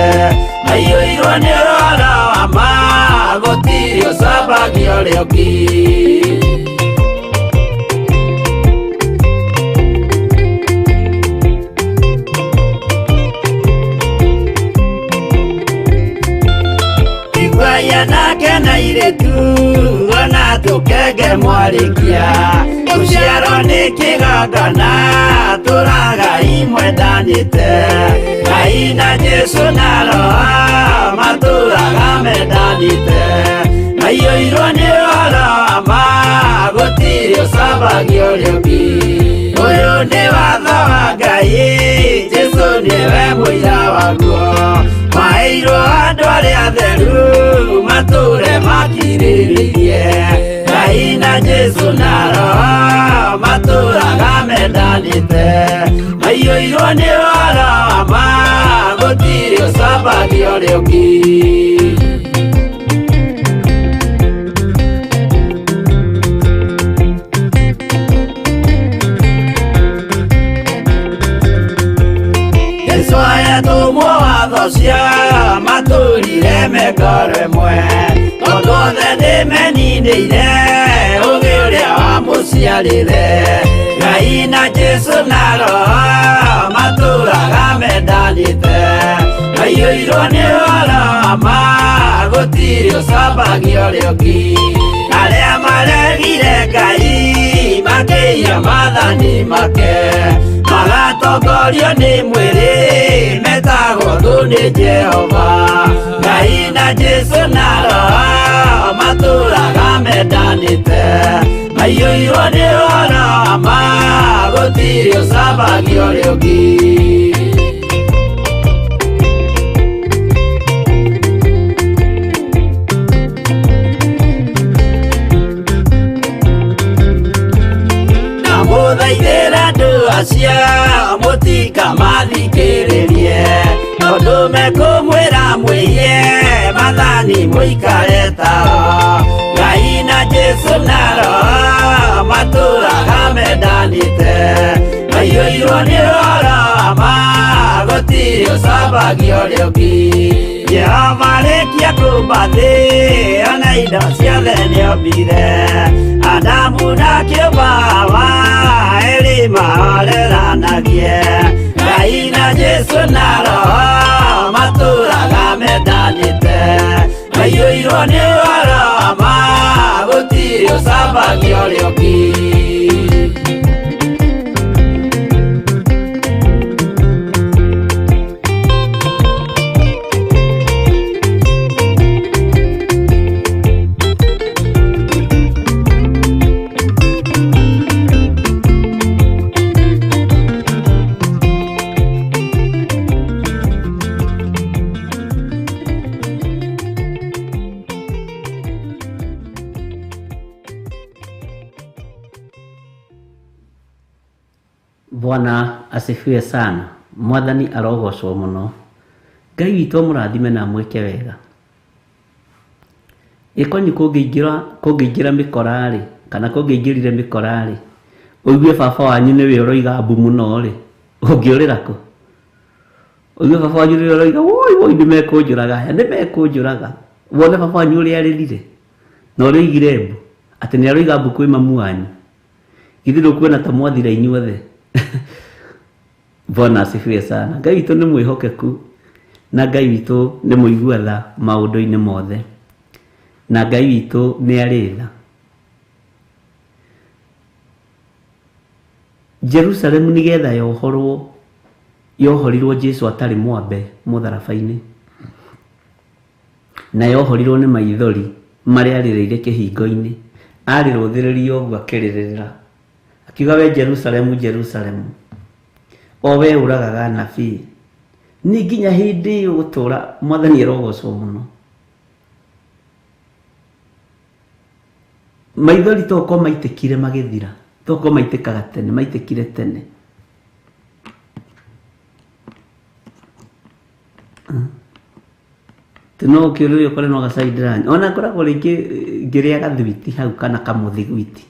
D: maiyũirwo nĩ ũhoro wa ma gũtirĩ ũcambagia ũrĩa ũngĩ. Iguai anake na airĩtu ona tũkenge mwarĩkia, gũciarwo nĩ kĩgongona tũragai mwendanĩte, Ngai na Jesũ na Roho matũraga mendanĩte, maiyũirwo nĩ ũhoro wa ma gũtirĩ ũcambagia ũrĩa ũngĩ. Ũyũ nĩ watho wa Ngai, Jesũ nĩwe mũira waguo, maheirwo andũ arĩa atheru matũre makirĩrĩirie, Ngai na Jesũ na Roho matũraga mendanĩte, maiyũirwo nĩ ũhoro wa ma gũtirĩ ũcambagia ũrĩa ũngĩ. Jesũ ayatũmwo watho cia matũrire mengoro ĩmwe, tondũ othe nĩmeninĩire ũgĩ ũrĩa wamũciarire, Ngai na Jesũ na Roho matũraga mendanĩte, Mendanĩte maiyũirwo nĩ ũhoro wa ma gũtirĩ ũcambagia ũrĩa ũngĩ arĩa maregire Ngai makĩiya maathani make magatongorio nĩ mwĩrĩ metagwo thũ nĩ Jehova Ngai na Jesũ na Roho matũraga mendanĩte maiyũirwo nĩ ũhoro wa ma gũtirĩ ũcambagia ũrĩa ũngĩ. Ndamũthaithĩra andũ acio mũtikamathikĩrĩrie tondũ mekũmwĩra mwĩhie maathani mũikare tao Ngai na Jesũ na Roho matũraga mendanĩte maiyũirwo nĩ ũhoro wa ma gũtirĩ ũcambagia ũrĩa ũngĩ. Jehova arĩkia kũũmba thĩ ona indo ciothe nĩombire Adamu na kĩũmba Hawa erĩ mahoreranagie Ngai na Jesũ na Roho matũraga mendanĩte maiyũirwo nĩ ũhoro wa ma gũtirĩ ũcambagia ũrĩa ũngĩ.
C: Bwana asifiwe sana. Mwathani arogocwo muno. Ngai witũ amũrathime na amwĩke wega. Ĩkonyi kũngĩingĩra mĩkora-rĩ, kana kũngĩingĩrire mĩkora-rĩ, ũigue baba wanyu nĩwe ũroiga mbu mũno-rĩ, ũngĩũrĩra kũ? Ũigue baba wanyu nĩwe ũroiga woi woi nĩmekũnjũraga aya, nĩmekũnjũraga. Wone baba wanyu ũrĩa arĩrire na ũrĩa oigire mbu, atĩ nĩaroiga mbu kwĩ mamu wanyu. Githĩ ndũkuona ta mwathira inyuothe? Bwana asifiwe sana. Ngai witũ nĩ mwĩhokeku na Ngai witũ nĩ mũigua tha maũndũ-inĩ mothe na Ngai witũ nĩ arĩ tha. Jerusalemu nĩgetha yohorwo yohorirwo Jesu atarĩ mwambe mũtharaba-inĩ na yohorirwo nĩ maithori marĩa arĩrĩire kĩhingo-inĩ arĩrũthĩrĩrio ũguo akĩrĩrĩra akiuga we Jerusalemu Jerusalemu o we ũragaga anabii nĩ nginya hĩndĩ ĩyo gũtũra Mwathani arogocwo mũno. Maithori toko maitĩkire magĩthira toko maitĩkaga tene maitĩkire tene. No ũkĩũrĩre ũkore no gacai ndĩranyua ona ngoragwo rĩngĩ ngĩrĩa gathwiti hau kana kamũthigwiti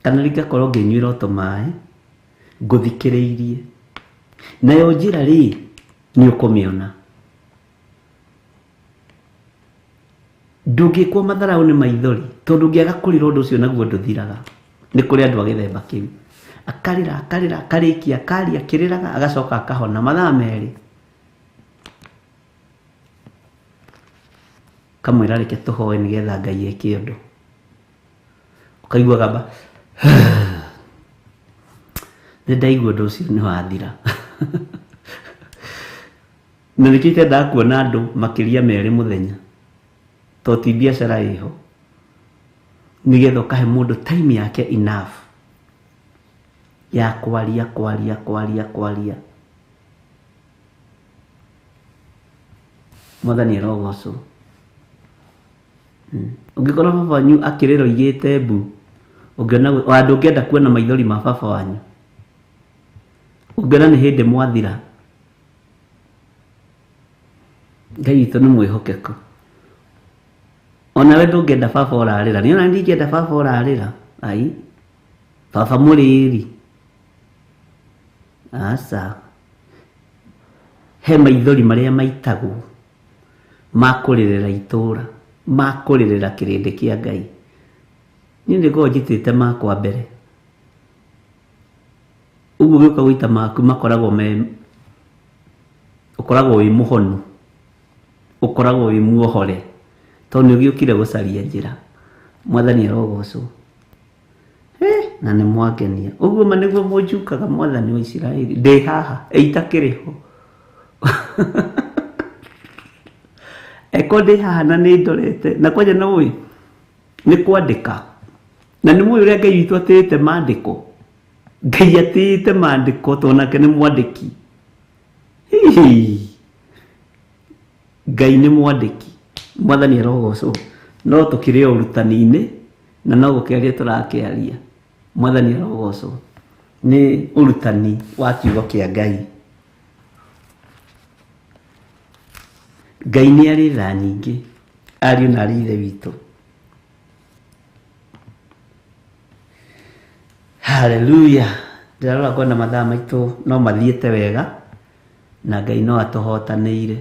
C: kana rĩngakorwo ngĩnyuĩra o tũmaĩ ngũthikĩrĩirie nayo njĩra rĩ nĩ ũkũmĩona. Ndũngĩkwo matharaũ nĩ maithori tondũ ũngĩaga kũrĩra ũndũ ũcio naguo ndũthiraga. Nĩ kũrĩ andũ a gĩthemba kĩu akarĩra akarĩra akarĩkia akaria akĩrĩraga agacoka akahona mathaa merĩ kamwĩra reke tũhoe nĩgetha Ngai eke ũndũ. Ũkaigua gamba nĩ ndaigua ũndũ ũcio nĩ wathira. Na nĩkĩo itendaga kuona andũ makĩria merĩ mũthenya to ti biacara ĩho nĩgetha ũkahe mũndũ time yake enough ya kwaria kwaria kwaria kwaria. Mwathani arogocwo. Ũngĩkorwo baba wanyu akĩrĩra oigĩte mbu ũngĩona andũ ũngĩenda kuona maithori ma baba wanyu ũngĩona nĩ hĩndĩ mwathira. Ngai witũ nĩ mwĩhokeku. Onawe ndũngĩenda baba ũrarĩra nĩ ona ndingĩenda baba ũrarĩra ai baba mũrĩri aca. He maithori marĩa maitagwo ma kũrĩrĩra itũra ma kũrĩrĩra kĩrĩndĩ kĩa Ngai. Niĩ nĩ ngoragwo njitĩte makwa mbere Ũguo ũgĩũka gũita maku makoragwo me ũkoragwo wĩ mũhonu, ũkoragwo wĩ muohore, tondũ nĩ ũgĩũkire gũcaria njĩra. Mwathani arogocwo. Na nĩ mwangenia. Ũguo ma nĩguo mũnjukaga mwathani wa Isiraeli. Ndĩ haha, ĩitakĩrĩ ho. Eko ndĩ haha na nĩ ndorete. Na kwanja no ũĩ, nĩ kwandĩka. Na nĩ mũĩ ũrĩa Ngai witũ atĩĩte maandĩko. Ngai atĩĩte maandĩko tondũ nake nĩ mwandĩki. Hihi. Ngai nĩ mwandĩki. Mwathani arogocwo. No tũkĩrĩ o ũrutani-inĩ na no gũkĩaria tũrakĩaria. Mwathani arogocwo. Nĩ ũrutani wa kiugo kĩa Ngai. Ngai nĩ arĩ tha nyingĩ, ariũ na arĩ ithe witũ. Haleluya. Ndĩrarora ngona mathaa maitũ no mathiĩte wega na Ngai no atũhotanĩire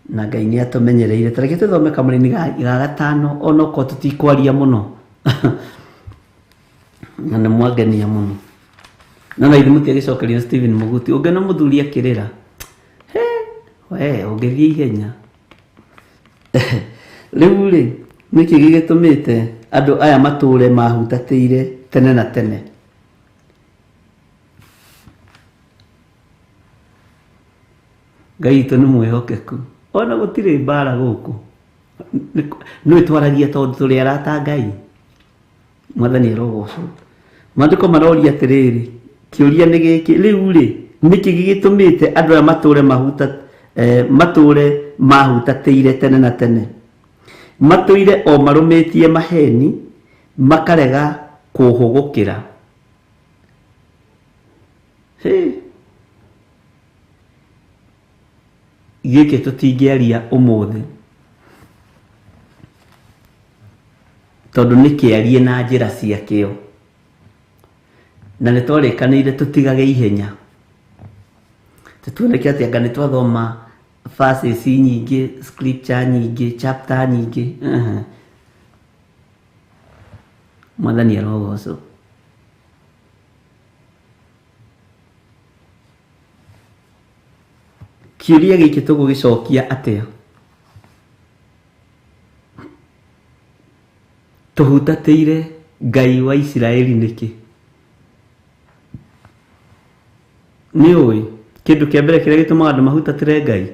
C: na Ngai nĩ atũmenyereire. Ta reke tũthome kamũraini ga gatano onokorwo tũtikwaria mũno na nĩ mwangenia mũno. No na ithuĩ mũtiagĩcokerio Stephen Mũguti, ũngĩona mũthuri akĩrĩra, he, we ũngĩthiĩ ihenya. Rĩu rĩ, nĩkĩ gĩgĩtũmĩte andũ aya matũre mahutatĩire tene na tene? Ngai witũ nĩ mwĩhokeku. Ona gũtirĩ mbara gũkũ. Nĩ twaragia tondũ tũrĩ arata a Ngai. Mwathani arogocwo. Maandĩko maroria atĩrĩrĩ, kĩũria nĩ gĩkĩ, rĩu rĩ, nĩkĩ gĩgĩtũmĩte andũ aya matũre matũre mahutatĩire tene na tene? Matũire o marũmĩtie maheni, makarega kũhũgũkĩra. Gĩkĩ tũtingĩaria ũmũthĩ tondũ nĩ kĩarie na njĩra ciakĩo, na nĩ twarĩkanĩire tũtigage ihenya. Tũtuoneke atĩ anga nĩ twathoma verses nyingĩ, scripture nyingĩ, chapter nyingĩ. Mwathani arogocwo. Kĩũria gĩkĩ tũgũgĩcokia atĩa? Tũhutatĩire Ngai wa Isiraeli nĩkĩ? Nĩ ũĩ kĩndũ kĩa mbere kĩrĩa gĩtũmaga andũ mahutatĩre Ngai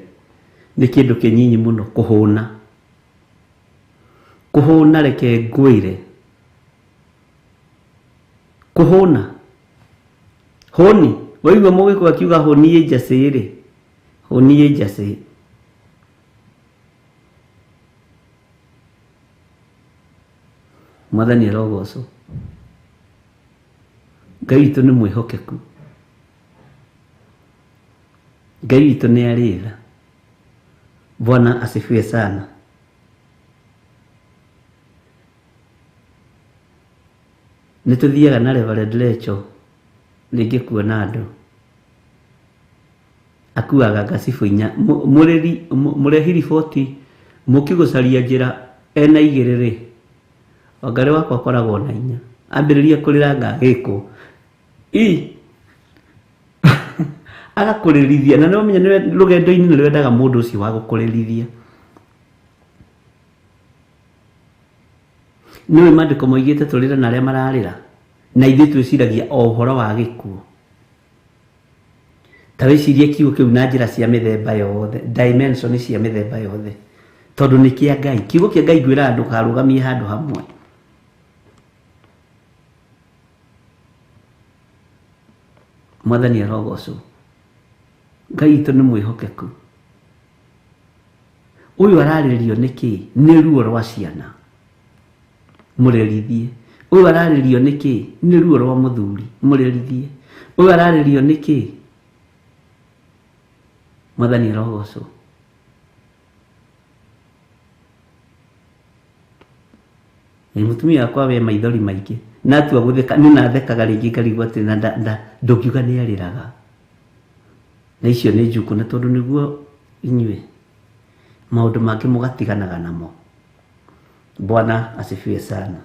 C: nĩ kĩndũ kĩnyinyi mũno, kũhũna. Kũhũna, reke ngwĩre. Kũhũna. Hũni, waigua mũgĩkũyũ akiuga hũni ĩ njacĩ rĩ, hũni ĩ njacĩ. Mwathani arogocwo. Ngai witũ nĩ mwĩhokeku. Ngai witũ nĩ arĩ tha. Bwana asifiwe sana. Nĩ tũthiaga na Reverend Lecho rĩngĩ kuona andũ. Akuaga ngacibũ inya. Mũrĩri, mũrehi riboti mũki gũcaria njĩra ena igĩrĩ rĩ, Wangarĩ wakwa akoragwo na inya. Ambĩrĩria kũrĩra ngagĩkwo. I agakũrĩrithia na nĩwamenya nĩwe rũgendo-inĩ nĩ rwendaga mũndũ ũcio wa gũkũrĩrithia. Nĩũĩ maandĩko moigĩte tũrĩre na arĩa mararĩra, na ithuĩ twĩciragia o ũhoro wa gĩkuũ. Ta wĩcirie kiugo kĩu na njĩra cia mĩthemba yothe, dimension cia mĩthemba yothe, tondũ nĩ kĩa Ngai. Kiugo kĩa Ngai ngwĩraga ndũkarũgamie handũ hamwe. Mwathani arogocwo. Ngai witũ nĩ mwĩhokeku. Ũyũ ararĩrio nĩ kĩ? Nĩ ruo rwa ciana. Mũrerithie. Ũyũ ararĩrio nĩ kĩ? Nĩ ruo rwa mũthuri. Mũrerithie. Ũyũ ararĩrio nĩ kĩ? Mwathani arogocwo. Nĩ mũtumia wakwa we maithori maingĩ. Na atua gũtheka, nĩ na thekaga rĩngĩ ngarigwo atĩ na ndũngiuga nĩ arĩraga. Na icio nĩ njukũ, na tondũ nĩguo inyuĩ maũndũ mangĩ mũgatiganaga namo. Bwana asifiwe sana.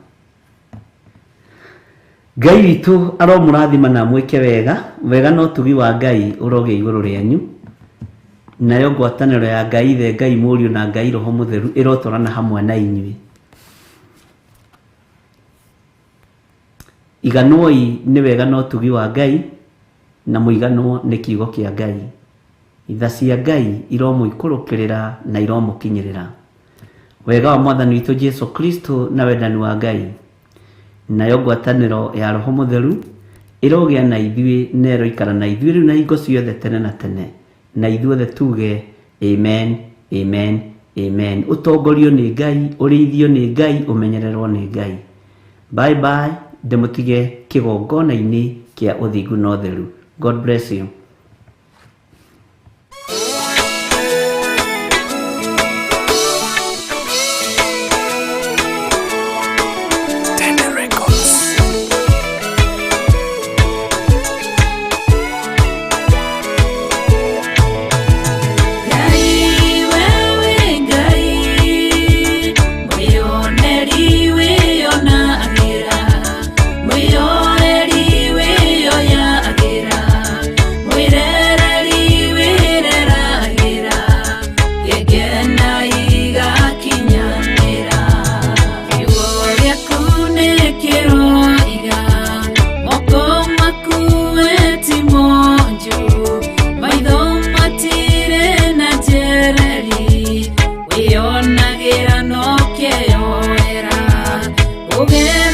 C: Ngai witũ aromũrathima na amwĩke wega wega, no tugi wa Ngai ũrogĩa igũrũ rĩanyu, nayo ngwatanĩro ya Ngai Ithe, Ngai Mũriũ na Ngai Roho Mũtheru ĩrotwarana hamwe na inyuĩ. Iganwoi nĩ wega na ũtugi wa Ngai, na mũiganwo nĩ kiugo kĩa Ngai. Tha cia Ngai iromũikũrũkĩrĩra na iromũkinyĩrĩra. Wega wa Mwathani witũ Jesu Kristo na wendani wa Ngai, nayo ngwatanĩro ya Roho Mũtheru ĩrogĩa na ithuĩ na ĩroikara na ithuĩ rĩu na hingo ciothe tene na tene, na ithuothe tuge amen, amen, amen. Ũtongorio nĩ Ngai, ũrĩithio nĩ Ngai, ũmenyererwo nĩ Ngai. Bye bye, ndĩmũtige kĩgongona-inĩ kĩa ũthingu na ũtheru. God bless you.
F: Ngai wewe Ngai mwĩoneri wĩonagĩra mwĩyoeri wĩyoyagĩra mwĩrereri wĩreragĩra gĩkena igakinyanĩra kiugo gĩaku nĩ kĩroiga moko maku ti monju maitho matirĩ na njereri wĩonagĩra no kĩyoera ũge.